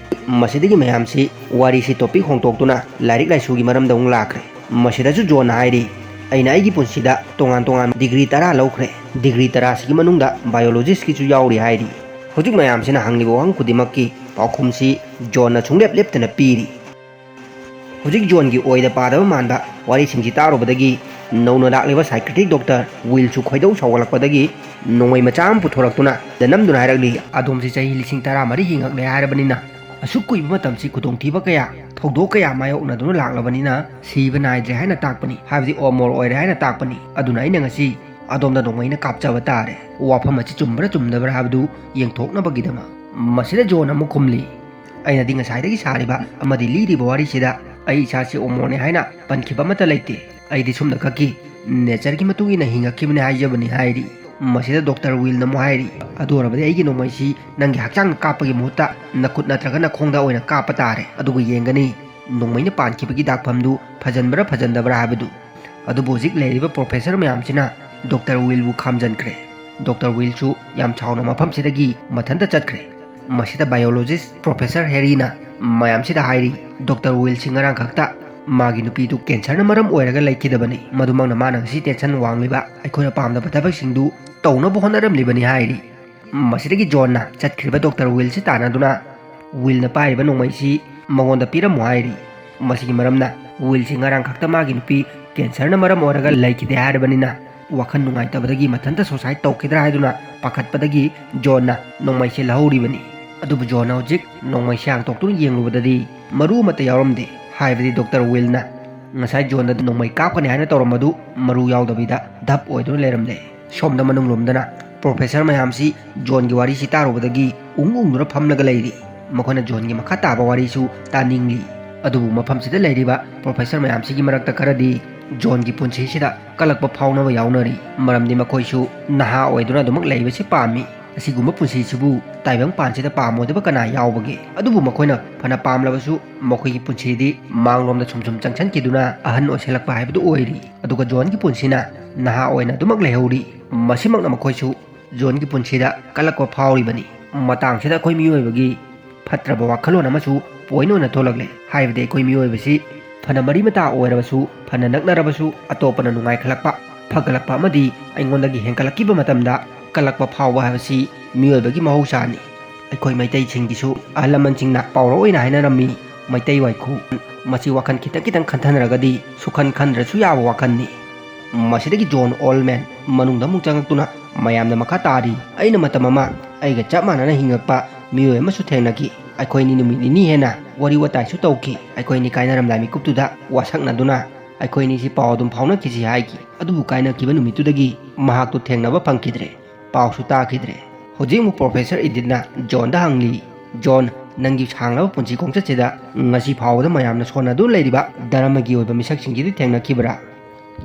ꯃꯁꯤꯗꯒꯤ ꯃꯌꯥꯝꯁꯤ ꯋꯥꯔꯤꯁꯤ topic ꯍꯣꯡꯗꯣꯛꯇꯨꯅ ꯂꯥꯏꯔꯤꯛ ꯂꯥꯏꯁꯨꯒꯤ ꯃꯔꯝꯗ ꯑꯃꯨꯛ ꯂꯥꯛꯈ꯭ꯔꯦ꯫ ꯃꯁꯤꯗꯁꯨ ꯖꯣꯟꯅ ꯍꯥꯏꯔꯤ, "ꯑꯩꯅ ꯑꯩꯒꯤ ꯄꯨꯟꯁꯤꯗ ꯇꯣꯉꯥꯟ ꯇꯣꯉꯥꯟꯕ degree ꯇꯔꯥ ꯂꯧꯈ꯭ꯔꯦ꯫ Degree ꯇꯔꯥꯁꯤꯒꯤ ꯃꯅꯨꯡꯗ biologist ꯀꯤꯁꯨ ꯌꯥꯎꯔꯤ" ꯍꯥꯏꯔꯤ꯫ ꯍꯧꯖꯤꯛ ꯃꯌꯥꯝꯁꯤꯅ ꯍꯪꯂꯤꯕ ꯋꯥꯍꯪ ꯈꯨꯗꯤꯡꯃꯛꯀꯤ ꯄꯥꯎꯈꯨꯝꯁꯤ ꯖꯣꯟꯅ ꯁꯨꯡꯂꯦꯞ ꯂꯦꯞꯇꯅ ꯄꯤꯔꯤ꯫ ꯍꯧꯖꯤꯛ ꯖꯣꯟꯒꯤ ꯑꯣꯏꯗ ꯄꯥꯗꯕ ꯃꯥꯟꯕ ꯋꯥꯔꯤꯁꯤꯡꯁꯤ ꯇꯥꯔꯨꯕꯗꯒꯤ ꯅꯧꯅ ꯂꯥꯛꯂꯤꯕ psychiatric doctor ꯋꯤꯜꯁꯨ ꯈꯣꯏꯗꯧ ꯁꯥꯎꯒꯠꯂꯛꯄꯗꯒꯤ ꯅꯣꯡꯃꯩ ꯃꯆꯥ ꯑꯃ ꯄꯨꯊꯣꯔꯛꯇꯨꯅ ꯗ ꯅꯝꯗꯨꯅ ꯍꯥꯏꯔꯛꯂꯤ, "ꯑꯗꯣꯝꯁꯤ ꯆꯍꯤ ꯂꯤꯁꯤꯡ ꯇꯔꯥꯃꯔꯤ ꯍꯤꯡꯉꯛꯂꯦ ꯍꯥꯏꯔꯕꯅꯤꯅ, ꯑꯁꯨꯛ ꯀꯨꯏꯕ ꯃꯇꯝꯁꯤ ꯈꯨꯗꯣꯡꯊꯤꯕ ꯀꯌꯥ, ꯊꯧꯗꯣꯛ ꯀꯌꯥ ꯃꯥꯌꯣꯛꯅꯗꯨꯅ ꯂꯥꯛꯂꯕꯅꯤꯅ ꯁꯤꯕ ꯅꯥꯏꯗ꯭ꯔꯦ ꯍꯥꯏꯅ ꯇꯥꯛꯄꯅꯤ, ꯍꯥꯏꯕꯗꯤ ꯑꯃꯣꯔ ꯑꯣꯏꯔꯦ ꯍꯥꯏꯅ ꯇꯥꯛꯄꯅꯤ꯫ ꯑꯗꯨꯅ ꯑꯩꯅ ꯉꯁꯤ ꯑꯗꯣꯝꯗ ꯅꯣꯡꯃꯩꯅ ꯀꯥꯞꯆꯕ ꯇꯥꯔꯦ꯫ ꯋꯥꯐꯝ ꯑꯁꯤ ꯆꯨꯝꯕ꯭ꯔꯥ ꯆꯨꯝꯗꯕ꯭ꯔꯥ ꯍꯥꯏꯕꯗꯨ ꯌꯦꯡꯊꯣꯛꯅꯕꯒꯤꯗꯃꯛ꯫" ꯃꯁꯤꯗ ꯖꯣꯟ ꯑꯃꯨꯛ ꯈꯨꯝꯂꯤ, "ꯑꯩꯅꯗꯤ ꯉꯁꯥꯏꯗꯒꯤ ꯁꯥꯔꯤꯕ ꯑꯃꯗꯤ ꯂꯤꯔꯤꯕ ꯋꯥꯔꯤꯁꯤꯗ ꯑꯩ ꯏꯁꯥꯁꯤ ꯑꯃꯣꯔꯅꯦ ꯍꯥꯏꯅ ꯄꯟꯈꯤꯕ ꯑꯃꯠꯇ ꯂꯩꯇꯦ꯫ ꯑꯩꯗꯤ ꯁꯨꯝꯅ ꯈꯛꯀꯤ nature ꯒꯤ ꯃꯇꯨꯡ ꯏꯟꯅ ꯍꯤꯡꯉꯛꯈꯤꯕꯅꯤ ꯍꯥꯏꯖꯕꯅꯤ" ꯍꯥꯏꯔꯤ꯫ ꯃꯁꯤꯗ doctor ꯋꯤꯜꯅ ꯑꯃꯨꯛ ꯍꯥꯏꯔꯤ, "ꯑꯗꯨ ꯑꯣꯏꯔꯕꯗꯤ ꯑꯩꯒꯤ ꯅꯣꯡꯃꯩꯁꯤ ꯅꯪꯒꯤ ꯍꯛꯆꯥꯡꯗ ꯀꯥꯞꯄꯒꯤ ꯃꯍꯨꯠꯇ ꯅꯈꯨꯠ ꯅꯠꯇ꯭ꯔꯒ ꯅꯈꯣꯡꯗ ꯑꯣꯏꯅ ꯀꯥꯞꯄ ꯇꯥꯔꯦ꯫ ꯑꯗꯨꯒ ꯌꯦꯡꯒꯅꯤ ꯅꯣꯡꯃꯩꯅ ꯄꯥꯟꯈꯤꯕꯒꯤ ꯗꯥꯛꯐꯝꯗꯨ ꯐꯖꯟꯕ꯭ꯔꯥ ꯐꯖꯟꯗꯕ꯭ꯔꯥ ꯍꯥꯏꯕꯗꯨ꯫" ꯑꯗꯨꯕꯨ ꯍꯧꯖꯤꯛ ꯂꯩꯔꯤꯕ professor ꯃꯌꯥꯝꯁꯤꯅ doctor ꯋꯤꯜꯕꯨ ꯈꯥꯝꯖꯟꯈ꯭ꯔꯦ꯫ Doctor ꯋꯤꯜꯁꯨ ꯌꯥꯝ ꯁꯥꯎꯅ ꯃꯐꯝꯁꯤꯗꯒꯤ ꯃꯊꯟꯇ ꯆꯠꯈ꯭ꯔꯦ꯫ ꯃꯁꯤꯗ biologist professor ꯍꯦꯔꯤꯅ ꯃꯌꯥꯝꯁꯤꯗ ꯍꯥꯏꯔꯤ, "doctor ꯋꯤꯜꯁꯤ ꯉꯔꯥꯡ ꯈꯛꯇ ꯃꯥꯒꯤ ꯅꯨꯄꯤꯗꯨ cancer ꯅ ꯃꯔꯝ ꯑꯣꯏꯔꯒ ꯂꯩꯈꯤꯗꯕꯅꯤ꯫ ꯃꯗꯨꯃꯛꯅ ꯃꯥꯅ ꯉꯁꯤ tension ꯋꯥꯡꯂꯤꯕ, ꯑꯩꯈꯣꯏꯅ ꯄꯥꯝꯗꯕ ꯊꯕꯛꯁꯤꯡꯗꯨ ꯇꯧꯅꯕ ꯍꯣꯠꯅꯔꯝꯂꯤꯕꯅꯤ" ꯍꯥꯏꯔꯤ꯫ ꯃꯁꯤꯗꯒꯤ ꯖꯣꯟꯅ ꯆꯠꯈ꯭ꯔꯤꯕ doctor ꯋꯤꯜꯁꯤ ꯇꯥꯟꯅꯗꯨꯅ ꯋꯤꯜꯅ ꯄꯥꯏꯔꯤꯕ ꯅꯣꯡꯃꯩꯁꯤ ꯃꯉꯣꯟꯗ ꯄꯤꯔꯝꯃꯨ ꯍꯥꯏꯔꯤ꯫ ꯃꯁꯤꯒꯤ ꯃꯔꯝꯅ ꯋꯤꯜꯁꯤ ꯉꯔꯥꯡ ꯈꯛꯇ ꯃꯥꯒꯤ ꯅꯨꯄꯤ cancer ꯅ ꯃꯔꯝ ꯑꯣꯏꯔꯒ ꯂꯩꯈꯤꯗꯦ ꯍꯥꯏꯔꯕꯅꯤꯅ ꯋꯥꯈꯜ ꯅꯨꯡꯉꯥꯏꯇꯕꯗꯒꯤ ꯃꯊꯟꯇ suicide ꯇꯧꯈꯤꯗ꯭ꯔꯥ ꯍꯥꯏꯗꯨꯅ ꯄꯥꯈꯠꯄꯗꯒꯤ ꯖꯣꯟꯅ ꯅꯣꯡꯃꯩꯁꯦ ꯂꯧꯍꯧꯔꯤꯕꯅꯤ꯫ ꯑꯗꯨꯕꯨ ꯖꯣꯟꯅ ꯍꯧꯖꯤꯛ ꯅꯣꯡꯃꯩꯁꯦ ꯍꯥꯡꯇꯣꯛꯇꯨꯅ ꯌꯦꯡꯂꯨꯕꯗꯗꯤ ꯃꯔꯨ ꯑꯃꯠꯇ ꯌꯥꯎꯔꯝꯗꯦ꯫ ꯍꯥꯏꯕꯗꯤ ꯗꯣꯛꯇꯔ ꯋꯤꯜꯅ ꯉꯁꯥꯏ ꯖꯣꯟꯗ ꯅꯣꯡꯃꯩ ꯀꯥꯞꯀꯅꯤ ꯍꯥꯏꯅ ꯇꯧꯔꯝꯕꯗꯨ ꯃꯔꯨ ꯌꯥꯎꯗꯕꯤꯗ ꯙꯞ ꯑꯣꯏꯗꯨꯅ ꯂꯩꯔꯝꯂꯦ꯫ ꯁꯣꯝꯗ ꯃꯅꯨꯡꯂꯣꯝꯗꯅ ꯄ꯭ꯔꯣꯐꯦꯁꯔ ꯃꯌꯥꯝꯁꯤ ꯖꯣꯟꯒꯤ ꯋꯥꯔꯤꯁꯤ ꯇꯥꯔꯨꯕꯗꯒꯤ ꯎꯪ ꯎꯪꯗꯨꯅ ꯐꯝꯂꯒ ꯂꯩꯔꯤ꯫ ꯃꯈꯣꯏꯅ ꯖꯣꯟꯒꯤ ꯃꯈꯥ ꯇꯥꯕ ꯋꯥꯔꯤꯁꯨ ꯇꯥꯅꯤꯡꯂꯤ꯫ ꯑꯗꯨꯕꯨ ꯃꯐꯝꯁꯤꯗ ꯂꯩꯔꯤꯕ ꯄ꯭ꯔꯣꯐꯦꯁꯔ ꯃꯌꯥꯝꯁꯤꯒꯤ ꯃꯔꯛꯇ ꯈꯔꯗꯤ ꯖꯣꯟꯒꯤ ꯄꯨꯟꯁꯤꯁꯤꯗ ꯀꯜꯂꯛꯄ ꯐꯥꯎꯅꯕ ꯌꯥꯎꯅꯔꯤ꯫ ꯃꯔꯝꯗꯤ ꯃꯈꯣꯏꯁꯨ ꯅꯍꯥ ꯑꯣꯏꯗꯨꯅ ꯑꯗꯨꯃꯛ ꯂꯩꯕꯁꯤ ꯄꯥꯝꯃꯤ꯫ ꯑꯁꯤꯒꯨꯝꯕ ꯄꯨꯟꯁꯤꯁꯤꯕꯨ ꯇꯥꯏꯕꯪ ꯄꯥꯟꯁꯤꯗ ꯄꯥꯝꯃꯣꯏꯗꯕ ꯀꯅꯥ ꯌꯥꯎꯕꯒꯦ? ꯑꯗꯨꯕꯨ ꯃꯈꯣꯏꯅ ꯐꯅ ꯄꯥꯝꯂꯕꯁꯨ ꯃꯈꯣꯏꯒꯤ ꯄꯨꯟꯁꯤꯗꯤ ꯃꯥꯡꯂꯣꯝꯗ ꯁꯨꯝ ꯁꯨꯝ ꯆꯪꯁꯤꯟꯈꯤꯗꯨꯅ ꯑꯍꯟ ꯑꯣꯏꯁꯤꯜꯂꯛꯄ ꯍꯥꯏꯕꯗꯨ ꯑꯣꯏꯔꯤ꯫ ꯑꯗꯨꯒ ꯖꯣꯟꯒꯤ ꯄꯨꯟꯁꯤꯅ ꯅꯍꯥ ꯑꯣꯏꯅ ꯑꯗꯨꯃꯛ ꯂꯩꯍꯧꯔꯤ꯫ ꯃꯁꯤꯃꯛꯅ ꯃꯈꯣꯏꯁꯨ ꯖꯣꯟꯒꯤ ꯄꯨꯟꯁꯤꯗ ꯀꯜꯂꯛꯄ ꯐꯥꯎꯔꯤꯕꯅꯤ꯫ ꯃꯇꯥꯡꯁꯤꯗ ꯑꯩꯈꯣꯏ ꯃꯤꯑꯣꯏꯕꯒꯤ ꯐꯠꯇ꯭ꯔꯕ ꯋꯥꯈꯜꯂꯣꯟ ꯑꯃꯁꯨ ꯄꯣꯏꯟ ꯑꯣꯏꯅ ꯊꯣꯛꯂꯛꯂꯦ꯫ ꯍꯥꯏꯕꯗꯤ ꯑꯩꯈꯣꯏ ꯃꯤꯑꯣꯏꯕꯁꯤ ꯐꯅ ꯃꯔꯤ ꯃꯇꯥ ꯑꯣꯏꯔꯕꯁꯨ, ꯐꯅ ꯅꯛꯅꯔꯕꯁꯨ, ꯑꯇꯣꯞꯄꯅ ꯅꯨꯡꯉꯥꯏꯈꯠꯂꯛꯄ, ꯐꯒꯠꯂꯛꯄ ꯑꯃꯗꯤ ꯑꯩꯉꯣꯟꯗꯒꯤ ꯍꯦꯟꯒꯠꯂꯛꯈꯤꯕ ꯃꯇꯝꯗ ꯀꯜꯂꯛꯄ ꯐꯥꯎꯕ ꯍꯥꯏꯕꯁꯤ ꯃꯤꯑꯣꯏꯕꯒꯤ ꯃꯍꯧꯁꯥꯅꯤ꯫ ꯑꯩꯈꯣꯏ ꯃꯩꯇꯩꯁꯤꯡꯒꯤꯁꯨ ꯑꯍꯜ ꯂꯃꯟꯁꯤꯡꯅ ꯄꯥꯎꯔꯧ ꯑꯣꯏꯅ ꯍꯥꯏꯅꯔꯝꯃꯤ, "ꯃꯩꯇꯩ ꯋꯥꯏꯈꯨ"꯫ ꯃꯁꯤ ꯋꯥꯈꯜ ꯈꯤꯇꯪ ꯈꯤꯇꯪ ꯈꯟꯊꯅꯔꯒꯗꯤ ꯁꯨꯈꯟ ꯈꯟꯗ꯭ꯔꯁꯨ ꯌꯥꯕ ꯋꯥꯈꯜꯅꯤ꯫ ꯃꯁꯤꯗꯒꯤ ꯖꯣꯟ ꯑꯣꯜꯃꯦꯟ ꯃꯅꯨꯡꯗ ꯑꯃꯨꯛ ꯆꯪꯉꯛꯇꯨꯅ ꯃꯌꯥꯝꯅ ꯃꯈꯥ ꯇꯥꯔꯤ, "ꯑꯩꯅ ꯃꯇꯝ ꯑꯃ ꯑꯩꯒ ꯆꯞ ꯃꯥꯟꯅꯅ ꯍꯤꯡꯉꯛꯄ ꯃꯤꯑꯣꯏ ꯑꯃꯁꯨ ꯊꯦꯡꯅꯈꯤ꯫ ꯑꯩꯈꯣꯏꯅꯤ ꯅꯨꯃꯤꯠ ꯅꯤꯅꯤ ꯍꯦꯟꯅ ꯋꯥꯔꯤ ꯋꯥꯇꯥꯏꯁꯨ ꯇꯧꯈꯤ꯫ ꯑꯩꯈꯣꯏꯅꯤ ꯀꯥꯏꯅꯔꯝꯗꯥꯏ ꯃꯤꯀꯨꯞꯇꯨꯗ ꯋꯥꯁꯛꯅꯗꯨꯅ ꯑꯩꯈꯣꯏꯅꯤꯁꯤ ꯄꯥꯎ ꯑꯗꯨꯝ ꯐꯥꯎꯅꯈꯤꯁꯤ" ꯍꯥꯏꯈꯤ꯫ ꯑꯗꯨꯕꯨ ꯀꯥꯏꯅꯈꯤꯕ ꯅꯨꯃꯤꯠꯇꯨꯗꯒꯤ ꯃꯍꯥꯛꯇꯨ ꯊꯦꯡꯅꯕ ꯐꯪꯈꯤꯗ꯭ꯔꯦ, ꯄꯥꯎꯁꯨ ꯇꯥꯈꯤꯗ꯭ꯔꯦ꯫ ꯍꯧꯖꯤꯛ ꯑꯃꯨꯛ ꯄ꯭ꯔꯣꯐꯦꯁꯔ ꯏꯗꯤꯠꯅ ꯖꯣꯟꯗ ꯍꯪꯂꯤ, "ꯖꯣꯟ, ꯅꯪꯒꯤ ꯁꯥꯡꯂꯕ ꯄꯨꯟꯁꯤ ꯈꯣꯡꯆꯠꯁꯤꯗ ꯉꯁꯤ ꯐꯥꯎꯕꯗ ꯃꯌꯥꯝꯅ ꯁꯣꯟꯅꯗꯨꯅ ꯂꯩꯔꯤꯕ ꯙꯔꯃꯒꯤ ꯑꯣꯏꯕ ꯃꯤꯁꯛꯁꯤꯡꯁꯤꯗꯤ ꯊꯦꯡꯅꯈꯤꯕ꯭ꯔꯥ?"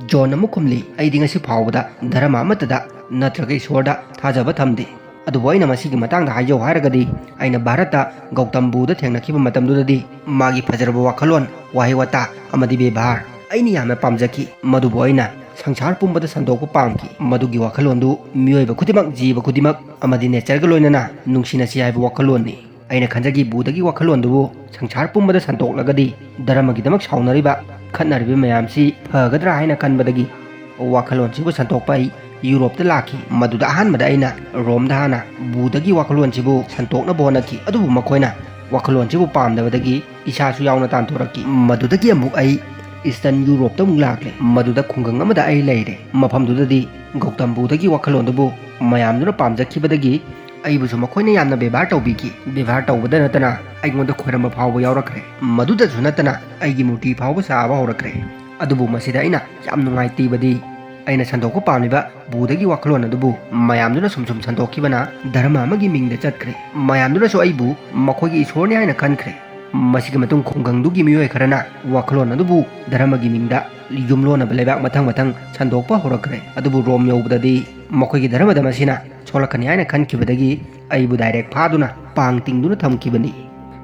ꯖꯣꯟ ꯑꯃꯨꯛ ꯈꯨꯝꯂꯤ, "ꯑꯩꯗꯤ ꯉꯁꯤ ꯐꯥꯎꯕꯗ ꯙꯔꯃ ꯑꯃꯠꯇꯗ ꯅꯠꯇ꯭ꯔꯒ ꯏꯁꯣꯔꯗ ꯊꯥꯖꯕ ꯊꯝꯗꯦ꯫ ꯑꯗꯨꯕꯨ ꯑꯩꯅ ꯃꯁꯤꯒꯤ ꯃꯇꯥꯡꯗ ꯍꯥꯏꯖꯧ ꯍꯥꯏꯔꯒꯗꯤ, ꯑꯩꯅ ꯚꯥꯔꯠꯇ ꯒꯧꯇꯝ ꯕꯨꯙ ꯊꯦꯡꯅꯈꯤꯕ ꯃꯇꯝꯗꯨꯗꯗꯤ ꯃꯥꯒꯤ ꯐꯖꯔꯕ ꯋꯥꯈꯜꯂꯣꯟ, ꯋꯥꯍꯩ ꯋꯥꯇꯥ ꯑꯃꯗꯤ ꯕꯦꯕꯥꯔ ꯑꯩꯅ ꯌꯥꯝꯅ ꯄꯥꯝꯖꯈꯤ꯫ ꯃꯗꯨꯕꯨ ꯑꯩꯅ ꯁꯪꯁꯥꯔ ꯄꯨꯝꯕꯗ ꯁꯟꯗꯣꯛꯄ ꯄꯥꯝꯈꯤ꯫ ꯃꯗꯨꯒꯤ ꯋꯥꯈꯜꯂꯣꯟꯗꯨ ꯃꯤꯑꯣꯏꯕ ꯈꯨꯗꯤꯡꯃꯛ, ꯖꯤꯕ ꯈꯨꯗꯤꯡꯃꯛ ꯑꯃꯗꯤ ꯅꯦꯆꯔꯒ ꯂꯣꯏꯅꯅ ꯅꯨꯡꯁꯤꯅꯁꯤ ꯍꯥꯏꯕ ꯋꯥꯈꯜꯂꯣꯟꯅꯤ꯫ ꯑꯩꯅ ꯈꯟꯖꯈꯤ, ꯕꯨꯙꯒꯤ ꯋꯥꯈꯜꯂꯣꯟꯗꯨꯕꯨ ꯁꯪꯁꯥꯔ ꯄꯨꯝꯕꯗ ꯁꯟꯗꯣꯛꯂꯒꯗꯤ ꯙꯔꯃꯒꯤꯗꯃꯛ ꯁꯥꯎꯅꯔꯤꯕ, ꯈꯠꯅꯔꯤꯕ ꯃꯌꯥꯝꯁꯤ ꯐꯒꯗ꯭ꯔꯥ ꯍꯥꯏꯅ ꯈꯟꯕꯗꯒꯤ ꯋꯥꯈꯜꯂꯣꯟꯁꯤꯕꯨ ꯁꯟꯗꯣꯛꯄ ꯑꯩ ꯌꯨꯔꯣꯞꯇ ꯂꯥꯛꯈꯤ꯫ ꯃꯗꯨꯗ ꯑꯍꯥꯟꯕꯗ ꯑꯩꯅ ꯔꯣꯝꯗ ꯍꯥꯟꯅ ꯕꯨꯙꯒꯤ ꯋꯥꯈꯜꯂꯣꯟꯁꯤꯕꯨ ꯁꯟꯗꯣꯛꯅꯕ ꯍꯣꯠꯅꯈꯤ꯫ ꯑꯗꯨꯕꯨ ꯃꯈꯣꯏꯅ ꯋꯥꯈꯜꯂꯣꯟꯁꯤꯕꯨ ꯄꯥꯝꯗꯕꯗꯒꯤ ꯏꯁꯥꯁꯨ ꯌꯥꯎꯅ ꯇꯥꯟꯊꯣꯔꯛꯈꯤ꯫ ꯃꯗꯨꯗꯒꯤ ꯑꯃꯨꯛ ꯑꯩ ꯏꯁꯇꯔꯟ ꯌꯨꯔꯣꯞꯇ ꯑꯃꯨꯛ ꯂꯥꯛꯂꯦ꯫ ꯃꯗꯨꯗ ꯈꯨꯡꯒꯪ ꯑꯃꯗ ꯑꯩ ꯂꯩꯔꯦ꯫ ꯃꯐꯝꯗꯨꯗꯗꯤ ꯒꯧꯇꯝ ꯕꯨꯙꯒꯤ ꯋꯥꯈꯜꯂꯣꯟꯗꯨꯕꯨ ꯃꯌꯥꯝꯗꯨꯅ ꯄꯥꯝꯖꯈꯤꯕꯗꯒꯤ ꯑꯩꯕꯨꯁꯨ ꯃꯈꯣꯏꯅ ꯌꯥꯝꯅ ꯕꯦꯕꯥꯔ ꯇꯧꯕꯤꯈꯤ꯫ ꯕꯦꯕꯥꯔ ꯇꯧꯕꯗ ꯅꯠꯇꯅ ꯑꯩꯉꯣꯟꯗ ꯈꯣꯏꯔꯝꯕ ꯐꯥꯎꯕ ꯌꯥꯎꯔꯛꯈ꯭ꯔꯦ꯫ ꯃꯗꯨꯗꯁꯨ ꯅꯠꯇꯅ ꯑꯩꯒꯤ ꯃꯨꯔꯇꯤ ꯐꯥꯎꯕ ꯁꯥꯕ ꯍꯧꯔꯛꯈ꯭ꯔꯦ꯫ ꯑꯗꯨꯕꯨ ꯃꯁꯤꯗ ꯑꯩꯅ ꯌꯥꯝ ꯅꯨꯡꯉꯥꯏꯇꯦꯕꯗꯤ, ꯑꯩꯅ ꯁꯟꯗꯣꯛꯄ ꯄꯥꯝꯂꯤꯕ ꯕꯨꯙꯒꯤ ꯋꯥꯈꯜꯂꯣꯟ ꯑꯗꯨꯕꯨ ꯃꯌꯥꯝꯗꯨꯅ ꯁꯨꯝ ꯁꯨꯝ ꯁꯟꯗꯣꯛꯈꯤꯕꯅ ꯙꯔꯃ ꯑꯃꯒꯤ ꯃꯤꯡꯗ ꯆꯠꯈ꯭ꯔꯦ꯫ ꯃꯌꯥꯝꯗꯨꯅꯁꯨ ꯑꯩꯕꯨ ꯃꯈꯣꯏꯒꯤ ꯏꯁꯣꯔꯅꯤ ꯍꯥꯏꯅ ꯈꯟꯈ꯭ꯔꯦ꯫ ꯃꯁꯤꯒꯤ ꯃꯇꯨꯡ ꯈꯨꯡꯒꯪꯗꯨꯒꯤ ꯃꯤꯑꯣꯏ ꯈꯔꯅ ꯋꯥꯈꯜꯂꯣꯟ ꯑꯗꯨꯕꯨ ꯙꯔꯃꯒꯤ ꯃꯤꯡꯗ ꯌꯨꯝꯂꯣꯟꯅꯕ ꯂꯩꯕꯥꯛ ꯃꯊꯪ ꯃꯊꯪ ꯁꯟꯗꯣꯛꯄ ꯍꯧꯔꯛꯈ꯭ꯔꯦ꯫ ꯑꯗꯨꯕꯨ ꯔꯣꯝ ꯌꯧꯕꯗꯗꯤ ꯃꯈꯣꯏꯒꯤ ꯙꯔꯃꯗ ꯃꯁꯤꯅ ꯁꯣꯛꯂꯛꯀꯅꯤ ꯍꯥꯏꯅ ꯈꯟꯈꯤꯕꯗꯒꯤ ꯑꯩꯕꯨ ꯗꯥꯏꯔꯦꯛ ꯐꯥꯗꯨꯅ ꯄꯥꯡ ꯇꯤꯡꯗꯨꯅ ꯊꯝꯈꯤꯕꯅꯤ꯫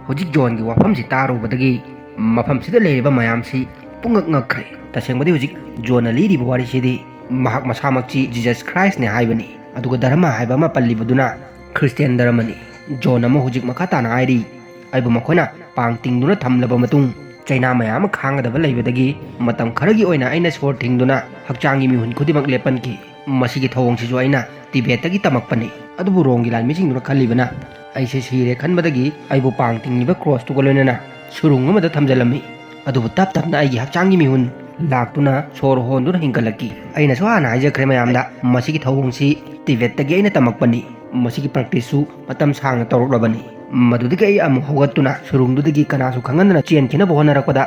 ꯍꯧꯖꯤꯛ ꯖꯣꯟꯒꯤ ꯋꯥꯐꯝꯁꯤ ꯇꯥꯔꯨꯕꯗꯒꯤ ꯃꯐꯝꯁꯤꯗ ꯂꯩꯔꯤꯕ ꯃꯌꯥꯝꯁꯤ ꯄꯨꯡꯉꯛ ꯉꯛꯈ꯭ꯔꯦ꯫ ꯇꯁꯦꯡꯕꯗꯤ ꯍꯧꯖꯤꯛ ꯖꯣꯟꯅ ꯂꯤꯔꯤꯕ ꯋꯥꯔꯤꯁꯤꯗꯤ ꯃꯍꯥꯛ ꯃꯁꯥꯃꯛꯁꯤ ꯖꯤꯖꯁ ꯈ꯭ꯔꯥꯏꯁꯅꯦ ꯍꯥꯏꯕꯅꯤ, ꯑꯗꯨꯒ ꯙꯔꯃ ꯍꯥꯏꯕ ꯑꯃ ꯄꯜꯂꯤꯕꯗꯨꯅ ꯈ꯭ꯔꯤꯁꯇꯤꯌꯥꯟ ꯙꯔꯃꯅꯤ꯫ ꯖꯣꯟ ꯑꯃ ꯍꯧꯖꯤꯛ ꯃꯈꯥ ꯇꯥꯅ ꯍꯥꯏꯔꯤ, ꯑꯩꯕꯨ ꯃꯈꯣꯏꯅ ꯄꯥꯡ ꯇꯤꯡꯗꯨꯅ ꯊꯝꯂꯕ ꯃꯇꯨꯡ ꯆꯩꯅꯥ ꯃꯌꯥꯝ ꯑꯃ ꯈꯥꯡꯒꯗꯕ ꯂꯩꯕꯗꯒꯤ ꯃꯇꯝ ꯈꯔꯒꯤ ꯑꯣꯏꯅ ꯑꯩꯅ ꯁꯣꯔ ꯊꯤꯡꯗꯨꯅ ꯍꯛꯆꯥꯡꯒꯤ ꯃꯤꯍꯨꯟ ꯈꯨꯗꯤꯡꯃꯛ ꯂꯦꯞꯍꯟꯈꯤ꯫ ꯃꯁꯤꯒꯤ ꯊꯧꯑꯣꯡꯁꯤꯁꯨ ꯑꯩꯅ ꯇꯤꯕꯦꯠꯇꯒꯤ ꯇꯝꯃꯛꯄꯅꯤ꯫ ꯑꯗꯨꯕꯨ ꯔꯣꯝꯒꯤ ꯂꯥꯟꯃꯤꯁꯤꯡꯗꯨꯅ ꯈꯜꯂꯤꯕꯅ ꯑꯩꯁꯦ ꯁꯤꯔꯦ ꯈꯟꯕꯗꯒꯤ ꯑꯩꯕꯨ ꯄꯥꯡ ꯇꯤꯡꯂꯤꯕ ꯀ꯭ꯔꯣꯁꯇꯨꯒ ꯂꯣꯏꯅꯅ ꯁꯨꯔꯨꯡ ꯑꯃꯗ ꯊꯝꯖꯤꯜꯂꯝꯃꯤ꯫ ꯑꯗꯨꯕꯨ ꯇꯞ ꯇꯞꯅ ꯑꯩꯒꯤ ꯍꯛꯆꯥꯡꯒꯤ ꯃꯤꯍꯨꯟ ꯂꯥꯛꯇꯨꯅ ꯁꯣꯔ ꯍꯣꯟꯗꯨꯅ ꯍꯤꯡꯒꯠꯂꯛꯈꯤ꯫ ꯑꯩꯅꯁꯨ ꯍꯥꯟꯅ ꯍꯥꯏꯖꯈ꯭ꯔꯦ ꯃꯌꯥꯝꯗ, ꯃꯁꯤꯒꯤ ꯊꯧꯑꯣꯡꯁꯤ ꯇꯤꯕꯦꯠꯇꯒꯤ ꯑꯩꯅ ꯇꯝꯃꯛꯄꯅꯤ꯫ ꯃꯁꯤꯒꯤ ꯄ꯭ꯔꯦꯛꯇꯤꯁꯁꯨ ꯃꯇꯝ ꯁꯥꯡꯅ ꯇꯧꯔꯛꯂꯕꯅꯤ꯫ ꯃꯗꯨꯗꯒꯤ ꯑꯩ ꯑꯃꯨꯛ ꯍꯧꯒꯠꯇꯨꯅ ꯁꯨꯔꯨꯡꯗꯨꯗꯒꯤ ꯀꯅꯥꯁꯨ ꯈꯪꯍꯟꯗꯅ ꯆꯦꯟꯈꯤꯅꯕ ꯍꯣꯠꯅꯔꯛꯄꯗ,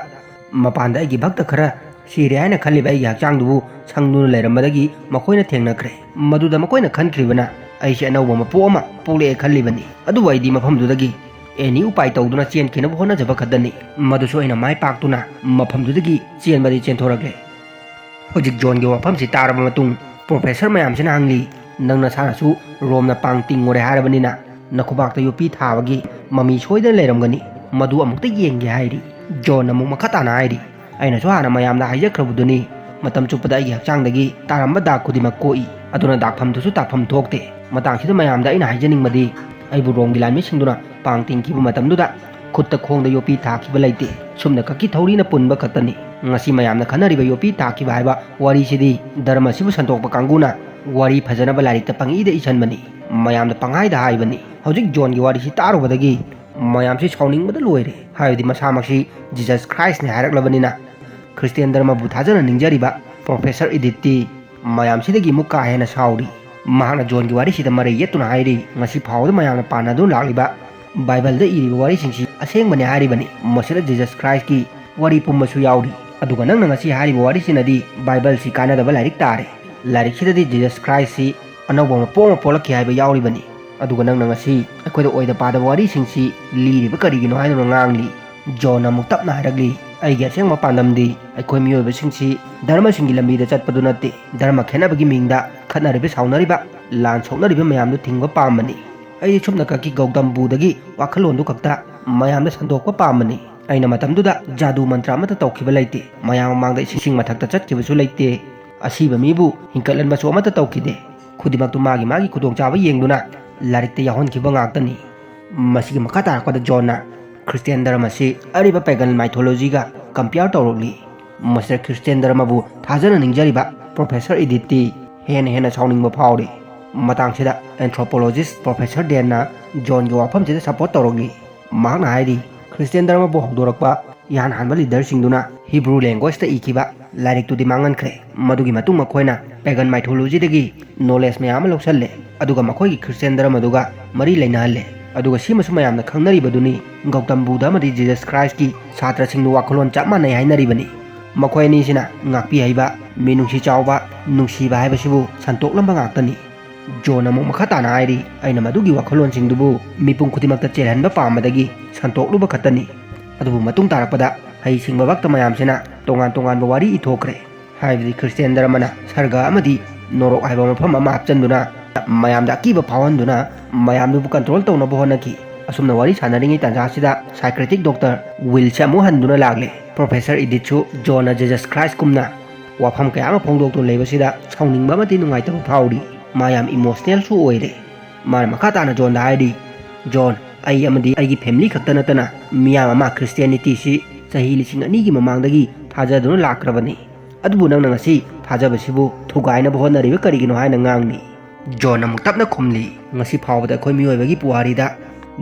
ꯃꯄꯥꯟꯗ ꯑꯩꯒꯤ ꯚꯛꯇ ꯈꯔ ꯁꯤꯔꯦ ꯍꯥꯏꯅ ꯈꯜꯂꯤꯕ ꯑꯩꯒꯤ ꯍꯛꯆꯥꯡꯗꯨꯕꯨ ꯁꯪꯗꯨꯅ ꯂꯩꯔꯝꯕꯗꯒꯤ ꯃꯈꯣꯏꯅ ꯊꯦꯡꯅꯈ꯭ꯔꯦ꯫ ꯃꯗꯨꯗ ꯃꯈꯣꯏꯅ ꯈꯟꯈ꯭ꯔꯤꯕꯅ ꯑꯩꯁꯦ ꯑꯅꯧꯕ ꯃꯄꯣꯛ ꯑꯃ ꯄꯣꯛꯂꯛꯑꯦ ꯈꯜꯂꯤꯕꯅꯤ꯫ ꯑꯗꯨꯕꯨ ꯑꯩꯗꯤ ꯃꯐꯝꯗꯨꯗꯒꯤ ꯑꯦꯅꯤ ꯎꯄꯥꯏ ꯇꯧꯗꯨꯅ ꯆꯦꯟꯈꯤꯅꯕ ꯍꯣꯠꯅꯖꯕ ꯈꯛꯇꯅꯤ꯫ ꯃꯗꯨꯁꯨ ꯑꯩꯅ ꯃꯥꯏ ꯄꯥꯛꯇꯨꯅ ꯃꯐꯝꯗꯨꯗꯒꯤ ꯆꯦꯟꯕꯗꯤ ꯆꯦꯟꯊꯣꯔꯛꯂꯦ꯫ ꯍꯧꯖꯤꯛ ꯖꯣꯟꯒꯤ ꯋꯥꯐꯝꯁꯤ ꯇꯥꯔꯕ ꯃꯇꯨꯡ ꯄ꯭ꯔꯣꯐꯦꯁꯔ ꯃꯌꯥꯝꯁꯤꯅ ꯍꯪꯂꯤ, "ꯅꯪ ꯅꯁꯥꯅꯁꯨ ꯔꯣꯝꯅ ꯄꯥꯡ ꯇꯤꯡꯉꯨꯔꯦ ꯍꯥꯏꯔꯕꯅꯤꯅ ꯅꯈꯨꯕꯥꯛꯇ ꯌꯣꯠꯄꯤ ꯊꯥꯕꯒꯤ ꯃꯃꯤ ꯁꯣꯏꯗꯅ ꯂꯩꯔꯝꯒꯅꯤ꯫ ꯃꯗꯨ ꯑꯃꯨꯛꯇ ꯌꯦꯡꯒꯦ" ꯍꯥꯏꯔꯤ꯫ ꯖꯣꯟ ꯑꯃꯨꯛ ꯃꯈꯥ ꯇꯥꯅ ꯍꯥꯏꯔꯤ, "ꯑꯩꯅꯁꯨ ꯍꯥꯟꯅ ꯃꯌꯥꯝꯗ ꯍꯥꯏꯖꯈ꯭ꯔꯕꯗꯨꯅꯤ, ꯃꯇꯝ ꯆꯨꯞꯄꯗ ꯑꯩꯒꯤ ꯍꯛꯆꯥꯡꯗꯒꯤ ꯇꯥꯔꯝꯕ ꯗꯥꯛ ꯈꯨꯗꯤꯡꯃꯛ ꯀꯣꯛꯏ꯫ ꯑꯗꯨꯅ ꯗꯥꯛꯐꯝꯗꯨꯁꯨ ꯇꯥꯛꯐꯝ ꯊꯣꯛꯇꯦ꯫ ꯃꯇꯥꯡꯁꯤꯗ ꯃꯌꯥꯝꯗ ꯑꯩꯅ ꯍꯥꯏꯖꯅꯤꯡꯕꯗꯤ, ꯑꯩꯕꯨ ꯔꯣꯝꯒꯤ ꯂꯥꯟꯃꯤꯁꯤꯡꯗꯨꯅ ꯄꯥꯡ ꯇꯤꯡꯈꯤꯕ ꯃꯇꯝꯗꯨꯗ ꯈꯨꯠꯇ ꯈꯣꯡꯗ ꯌꯣꯠꯄꯤ ꯊꯥꯈꯤꯕ ꯂꯩꯇꯦ꯫ ꯁꯨꯝꯅ ꯀꯛꯀꯤ ꯊꯧꯔꯤꯅ ꯄꯨꯟꯕ ꯈꯛꯇꯅꯤ꯫ ꯉꯁꯤ ꯃꯌꯥꯝꯅ ꯈꯟꯅꯔꯤꯕ ꯌꯣꯠꯄꯤ ꯊꯥꯈꯤꯕ ꯍꯥꯏꯕ ꯋꯥꯔꯤꯁꯤꯗꯤ ꯙꯔꯃ ꯑꯁꯤꯕꯨ ꯁꯟꯗꯣꯛꯄ ꯀꯥꯡꯕꯨꯅ ꯋꯥꯔꯤ ꯐꯖꯅꯕ ꯂꯥꯏꯔꯤꯛꯇ ꯄꯪꯏꯗ ꯏꯁꯟꯕꯅꯤ, ꯃꯌꯥꯝꯗ ꯄꯪꯍꯥꯏꯗ ꯍꯥꯏꯕꯅꯤ"꯫ ꯍꯧꯖꯤꯛ ꯖꯣꯟꯒꯤ ꯋꯥꯔꯤꯁꯤ ꯇꯥꯔꯨꯕꯗꯒꯤ ꯃꯌꯥꯝꯁꯤ ꯁꯥꯎꯅꯤꯡꯕꯗ ꯂꯣꯏꯔꯦ꯫ ꯍꯥꯏꯕꯗꯤ ꯃꯁꯥꯃꯛꯁꯤ ꯖꯤꯖꯁ ꯈ꯭ꯔꯥꯏꯁꯅꯦ ꯍꯥꯏꯔꯛꯂꯕꯅꯤꯅ ꯈ꯭ꯔꯤꯁꯇꯤꯌꯥꯟ ꯙꯔꯃꯕꯨ ꯊꯥꯖꯅ ꯅꯤꯡꯖꯔꯤꯕ ꯄ꯭ꯔꯣꯐꯦꯁꯔ ꯏꯗꯤꯠꯇꯤ ꯃꯌꯥꯝꯁꯤꯗꯒꯤ ꯑꯃꯨꯛ ꯀꯥ ꯍꯦꯟꯅ ꯁꯥꯎꯔꯤ꯫ ꯃꯍꯥꯛꯅ ꯖꯣꯟꯒꯤ ꯋꯥꯔꯤꯁꯤꯗ ꯃꯔꯩ ꯌꯦꯠꯇꯨꯅ ꯍꯥꯏꯔꯤ, ꯉꯁꯤ ꯐꯥꯎꯕꯗ ꯃꯌꯥꯝꯅ ꯄꯥꯟꯅꯗꯨꯅ ꯂꯥꯛꯂꯤꯕ ꯕꯥꯏꯕꯜꯗ ꯏꯔꯤꯕ ꯋꯥꯔꯤꯁꯤꯡꯁꯤ ꯑꯁꯦꯡꯕꯅꯤ ꯍꯥꯏꯔꯤꯕꯅꯤ꯫ ꯃꯁꯤꯗ ꯖꯤꯖꯁ ꯈ꯭ꯔꯥꯏꯁꯀꯤ ꯋꯥꯔꯤ ꯄꯨꯝꯕꯁꯨ ꯌꯥꯎꯔꯤ꯫ ꯑꯗꯨꯒ ꯅꯪꯅ ꯉꯁꯤ ꯍꯥꯏꯔꯤꯕ ꯋꯥꯔꯤꯁꯤꯅꯗꯤ ꯕꯥꯏꯕꯜꯁꯤ ꯀꯥꯟꯅꯗꯕ ꯂꯥꯏꯔꯤꯛ ꯇꯥꯔꯦ꯫ ꯂꯥꯏꯔꯤꯛꯁꯤꯗꯗꯤ ꯖꯤꯖꯁ ꯈ꯭ꯔꯥꯏꯁꯁꯤ ꯑꯅꯧꯕ ꯃꯄꯣꯛ ꯑꯃ ꯄꯣꯛꯂꯛꯈꯤ ꯍꯥꯏꯕ ꯌꯥꯎꯔꯤꯕꯅꯤ꯫ ꯑꯗꯨꯒ ꯅꯪꯅ ꯉꯁꯤ ꯑꯩꯈꯣꯏꯗ ꯑꯣꯏꯗ ꯄꯥꯗꯕ ꯋꯥꯔꯤꯁꯤꯡꯁꯤ ꯂꯤꯔꯤꯕ ꯀꯔꯤꯒꯤꯅꯣ ꯍꯥꯏꯗꯨꯅ ꯉꯥꯡꯂꯤ꯫ ꯖꯣꯟꯅ ꯑꯃꯨꯛ ꯇꯞꯅ ꯍꯥꯏꯔꯛꯂꯤ, ꯑꯩꯒꯤ ꯑꯁꯦꯡꯕ ꯄꯥꯟꯗꯝꯗꯤ ꯑꯩꯈꯣꯏ ꯃꯤꯑꯣꯏꯕꯁꯤꯡꯁꯤ ꯙꯔꯃꯁꯤꯡꯒꯤ ꯂꯝꯕꯤꯗ ꯆꯠꯄꯗꯨ ꯅꯠꯇꯦ꯫ ꯙꯔꯃ ꯈꯦꯠꯅꯕꯒꯤ ꯃꯤꯡꯗ ꯈꯠꯅꯔꯤꯕ, ꯁꯥꯎꯅꯔꯤꯕ, ꯂꯥꯟ ꯁꯣꯛꯅꯔꯤꯕ ꯃꯌꯥꯝꯗꯨ ꯊꯤꯡꯕ ꯄꯥꯝꯕꯅꯤ꯫ ꯑꯩꯗꯤ ꯁꯨꯞꯅ ꯈꯛꯀꯤ ꯒꯧꯇꯝ ꯕꯨꯙꯒꯤ ꯋꯥꯈꯜꯂꯣꯟꯗꯨ ꯈꯛꯇ ꯃꯌꯥꯝꯗ ꯁꯟꯗꯣꯛꯄ ꯄꯥꯝꯕꯅꯤ꯫ ꯑꯩꯅ ꯃꯇꯝꯗꯨꯗ ꯖꯥꯗꯨ ꯃꯟꯇ꯭ꯔ ꯑꯃꯠꯇ ꯇꯧꯈꯤꯕ ꯂꯩꯇꯦ꯫ ꯃꯌꯥꯝ ꯃꯃꯥꯡꯗ ꯏꯁꯤꯡ ꯃꯊꯛꯇ ꯆꯠꯈꯤꯕꯁꯨ ꯂꯩꯇꯦ꯫ ꯑꯁꯤꯕ ꯃꯤꯕꯨ ꯍꯤꯡꯒꯠꯍꯟꯕꯁꯨ ꯑꯃꯠꯇ ꯇꯧꯈꯤꯗꯦ꯫ ꯈꯨꯗꯤꯡꯃꯛꯇꯨ ꯃꯥꯒꯤ ꯃꯥꯒꯤ ꯈꯨꯗꯣꯡꯆꯥꯕ ꯌꯦꯡꯗꯨꯅ ꯂꯥꯏꯔꯤꯛꯇ ꯌꯥꯎꯍꯟꯈꯤꯕ ꯉꯥꯛꯇꯅꯤ꯫ ꯃꯁꯤꯒꯤ ꯃꯈꯥ ꯇꯥꯔꯛꯄꯗ ꯖꯣꯟꯅ ꯈ꯭ꯔꯤꯁꯇꯤꯌꯥꯟ ꯙꯔꯃ ꯑꯁꯤ ꯑꯔꯤꯕ pagan mythologyꯒ compare ꯇꯧꯔꯛꯂꯤ꯫ ꯃꯁꯤꯗ ꯈ꯭ꯔꯤꯁꯇꯤꯌꯥꯟ ꯙꯔꯃꯕꯨ ꯊꯥꯖꯅ ꯅꯤꯡꯖꯔꯤꯕ ꯄ꯭ꯔꯣꯐꯦꯁꯔ ꯏꯗꯤꯠꯇꯤ ꯍꯦꯟꯅ ꯍꯦꯟꯅ ꯁꯥꯎꯅꯤꯡꯕ ꯐꯥꯎꯔꯤ꯫ ꯃꯇꯥꯡꯁꯤꯗ anthropologist ꯄ꯭ꯔꯣꯐꯦꯁꯔ ꯗꯦꯟꯅ ꯖꯣꯟꯒꯤ ꯋꯥꯐꯝꯁꯤꯗ support ꯇꯧꯔꯛꯂꯤ꯫ ꯃꯍꯥꯛꯅ ꯍꯥꯏꯔꯤ, ꯈ꯭ꯔꯤꯁꯇꯤꯌꯥꯟ ꯙꯔꯃꯕꯨ ꯍꯧꯗꯣꯔꯛꯄ ꯏꯍꯥꯟ ꯍꯥꯟꯕ leaderꯁꯤꯡꯗꯨꯅ Hebrew languageꯇ ꯏꯈꯤꯕ ꯂꯥꯏꯔꯤꯛꯇꯨꯗꯤ ꯃꯥꯡꯍꯟꯈ꯭ꯔꯦ꯫ ꯃꯗꯨꯒꯤ ꯃꯇꯨꯡ ꯃꯈꯣꯏꯅ pagan mythologyꯗꯒꯤ knowledge ꯃꯌꯥꯝ ꯑꯃ ꯂꯧꯁꯜꯂꯦ, ꯑꯗꯨꯒ ꯃꯈꯣꯏꯒꯤ ꯈ꯭ꯔꯤꯁꯇꯤꯌꯥꯟ ꯙꯔꯃꯗꯨꯒ ꯃꯔꯤ ꯂꯩꯅꯍꯜꯂꯦ꯫ ꯑꯗꯨꯒ ꯁꯤꯃꯁꯨ ꯃꯌꯥꯝꯅ ꯈꯪꯅꯔꯤꯕꯗꯨꯅꯤ, ꯒꯧꯇꯝ ꯕꯨꯙ ꯑꯃꯗꯤ ꯖꯤꯖꯁ ꯈ꯭ꯔꯥꯏꯁꯀꯤ ꯁꯥꯇ꯭ꯔꯁꯤꯡꯗꯨ ꯋꯥꯈꯜꯂꯣꯟ ꯆꯞ ꯃꯥꯟꯅꯩ ꯍꯥꯏꯅꯔꯤꯕꯅꯤ꯫ ꯃꯈꯣꯏ ꯑꯅꯤꯁꯤꯅ ꯉꯥꯛꯄꯤ ꯍꯩꯕ, ꯃꯤꯅꯨꯡꯁꯤ ꯆꯥꯎꯕ, ꯅꯨꯡꯁꯤꯕ ꯍꯥꯏꯕꯁꯤꯕꯨ ꯁꯟꯇꯣꯛꯂꯝꯕ ꯉꯥꯛꯇꯅꯤ꯫ ꯖꯣꯟ ꯑꯃꯨꯛ ꯃꯈꯥ ꯇꯥꯅ ꯍꯥꯏꯔꯤ, ꯑꯩꯅ ꯃꯗꯨꯒꯤ ꯋꯥꯈꯜꯂꯣꯟꯁꯤꯡꯗꯨꯕꯨ ꯃꯤꯄꯨꯝ ꯈꯨꯗꯤꯡꯃꯛꯇ ꯆꯦꯜꯍꯟꯕ ꯄꯥꯝꯕꯗꯒꯤ ꯁꯟꯇꯣꯛꯂꯨꯕ ꯈꯛꯇꯅꯤ꯫ ꯑꯗꯨꯕꯨ ꯃꯇꯨꯡ ꯇꯥꯔꯛꯄꯗ ꯍꯩꯁꯤꯡꯕ ꯚꯛꯇ ꯃꯌꯥꯝꯁꯤꯅ ꯇꯣꯉꯥꯟ ꯇꯣꯉꯥꯟꯕ ꯋꯥꯔꯤ ꯏꯊꯣꯛꯈ꯭ꯔꯦ꯫ ꯍꯥꯏꯕꯗꯤ ꯈ꯭ꯔꯤꯁꯇꯤꯌꯥꯟ ꯙꯔꯃꯅ ꯁꯔꯒ ꯑꯃꯗꯤ ꯅꯣꯔꯣꯛ ꯍꯥꯏꯕ ꯃꯐꯝ ꯑꯃ ꯍꯥꯞꯆꯤꯟꯗꯨꯅ ꯃꯌꯥꯝꯗ ꯑꯀꯤꯕ ꯐꯥꯎꯍꯟꯗꯨꯅ ꯃꯌꯥꯝꯗꯨꯕꯨ control ꯇꯧꯅꯕ ꯍꯣꯠꯅꯈꯤ꯫ ꯑꯁꯨꯝꯅ ꯋꯥꯔꯤ ꯁꯥꯟꯅꯔꯤꯉꯩ ꯇꯥꯟꯖꯥꯁꯤꯗ psychiatric doctor ꯋꯤꯜꯁꯦ ꯑꯃꯨꯛ ꯍꯟꯗꯨꯅ ꯂꯥꯛꯂꯦ꯫ ꯄ꯭ꯔꯣꯐꯦꯁꯔ ꯏꯗꯤꯠꯁꯨ ꯖꯣꯟꯅ ꯖꯤꯖꯁ ꯈ꯭ꯔꯥꯏꯁꯀꯨꯝꯅ ꯋꯥꯐꯝ ꯀꯌꯥ ꯑꯃ ꯐꯣꯡꯗꯣꯛꯇꯨꯅ ꯂꯩꯕꯁꯤꯗ ꯁꯥꯎꯅꯤꯡꯕ ꯑꯃꯗꯤ ꯅꯨꯡꯉꯥꯏꯇꯕ ꯐꯥꯎꯔꯤ꯫ ꯃꯥ ꯌꯥꯝ emotionalꯁꯨ ꯑꯣꯏꯔꯦ꯫ ꯃꯥꯅ ꯃꯈꯥ ꯇꯥꯅ ꯖꯣꯟꯗ ꯍꯥꯏꯔꯤ, ꯖꯣꯟ, ꯑꯩ ꯑꯃꯗꯤ ꯑꯩꯒꯤ family ꯈꯛꯇ ꯅꯠꯇꯅ ꯃꯤꯌꯥꯝ ꯑꯃ Christianityꯁꯤ ꯆꯍꯤ ꯂꯤꯁꯤꯡ ꯑꯅꯤꯒꯤ ꯃꯃꯥꯡꯗꯒꯤ ꯊꯥꯖꯗꯨꯅ ꯂꯥꯛꯈ꯭ꯔꯕꯅꯤ꯫ ꯑꯗꯨꯕꯨ ꯅꯪꯅ ꯉꯁꯤ ꯊꯥꯖꯕꯁꯤꯕꯨ ꯊꯨꯒꯥꯏꯅꯕ ꯍꯣꯠꯅꯔꯤꯕ ꯀꯔꯤꯒꯤꯅꯣ ꯍꯥꯏꯅ ꯉꯥꯡꯂꯤ꯫ ꯖꯣꯟ ꯑꯃꯨꯛ ꯇꯞꯅ ꯈꯨꯝꯂꯤ, ꯉꯁꯤ ꯐꯥꯎꯕꯗ ꯑꯩꯈꯣꯏ ꯃꯤꯑꯣꯏꯕꯒꯤ ꯄꯨꯋꯥꯔꯤꯗ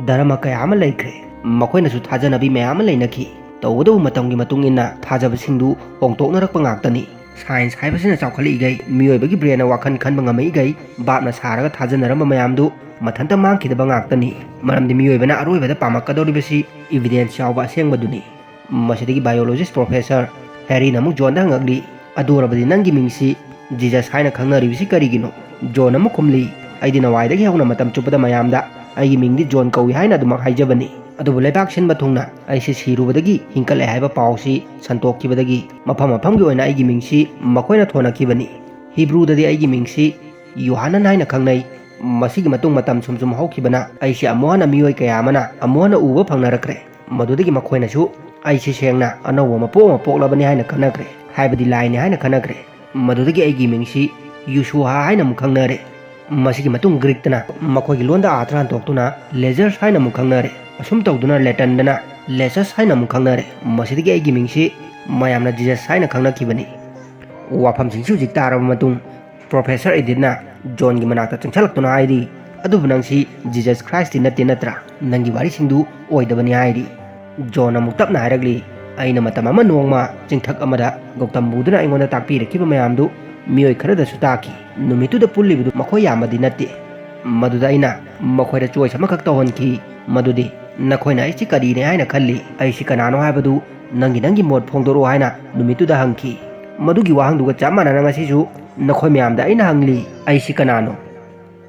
ꯙꯔꯃ ꯀꯌꯥ ꯑꯃ ꯂꯩꯈ꯭ꯔꯦ꯫ ꯃꯈꯣꯏꯅꯁꯨ ꯊꯥꯖꯅꯕꯤ ꯃꯌꯥꯝ ꯑꯃ ꯂꯩꯅꯈꯤ꯫ ꯇꯧꯕꯇꯕꯨ ꯃꯇꯝꯒꯤ ꯃꯇꯨꯡ ꯏꯟꯅ ꯊꯥꯖꯕꯁꯤꯡꯗꯨ ꯍꯣꯡꯗꯣꯛꯅꯔꯛꯄ ꯉꯥꯛꯇꯅꯤ꯫ ꯁꯥꯏꯟꯁ ꯍꯥꯏꯕꯁꯤꯅ ꯆꯥꯎꯈꯠꯂꯛꯏꯈꯩ, ꯃꯤꯑꯣꯏꯕꯒꯤ ꯕ꯭ꯔꯦꯟꯅ ꯋꯥꯈꯜ ꯈꯟꯕ ꯉꯝꯃꯛꯏꯈꯩ, ꯚꯥꯞꯅ ꯁꯥꯔꯒ ꯊꯥꯖꯅꯔꯝꯕ ꯃꯌꯥꯝꯗꯨ ꯃꯊꯟꯇ ꯃꯥꯡꯈꯤꯗꯕ ꯉꯥꯛꯇꯅꯤ꯫ ꯃꯔꯝꯗꯤ ꯃꯤꯑꯣꯏꯕꯅ ꯑꯔꯣꯏꯕꯗ ꯄꯥꯝꯃꯛꯀꯗꯧꯔꯤꯕꯁꯤ ꯏꯚꯤꯗꯦꯟꯁ ꯌꯥꯎꯕ ꯑꯁꯦꯡꯕꯗꯨꯅꯤ꯫ ꯃꯁꯤꯗꯒꯤ ꯕꯥꯏꯑꯣꯂꯣꯖꯤꯁ ꯄ꯭ꯔꯣꯐꯦꯁꯔ ꯍꯦꯔꯤꯅ ꯑꯃꯨꯛ ꯖꯣꯟꯗ ꯍꯪꯉꯛꯂꯤ, "ꯑꯗꯨ ꯑꯣꯏꯔꯕꯗꯤ ꯅꯪꯒꯤ ꯃꯤꯡꯁꯤ ꯖꯤꯖꯁ ꯍꯥꯏꯅ ꯈꯪꯅꯔꯤꯕꯁꯤ ꯀꯔꯤꯒꯤꯅꯣ?" ꯖꯣꯟ ꯑꯃꯨꯛ ꯈꯨꯝꯂꯤ, "ꯑꯩꯗꯤ ꯅꯋꯥꯏꯗꯒꯤ ꯍꯧꯅ ꯃꯇꯝ ꯆꯨꯞꯄꯗ ꯃꯌꯥꯝꯗ ꯑꯩꯒꯤ ꯃꯤꯡꯗꯤ ꯖꯣꯟ ꯀꯧꯏ ꯍꯥꯏꯅ ꯑꯗꯨꯃꯛ ꯍꯥꯏꯖꯕꯅꯤ꯫ ꯑꯗꯨꯕꯨ ꯂꯩꯕꯥꯛ ꯁꯤꯟꯕ ꯊꯨꯡꯅ ꯑꯩꯁꯤ ꯁꯤꯔꯨꯕꯗꯒꯤ ꯍꯤꯡꯀꯠꯂꯦ ꯍꯥꯏꯕ ꯄꯥꯎꯁꯤ ꯁꯟꯇꯣꯛꯈꯤꯕꯗꯒꯤ ꯃꯐꯝ ꯃꯐꯝꯒꯤ ꯑꯣꯏꯅ ꯑꯩꯒꯤ ꯃꯤꯡꯁꯤ ꯃꯈꯣꯏꯅ ꯊꯣꯟꯅꯈꯤꯕꯅꯤ꯫ ꯍꯤꯕ꯭ꯔꯨꯗꯗꯤ ꯑꯩꯒꯤ ꯃꯤꯡꯁꯤ ꯌꯣꯍꯥꯅꯟ ꯍꯥꯏꯅ ꯈꯪꯅꯩ꯫ ꯃꯁꯤꯒꯤ ꯃꯇꯨꯡ ꯃꯇꯝ ꯁꯨꯝ ꯁꯨꯝ ꯍꯧꯈꯤꯕꯅ ꯑꯩꯁꯤ ꯑꯃꯨꯛ ꯍꯟꯅ ꯃꯤꯑꯣꯏ ꯀꯌꯥ ꯑꯃꯅ ꯑꯃꯨꯛ ꯍꯟꯅ ꯎꯕ ꯐꯪꯅꯔꯛꯈ꯭ꯔꯦ꯫ ꯃꯗꯨꯗꯒꯤ ꯃꯈꯣꯏꯅꯁꯨ ꯑꯩꯁꯤ ꯁꯦꯡꯅ ꯑꯅꯧꯕ ꯃꯄꯣꯛ ꯑꯃ ꯄꯣꯛꯂꯕꯅꯤ ꯍꯥꯏꯅ ꯈꯟꯅꯈ꯭ꯔꯦ, ꯍꯥꯏꯕꯗꯤ ꯂꯥꯏꯅꯤ ꯍꯥꯏꯅ ꯈꯟꯅꯈ꯭ꯔꯦ꯫ ꯃꯗꯨꯗꯒꯤ ꯑꯩꯒꯤ ꯃꯤꯡꯁꯤ ꯌꯨꯁꯨꯍꯥ ꯍꯥꯏꯅ ꯑꯃꯨꯛ ꯈꯪꯅꯔꯦ꯫ ꯃꯁꯤꯒꯤ ꯃꯇꯨꯡ ꯒ꯭ꯔꯤꯛꯇꯅ ꯃꯈꯣꯏꯒꯤ ꯂꯣꯟꯗ ꯑꯥꯔꯊ ꯍꯟꯗꯣꯛꯇꯨꯅ ꯂꯦꯖꯔꯁ ꯍꯥꯏꯅ ꯑꯃꯨꯛ ꯈꯪꯅꯔꯦ꯫ ꯑꯁꯨꯝ ꯇꯧꯗꯨꯅ ꯂꯦꯇꯟꯗꯅ ꯂꯦꯁꯁ ꯍꯥꯏꯅ ꯑꯃꯨꯛ ꯈꯪꯅꯔꯦ꯫ ꯃꯁꯤꯗꯒꯤ ꯑꯩꯒꯤ ꯃꯤꯡꯁꯤ ꯃꯌꯥꯝꯅ ꯖꯤꯖꯁ ꯍꯥꯏꯅ ꯈꯪꯅꯈꯤꯕꯅꯤ꯫ ꯋꯥꯐꯝꯁꯤꯡꯁꯤ ꯍꯧꯖꯤꯛ ꯇꯥꯔꯕ ꯃꯇꯨꯡ, ꯄ꯭ꯔꯣꯐꯦꯁꯔ ꯏꯗꯤꯠꯅ ꯖꯣꯟꯒꯤ ꯃꯅꯥꯛꯇ ꯆꯪꯁꯤꯜꯂꯛꯇꯨꯅ ꯍꯥꯏꯔꯤ, "ꯑꯗꯨꯕꯨ ꯅꯪꯁꯤ ꯖꯤꯖꯁ ꯈ꯭ꯔꯥꯏꯁꯇꯤ ꯅꯠꯇꯦ ꯅꯠꯇ꯭ꯔꯥ? ꯅꯪꯒꯤ ꯋꯥꯔꯤꯁꯤꯡꯗꯨ ꯑꯣꯏꯗꯕꯅꯤ" ꯍꯥꯏꯔꯤ꯫ ꯖꯣꯟ ꯑꯃꯨꯛ ꯇꯞꯅ ꯍꯥꯏꯔꯛꯂꯤ, "ꯑꯩꯅ ꯃꯇꯝ ꯑꯃ ꯅꯣꯡꯃ ꯆꯤꯡꯊꯛ ꯑꯃꯗ ꯒꯧꯇꯝ ꯕꯨꯙꯅ ꯑꯩꯉꯣꯟꯗ ꯇꯥꯛꯄꯤꯔꯛꯈꯤꯕ ꯃꯌꯥꯝꯗꯨ ꯃꯤꯑꯣꯏ ꯈꯔꯗꯁꯨ ꯇꯥꯛꯈꯤ꯫ ꯅꯨꯃꯤꯠꯇꯨꯗ ꯄꯨꯜꯂꯤꯕꯗꯨ ꯃꯈꯣꯏ ꯌꯥꯝꯕꯗꯤ ꯅꯠꯇꯦ꯫ ꯃꯗꯨꯗ ꯑꯩꯅ ꯃꯈꯣꯏꯗ ꯆꯣꯏꯁ ꯑꯃꯈꯛ ꯇꯧꯍꯟꯈꯤ, ꯃꯗꯨꯗꯤ ꯅꯈꯣꯏꯅ ꯑꯩꯁꯤ ꯀꯔꯤꯅꯦ ꯍꯥꯏꯅ ꯈꯜꯂꯤ, ꯑꯩꯁꯤ ꯀꯅꯥꯅꯣ ꯍꯥꯏꯕꯗꯨ ꯅꯪꯒꯤ ꯅꯪꯒꯤ ꯃꯣꯠ ꯐꯣꯡꯗꯣꯔꯛꯑꯣ ꯍꯥꯏꯅ ꯅꯨꯃꯤꯠꯇꯨꯗ ꯍꯪꯈꯤ꯫ ꯃꯗꯨꯒꯤ ꯋꯥꯍꯪꯗꯨꯒ ꯆꯞ ꯃꯥꯟꯅꯅ ꯉꯁꯤꯁꯨ ꯅꯈꯣꯏ ꯃꯌꯥꯝꯗ ꯑꯩꯅ ꯍꯪꯂꯤ, ꯑꯩꯁꯤ ꯀꯅꯥꯅꯣ?"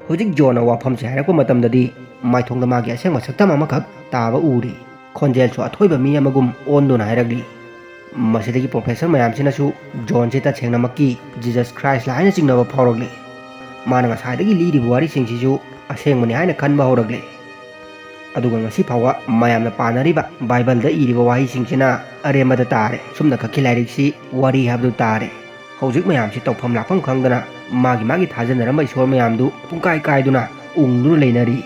ꯍꯧꯖꯤꯛ ꯖꯣꯟꯅ ꯋꯥꯐꯝꯁꯦ ꯍꯥꯏꯔꯛꯄ ꯃꯇꯝꯗꯗꯤ ꯃꯥꯏꯊꯣꯡꯗ ꯃꯥꯒꯤ ꯑꯁꯦꯡꯕ ꯁꯛꯇꯝ ꯑꯃꯈꯛ ꯇꯥꯕ ꯎꯔꯤ꯫ ꯈꯣꯟꯖꯦꯜꯁꯨ ꯑꯊꯣꯏꯕ ꯃꯤ ꯑꯃꯒꯨꯝ ꯑꯣꯟꯗꯨꯅ ꯍꯥꯏꯔꯛꯂꯤ꯫ ꯃꯁꯤꯗꯒꯤ ꯄ꯭ꯔꯣꯐꯦꯁꯔ ꯃꯌꯥꯝꯁꯤꯅꯁꯨ ꯖꯣꯟꯁꯦ ꯇꯁꯦꯡꯅꯃꯛꯀꯤ ꯖꯤꯖꯁ ꯈ꯭ꯔꯥꯏꯁꯂ ꯍꯥꯏꯅ ꯆꯤꯡꯅꯕ ꯐꯥꯎꯔꯛꯂꯤ꯫ ꯃꯥꯅ ꯉꯁꯥꯏꯗꯒꯤ ꯂꯤꯔꯤꯕ ꯋꯥꯔꯤꯁꯤꯡꯁꯤꯁꯨ ꯑꯁꯦꯡꯕꯅꯤ ꯍꯥꯏꯅ ꯈꯟꯕ ꯍꯧꯔꯛꯂꯤ꯫ ꯑꯗꯨꯒ ꯉꯁꯤ ꯐꯥꯎꯕ ꯃꯌꯥꯝꯅ ꯄꯥꯅꯔꯤꯕ ꯕꯥꯏꯕꯜꯗ ꯏꯔꯤꯕ ꯋꯥꯍꯩꯁꯤꯡꯁꯤꯅ ꯑꯔꯦꯝꯕꯗ ꯇꯥꯔꯦ꯫ ꯁꯨꯝꯅ ꯈꯛꯀꯤ ꯂꯥꯏꯔꯤꯛꯁꯤ ꯋꯥꯔꯤ ꯍꯥꯏꯕꯗꯨ ꯇꯥꯔꯦ꯫ ꯍꯧꯖꯤꯛ ꯃꯌꯥꯝꯁꯤ ꯇꯧꯐꯝ ꯂꯥꯛꯐꯝ ꯈꯪꯗꯅ ꯃꯥꯒꯤ ꯃꯥꯒꯤ ꯊꯥꯖꯅꯔꯝꯕ ꯏꯁꯣꯔ ꯃꯌꯥꯝꯗꯨ ꯄꯨꯡꯀꯥꯏ ꯀꯥꯏꯗꯨꯅ ꯎꯪꯗꯨꯅ ꯂꯩꯅꯔꯤ꯫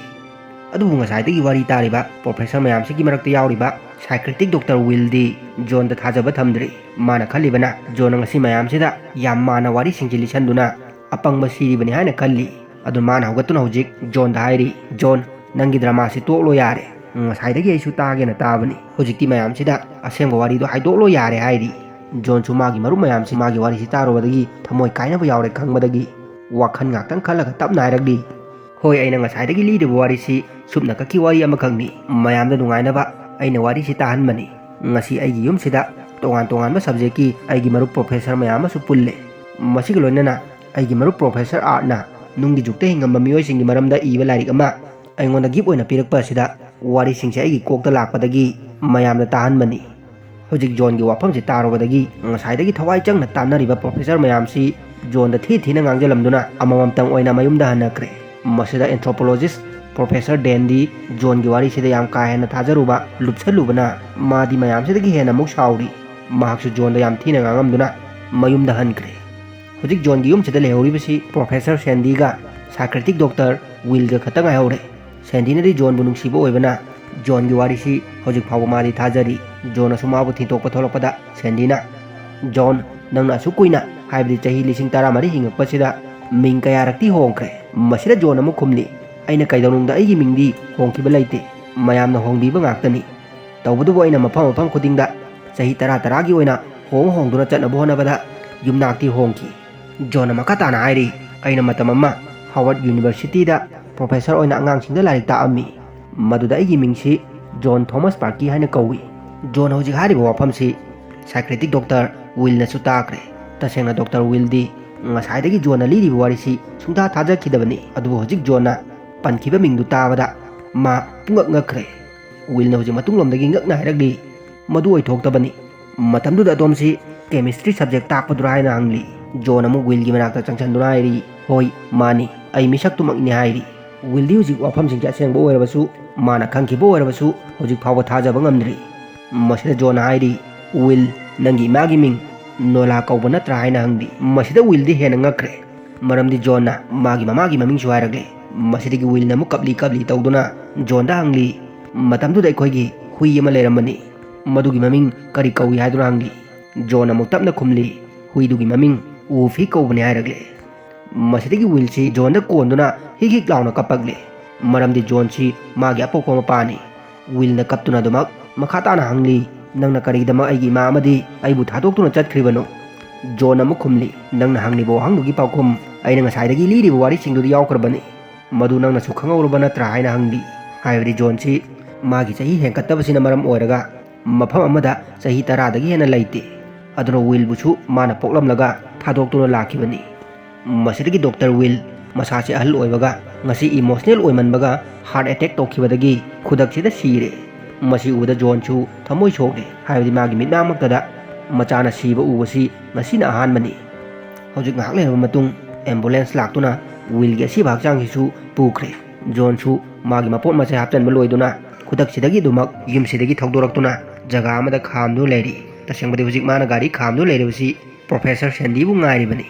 ꯑꯗꯨꯕꯨ ꯉꯁꯥꯏꯗꯒꯤ ꯋꯥꯔꯤ ꯇꯥꯔꯤꯕ ꯄ꯭ꯔꯣꯐꯦꯁꯔ ꯃꯌꯥꯝꯁꯤꯒꯤ ꯃꯔꯛꯇ ꯌꯥꯎꯔꯤꯕ ꯁꯥꯏꯀ꯭ꯔꯦꯇꯤꯛ ꯗꯣꯛꯇꯔ ꯋꯤꯜꯗꯤ ꯖꯣꯟꯗ ꯊꯥꯖꯕ ꯊꯝꯗ꯭ꯔꯤ꯫ ꯃꯥꯅ ꯈꯜꯂꯤꯕꯅ ꯖꯣꯟꯅ ꯉꯁꯤ ꯃꯌꯥꯝꯁꯤꯗ ꯌꯥꯝ ꯃꯥꯟꯅ ꯋꯥꯔꯤꯁꯤꯡꯁꯤ ꯂꯤꯁꯟꯗꯨꯅ ꯑꯄꯪꯕ ꯁꯤꯔꯤꯕꯅꯤ ꯍꯥꯏꯅ ꯈꯜꯂꯤ꯫ ꯑꯗꯨ ꯃꯥꯅ ꯍꯧꯒꯠꯇꯨꯅ ꯍꯧꯖꯤꯛ ꯖꯣꯟꯗ ꯍꯥꯏꯔꯤ, "ꯖꯣꯟ, ꯅꯪꯒꯤ ꯗ꯭ꯔꯃꯥꯁꯤ ꯇꯣꯛꯂꯣ ꯌꯥꯔꯦ꯫ ꯉꯁꯥꯏꯗꯒꯤ ꯑꯩꯁꯨ ꯇꯥꯒꯦꯅ ꯇꯥꯕꯅꯤ꯫ ꯍꯧꯖꯤꯛꯇꯤ ꯃꯌꯥꯝꯁꯤꯗ ꯑꯁꯦꯡꯕ ꯋꯥꯔꯤꯗꯣ ꯍꯥꯏꯗꯣꯛꯂꯣ ꯌꯥꯔꯦ" ꯍꯥꯏꯔꯤ꯫ ꯖꯣꯟꯁꯨ ꯃꯥꯒꯤ ꯃꯔꯨꯞ ꯃꯌꯥꯝꯁꯤ ꯃꯥꯒꯤ ꯋꯥꯔꯤꯁꯤ ꯇꯥꯔꯨꯕꯗꯒꯤ ꯊꯃꯣꯏ ꯀꯥꯏꯅꯕ ꯌꯥꯎꯔꯦ ꯈꯪꯕꯗꯒꯤ ꯋꯥꯈꯜ ꯉꯥꯛꯇꯪ ꯈꯜꯂꯒ ꯇꯞꯅ ꯍꯥꯏꯔꯛꯂꯤ, "ꯍꯣꯏ, ꯑꯩꯅ ꯉꯁꯥꯏꯗꯒꯤ ꯂꯤꯔꯤꯕ ꯋꯥꯔꯤꯁꯤ ꯁꯨꯞꯅ ꯈꯛꯀꯤ ꯋꯥꯔꯤ ꯑꯃꯈꯛꯅꯤ꯫ ꯃꯌꯥꯝꯗ ꯅꯨꯡꯉꯥꯏꯅꯕ ꯑꯩꯅ ꯋꯥꯔꯤꯁꯤ ꯇꯥꯍꯟꯕꯅꯤ꯫ ꯉꯁꯤ ꯑꯩꯒꯤ ꯌꯨꯝꯁꯤꯗ ꯇꯣꯉꯥꯟ ꯇꯣꯉꯥꯟꯕ ꯁꯕꯖꯦꯛꯀꯤ ꯑꯩꯒꯤ ꯃꯔꯨꯞ ꯄ꯭ꯔꯣꯐꯦꯁꯔ ꯃꯌꯥꯝ ꯑꯃꯁꯨ ꯄꯨꯜꯂꯦ꯫ ꯃꯁꯤꯒ ꯂꯣꯏꯅꯅ ꯑꯩꯒꯤ ꯃꯔꯨꯞ ꯄ꯭ꯔꯣꯐꯦꯁꯔ ꯑꯥꯔꯠꯅ ꯅꯨꯡꯒꯤ ꯖꯨꯛꯇ ꯍꯤꯡꯉꯝꯕ ꯃꯤꯑꯣꯏꯁꯤꯡꯒꯤ ꯃꯔꯝꯗ ꯏꯕ ꯂꯥꯏꯔꯤꯛ ꯑꯃ ꯑꯩꯉꯣꯟꯗ ꯒꯤꯐ ꯑꯣꯏꯅ ꯄꯤꯔꯛꯄ ꯑꯁꯤꯗ ꯋꯥꯔꯤꯁꯤꯡꯁꯦ ꯑꯩꯒꯤ ꯀꯣꯛꯇ ꯂꯥꯛꯄꯗꯒꯤ ꯃꯌꯥꯝꯗ ꯇꯥꯍꯟꯕꯅꯤ꯫" ꯍꯧꯖꯤꯛ ꯖꯣꯟꯒꯤ ꯋꯥꯐꯝꯁꯤ ꯇꯥꯔꯨꯕꯗꯒꯤ ꯉꯁꯥꯏꯗꯒꯤ ꯊꯋꯥꯏ ꯆꯪꯅ ꯇꯥꯟꯅꯔꯤꯕ ꯄ꯭ꯔꯣꯐꯦꯁꯔ ꯃꯌꯥꯝꯁꯤ ꯖꯣꯟꯗ ꯊꯤ ꯊꯤꯅ ꯉꯥꯡꯖꯜꯂꯝꯗꯨꯅ ꯑꯃꯃꯝꯇꯪ ꯑꯣꯏꯅ ꯃꯌꯨꯝꯗ ꯍꯟꯅꯈ꯭ꯔꯦ꯫ ꯃꯁꯤꯗ ꯑꯦꯟꯊ꯭ꯔꯣꯄꯣꯂꯣꯖꯤꯁ ꯄ꯭ꯔꯣꯐꯦꯁꯔ ꯗꯦꯟꯗꯤ ꯖꯣꯟꯒꯤ ꯋꯥꯔꯤꯁꯤꯗ ꯌꯥꯝ ꯀꯥ ꯍꯦꯟꯅ ꯊꯥꯖꯔꯨꯕ ꯂꯨꯞꯁꯜꯂꯨꯕꯅ ꯃꯥꯗꯤ ꯃꯌꯥꯝꯁꯤꯗꯒꯤ ꯍꯦꯟꯅ ꯑꯃꯨꯛ ꯁꯥꯎꯔꯤ꯫ ꯃꯍꯥꯛꯁꯨ ꯖꯣꯟꯗ ꯌꯥꯝ ꯊꯤꯅ ꯉꯥꯡꯉꯝꯗꯨꯅ ꯃꯌꯨꯝꯗ ꯍꯟꯈ꯭ꯔꯦ꯫ ꯍꯧꯖꯤꯛ ꯖꯣꯟꯒꯤ ꯌꯨꯝꯁꯤꯗ ꯂꯩꯍꯧꯔꯤꯕꯁꯤ ꯄ꯭ꯔꯣꯐꯦꯁꯔ ꯁꯦꯟꯗꯤꯒ ꯁꯥꯏꯀ꯭ꯔꯦꯇꯤꯛ ꯗꯣꯛꯇꯔ ꯋꯤꯜꯒ ꯈꯛꯇ ꯉꯥꯏꯍꯧꯔꯦ꯫ ꯁꯦꯟꯗꯤꯅꯗꯤ ꯖꯣꯟꯕꯨ ꯅꯨꯡꯁꯤꯕ ꯑꯣꯏꯕꯅ ꯖꯣꯟꯒꯤ ꯋꯥꯔꯤꯁꯤ ꯍꯧꯖꯤꯛ ꯐꯥꯎꯕ ꯃꯥꯗꯤ ꯊꯥꯖꯔꯤ꯫ ꯖꯣꯟꯅꯁꯨ ꯃꯥꯕꯨ ꯊꯤꯟꯇꯣꯛꯄ ꯊꯣꯛꯂꯛꯄꯗ ꯁꯦꯟꯗꯤꯅ, "ꯖꯣꯟ, ꯅꯪꯅ ꯑꯁꯨꯛ ꯀꯨꯏꯅ, ꯍꯥꯏꯕꯗꯤ ꯆꯍꯤ ꯂꯤꯁꯤꯡ ꯇꯔꯥꯃꯔꯤ ꯍꯤꯡꯉꯛꯄꯁꯤꯗ ꯃꯤꯡ ꯀꯌꯥꯔꯛꯇꯤ ꯍꯣꯡꯈ꯭ꯔꯦ?" ꯃꯁꯤꯗ ꯖꯣꯟ ꯑꯃꯨꯛ ꯈꯨꯝꯂꯤ, "ꯑꯩꯅ ꯀꯩꯗꯧꯅꯨꯡꯗ ꯑꯩꯒꯤ ꯃꯤꯡꯗꯤ ꯍꯣꯡꯈꯤꯕ ꯂꯩꯇꯦ꯫ ꯃꯌꯥꯝꯅ ꯍꯣꯡꯕꯤꯕ ꯉꯥꯛꯇꯅꯤ꯫ ꯇꯧꯕꯇꯕꯨ ꯑꯩꯅ ꯃꯐꯝ ꯃꯐꯝ ꯈꯨꯗꯤꯡꯗ ꯆꯍꯤ ꯇꯔꯥ ꯇꯔꯥꯒꯤ ꯑꯣꯏꯅ ꯍꯣꯡ ꯍꯣꯡꯗꯨꯅ ꯆꯠꯅꯕ ꯍꯣꯠꯅꯕꯗ ꯌꯨꯝꯅꯥꯛꯇꯤ ꯍꯣꯡꯈꯤ꯫" ꯖꯣꯟꯅ ꯃꯈꯥ ꯇꯥꯅ ꯍꯥꯏꯔꯤ, "ꯑꯩꯅ ꯃꯇꯝ ꯑꯃ ꯍꯥꯔꯋꯥꯔꯗ ꯌꯨꯅꯤꯚꯔꯁꯤꯇꯤꯗ ꯄ꯭ꯔꯣꯐꯦꯁꯔ ꯑꯣꯏꯅ ꯑꯉꯥꯡꯁꯤꯡꯗ ꯂꯥꯏꯔꯤꯛ ꯇꯥꯛꯑꯝꯃꯤ꯫ ꯃꯗꯨꯗ ꯑꯩꯒꯤ ꯃꯤꯡꯁꯤ ꯖꯣꯟ ꯊꯣꯃꯥꯁ ꯄꯥꯔꯀꯤ ꯍꯥꯏꯅ ꯀꯧꯏ꯫" ꯖꯣꯟ ꯍꯧꯖꯤꯛ ꯍꯥꯏꯔꯤꯕ ꯋꯥꯐꯝꯁꯤ ꯁꯥꯏꯀ꯭ꯔꯦꯇꯤꯛ ꯗꯣꯛꯇꯔ ꯋꯤꯜꯅꯁꯨ ꯇꯥꯈ꯭ꯔꯦ꯫ ꯇꯁꯦꯡꯅ ꯗꯣꯛꯇꯔ ꯋꯤꯜꯗꯤ ꯉꯁꯥꯏꯗꯒꯤ ꯖꯣꯟꯅ ꯂꯤꯔꯤꯕ ꯋꯥꯔꯤꯁꯤ ꯁꯨꯡꯊꯥ ꯊꯥꯖꯈꯤꯗꯕꯅꯤ꯫ ꯑꯗꯨꯕꯨ ꯍꯧꯖꯤꯛ ꯖꯣꯟꯅ ꯄꯟꯈꯤꯕ ꯃꯤꯡꯗꯨ ꯇꯥꯕꯗ ꯃꯥ ꯄꯨꯡꯉꯛ ꯉꯛꯈ꯭ꯔꯦ꯫ ꯋꯤꯜꯅ ꯍꯧꯖꯤꯛ ꯃꯇꯨꯡꯂꯣꯝꯗꯒꯤ ꯉꯛꯅ ꯍꯥꯏꯔꯛꯂꯤ, "ꯃꯗꯨ ꯑꯣꯏꯊꯣꯛꯇꯕꯅꯤ꯫ ꯃꯇꯝꯗꯨꯗ ꯑꯗꯣꯝꯁꯤ ꯀꯦꯃꯤꯁꯇ꯭ꯔꯤ ꯁꯕꯖꯦꯛ ꯇꯥꯛꯄꯗꯨꯔꯥ?" ꯍꯥꯏꯅ ꯍꯪꯂꯤ꯫ ꯖꯣꯟ ꯑꯃꯨꯛ ꯋꯤꯜꯒꯤ ꯃꯅꯥꯛꯇ ꯆꯪꯁꯤꯟꯗꯨꯅ ꯍꯥꯏꯔꯤ, "ꯍꯣꯏ, ꯃꯥꯅꯤ, ꯑꯩ ꯃꯤꯁꯛꯇꯨꯃꯛꯅꯤ" ꯍꯥꯏꯔꯤ꯫ ꯋꯤꯜꯗꯤ ꯍꯧꯖꯤꯛ ꯋꯥꯐꯝꯁꯤꯡꯁꯦ ꯑꯁꯦꯡꯕ ꯑꯣꯏꯔꯕꯁꯨ, ꯃꯥꯅ ꯈꯪꯈꯤꯕ ꯑꯣꯏꯔꯕꯁꯨ, ꯍꯧꯖꯤꯛ ꯐꯥꯎꯕ ꯊꯥꯖꯕ ꯉꯝꯗ꯭ꯔꯤ꯫ ꯃꯁꯤꯗ ꯖꯣꯟꯅ ꯍꯥꯏꯔꯤ, "ꯋꯤꯜ, ꯅꯪꯒꯤ ꯏꯃꯥꯒꯤ ꯃꯤꯡ ꯅꯣꯂꯥ ꯀꯧꯕ ꯅꯠꯇ꯭ꯔꯥ?" ꯍꯥꯏꯅ ꯍꯪꯂꯤ꯫ ꯃꯁꯤꯗ ꯋꯤꯜꯗꯤ ꯍꯦꯟꯅ ꯉꯛꯈ꯭ꯔꯦ, ꯃꯔꯝꯗꯤ ꯖꯣꯟꯅ ꯃꯥꯒꯤ ꯃꯃꯥꯒꯤ ꯃꯃꯤꯡꯁꯨ ꯍꯥꯏꯔꯛꯂꯦ꯫ ꯃꯁꯤꯗꯒꯤ ꯋꯤꯜꯅ ꯑꯃꯨꯛ ꯀꯞꯂꯤ ꯀꯞꯂꯤ ꯇꯧꯗꯨꯅ ꯖꯣꯟꯗ ꯍꯪꯂꯤ, "ꯃꯇꯝꯗꯨꯗ ꯑꯩꯈꯣꯏꯒꯤ ꯍꯨꯏ ꯑꯃ ꯂꯩꯔꯝꯕꯅꯤ, ꯃꯗꯨꯒꯤ ꯃꯃꯤꯡ ꯀꯔꯤ ꯀꯧꯏ?" ꯍꯥꯏꯗꯨꯅ ꯍꯪꯂꯤ꯫ ꯖꯣꯟ ꯑꯃꯨꯛ ꯇꯞꯅ ꯈꯨꯝꯂꯤ, "ꯍꯨꯏꯗꯨꯒꯤ ꯃꯃꯤꯡ ꯋꯨꯐꯤ ꯀꯧꯕꯅꯤ" ꯍꯥꯏꯔꯛꯂꯦ꯫ ꯃꯁꯤꯗꯒꯤ ꯋꯤꯜꯁꯤ ꯖꯣꯟꯗ ꯀꯣꯟꯗꯨꯅ ꯍꯤꯛ ꯍꯤꯛ ꯂꯥꯎꯅ ꯀꯞꯄꯛꯂꯦ, ꯃꯔꯝꯗꯤ ꯖꯣꯟꯁꯤ ꯃꯥꯒꯤ ꯑꯄꯣꯛꯄ ꯃꯄꯥꯅꯤ꯫ ꯋꯤꯜꯅ ꯀꯞꯇꯨꯅ ꯑꯗꯨꯃꯛ ꯃꯈꯥ ꯇꯥꯅ ꯍꯪꯂꯤ, "ꯅꯪꯅ ꯀꯔꯤꯒꯤꯗꯃꯛ ꯑꯩꯒꯤ ꯏꯃꯥ ꯑꯃꯗꯤ ꯑꯩꯕꯨ ꯊꯥꯗꯣꯛꯇꯨꯅ ꯆꯠꯈ꯭ꯔꯤꯕꯅꯣ?" ꯖꯣꯟ ꯑꯃꯨꯛ ꯈꯨꯝꯂꯤ, "ꯅꯪꯅ ꯍꯪꯂꯤꯕ ꯋꯥꯍꯪꯗꯨꯒꯤ ꯄꯥꯎꯈꯨꯝ ꯑꯩꯅ ꯉꯁꯥꯏꯗꯒꯤ ꯂꯤꯔꯤꯕ ꯋꯥꯔꯤꯁꯤꯡꯗꯨꯗ ꯌꯥꯎꯈ꯭ꯔꯕꯅꯤ꯫ ꯃꯗꯨ ꯅꯪꯅꯁꯨ ꯈꯪꯍꯧꯔꯕ ꯅꯠꯇ꯭ꯔꯥ?" ꯍꯥꯏꯅ ꯍꯪꯂꯤ꯫ ꯍꯥꯏꯕꯗꯤ ꯖꯣꯟꯁꯤ ꯃꯥꯒꯤ ꯆꯍꯤ ꯍꯦꯟꯀꯠꯇꯕꯁꯤꯅ ꯃꯔꯝ ꯑꯣꯏꯔꯒ ꯃꯐꯝ ꯑꯃꯗ ꯆꯍꯤ ꯇꯔꯥꯗꯒꯤ ꯍꯦꯟꯅ ꯂꯩꯇꯦ꯫ ꯑꯗꯨꯅ ꯋꯤꯜꯕꯨꯁꯨ ꯃꯥꯅ ꯄꯣꯛꯂꯝꯂꯒ ꯊꯥꯗꯣꯛꯇꯨꯅ ꯂꯥꯛꯈꯤꯕꯅꯤ꯫ ꯃꯁꯤꯗꯒꯤ ꯗꯣꯛꯇꯔ ꯋꯤꯜ ꯃꯁꯥꯁꯦ ꯑꯍꯜ ꯑꯣꯏꯕꯒ ꯉꯁꯤ ꯏꯃꯣꯁꯅꯦꯜ ꯑꯣꯏꯃꯟꯕꯒ ꯍꯥꯔꯠ ꯑꯦꯇꯦꯛ ꯇꯧꯈꯤꯕꯗꯒꯤ ꯈꯨꯗꯛꯁꯤꯗ ꯁꯤꯔꯦ꯫ ꯃꯁꯤ ꯎꯕꯗ ꯖꯣꯟꯁꯨ ꯊꯃꯣꯏ ꯁꯣꯛꯂꯦ, ꯍꯥꯏꯕꯗꯤ ꯃꯥꯒꯤ ꯃꯤꯠꯃꯥꯡꯃꯛꯇꯗ ꯃꯆꯥꯅ ꯁꯤꯕ ꯎꯕꯁꯤ ꯉꯁꯤꯅ ꯑꯍꯥꯟꯕꯅꯤ꯫ ꯍꯧꯖꯤꯛ ꯉꯥꯏꯍꯥꯛ ꯂꯩꯔꯕ ꯃꯇꯨꯡ ꯑꯦꯝꯕꯨꯂꯦꯟꯁ ꯂꯥꯛꯇꯨꯅ ꯋꯤꯜꯒꯤ ꯑꯁꯤꯕ ꯍꯛꯆꯥꯡꯁꯤꯁꯨ ꯄꯨꯈ꯭ꯔꯦ꯫ ꯖꯣꯟꯁꯨ ꯃꯥꯒꯤ ꯃꯄꯣꯠ ꯃꯆꯩ ꯍꯥꯞꯆꯤꯟꯕ ꯂꯣꯏꯗꯨꯅ ꯈꯨꯗꯛꯁꯤꯗꯒꯤ ꯑꯗꯨꯃꯛ ꯌꯨꯝꯁꯤꯗꯒꯤ ꯊꯧꯗꯣꯔꯛꯇꯨꯅ ꯖꯒꯥ ꯑꯃꯗ ꯈꯥꯝꯗꯨꯅ ꯂꯩꯔꯤ꯫ ꯇꯁꯦꯡꯕꯗꯤ ꯍꯧꯖꯤꯛ ꯃꯥꯅ ꯒꯥꯔꯤ ꯈꯥꯝꯗꯨꯅ ꯂꯩꯔꯤꯕꯁꯤ ꯄ꯭ꯔꯣꯐꯦꯁꯔ ꯁꯦꯟꯗꯤꯕꯨ ꯉꯥꯏꯔꯤꯕꯅꯤ꯫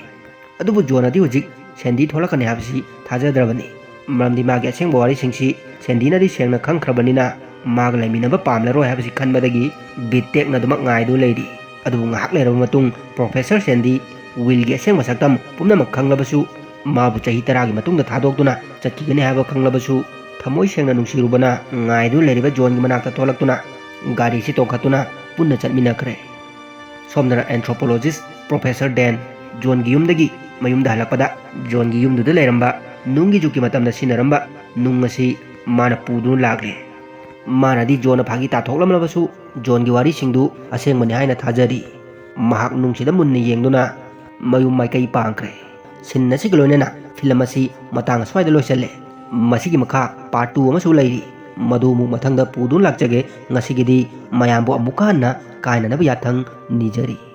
ꯑꯗꯨꯕꯨ ꯖꯣꯟꯅꯗꯤ ꯍꯧꯖꯤꯛ ꯁꯦꯟꯗꯤ ꯊꯣꯛꯂꯛꯀꯅꯤ ꯍꯥꯏꯕꯁꯤ ꯊꯥꯖꯗ꯭ꯔꯕꯅꯤ꯫ ꯃꯔꯝꯗꯤ ꯃꯥꯒꯤ ꯑꯁꯦꯡꯕ ꯋꯥꯔꯤꯁꯤꯡꯁꯤ ꯁꯦꯟꯗꯤꯅꯗꯤ ꯁꯦꯡꯅ ꯈꯪꯈ꯭ꯔꯕꯅꯤꯅ ꯃꯥꯒ ꯂꯩꯃꯤꯟꯅꯕ ꯄꯥꯝꯂꯔꯣꯏ ꯍꯥꯏꯕꯁꯤ ꯈꯟꯕꯗꯒꯤ ꯕꯤꯠ ꯇꯦꯛꯅ ꯑꯗꯨꯃꯛ ꯉꯥꯏꯗꯨꯅ ꯂꯩꯔꯤ꯫ ꯑꯗꯨꯕꯨ ꯉꯥꯏꯍꯥꯛ ꯂꯩꯔꯕ ꯃꯇꯨꯡ ꯄ꯭ꯔꯣꯐꯦꯁꯔ ꯁꯦꯟꯗꯤ ꯋꯤꯜꯒꯤ ꯑꯁꯦꯡꯕ ꯁꯛꯇꯝ ꯄꯨꯝꯅꯃꯛ ꯈꯪꯂꯕꯁꯨ, ꯃꯥꯕꯨ ꯆꯍꯤ ꯇꯔꯥꯒꯤ ꯃꯇꯨꯡꯗ ꯊꯥꯗꯣꯛꯇꯨꯅ ꯆꯠꯈꯤꯒꯅꯤ ꯍꯥꯏꯕ ꯈꯪꯂꯕꯁꯨ, ꯊꯃꯣꯏ ꯁꯦꯡꯅ ꯅꯨꯡꯁꯤꯔꯨꯕꯅ ꯉꯥꯏꯗꯨꯅ ꯂꯩꯔꯤꯕ ꯖꯣꯟꯒꯤ ꯃꯅꯥꯛꯇ ꯊꯣꯛꯂꯛꯇꯨꯅ ꯒꯥꯔꯤꯁꯤ ꯇꯣꯡꯈꯠꯇꯨꯅ ꯄꯨꯟꯅ ꯆꯠꯃꯤꯟꯅꯈ꯭ꯔꯦ꯫ ꯁꯣꯝꯗꯅ ꯑꯦꯟꯊ꯭ꯔꯣꯄꯣꯂꯣꯖꯤꯁ ꯄ꯭ꯔꯣꯐꯦꯁꯔ ꯗꯦꯟ ꯖꯣꯟꯒꯤ ꯌꯨꯝꯗꯒꯤ ꯃꯌꯨꯝꯗ ꯍꯜꯂꯛꯄꯗ ꯖꯣꯟꯒꯤ ꯌꯨꯝꯗꯨꯗ ꯂꯩꯔꯝꯕ ꯅꯨꯡꯒꯤ ꯖꯨꯛꯀꯤ ꯃꯇꯝꯗ ꯁꯤꯖꯤꯟꯅꯔꯝꯕ ꯅꯨꯡ ꯑꯁꯤ ꯃꯥꯅ ꯄꯨꯗꯨꯅ ꯂꯥꯛꯂꯦ꯫ ꯃꯥꯅꯗꯤ ꯖꯣꯟꯅ ꯐꯥꯒꯤ ꯇꯥꯊꯣꯛꯂꯝꯂꯕꯁꯨ ꯖꯣꯟꯒꯤ ꯋꯥꯔꯤꯁꯤꯡꯗꯨ ꯑꯁꯦꯡꯕꯅꯤ ꯍꯥꯏꯅ ꯊꯥꯖꯔꯤ꯫ ꯃꯍꯥꯛ ꯅꯨꯡꯁꯤꯗ ꯃꯨꯟꯅ ꯌꯦꯡꯗꯨꯅ ꯃꯌꯨꯝ ꯃꯥꯏꯀꯩ ꯄꯥꯡꯈ꯭ꯔꯦ꯫ ꯁꯤꯟ ꯑꯁꯤꯒ ꯂꯣꯏꯅꯅ ꯐꯤꯂꯝ ꯑꯁꯤ ꯃꯇꯥꯡ ꯑꯁ꯭ꯋꯥꯏꯗ ꯂꯣꯏꯁꯤꯜꯂꯦ꯫ ꯃꯁꯤꯒꯤ ꯃꯈꯥ ꯄꯥꯔꯠ ꯇꯨ ꯑꯃꯁꯨ ꯂꯩꯔꯤ꯫ ꯃꯗꯨ ꯑꯃꯨꯛ ꯃꯊꯪꯗ ꯄꯨꯗꯨꯅ ꯂꯥꯛꯆꯒꯦ꯫ ꯉꯁꯤꯒꯤꯗꯤ ꯃꯌꯥꯝꯕꯨ ꯑꯃꯨꯛꯀ ꯍꯟꯅ ꯀꯥꯏꯅꯅꯕ ꯌꯥꯊꯪ ꯅꯤꯖꯔꯤ꯫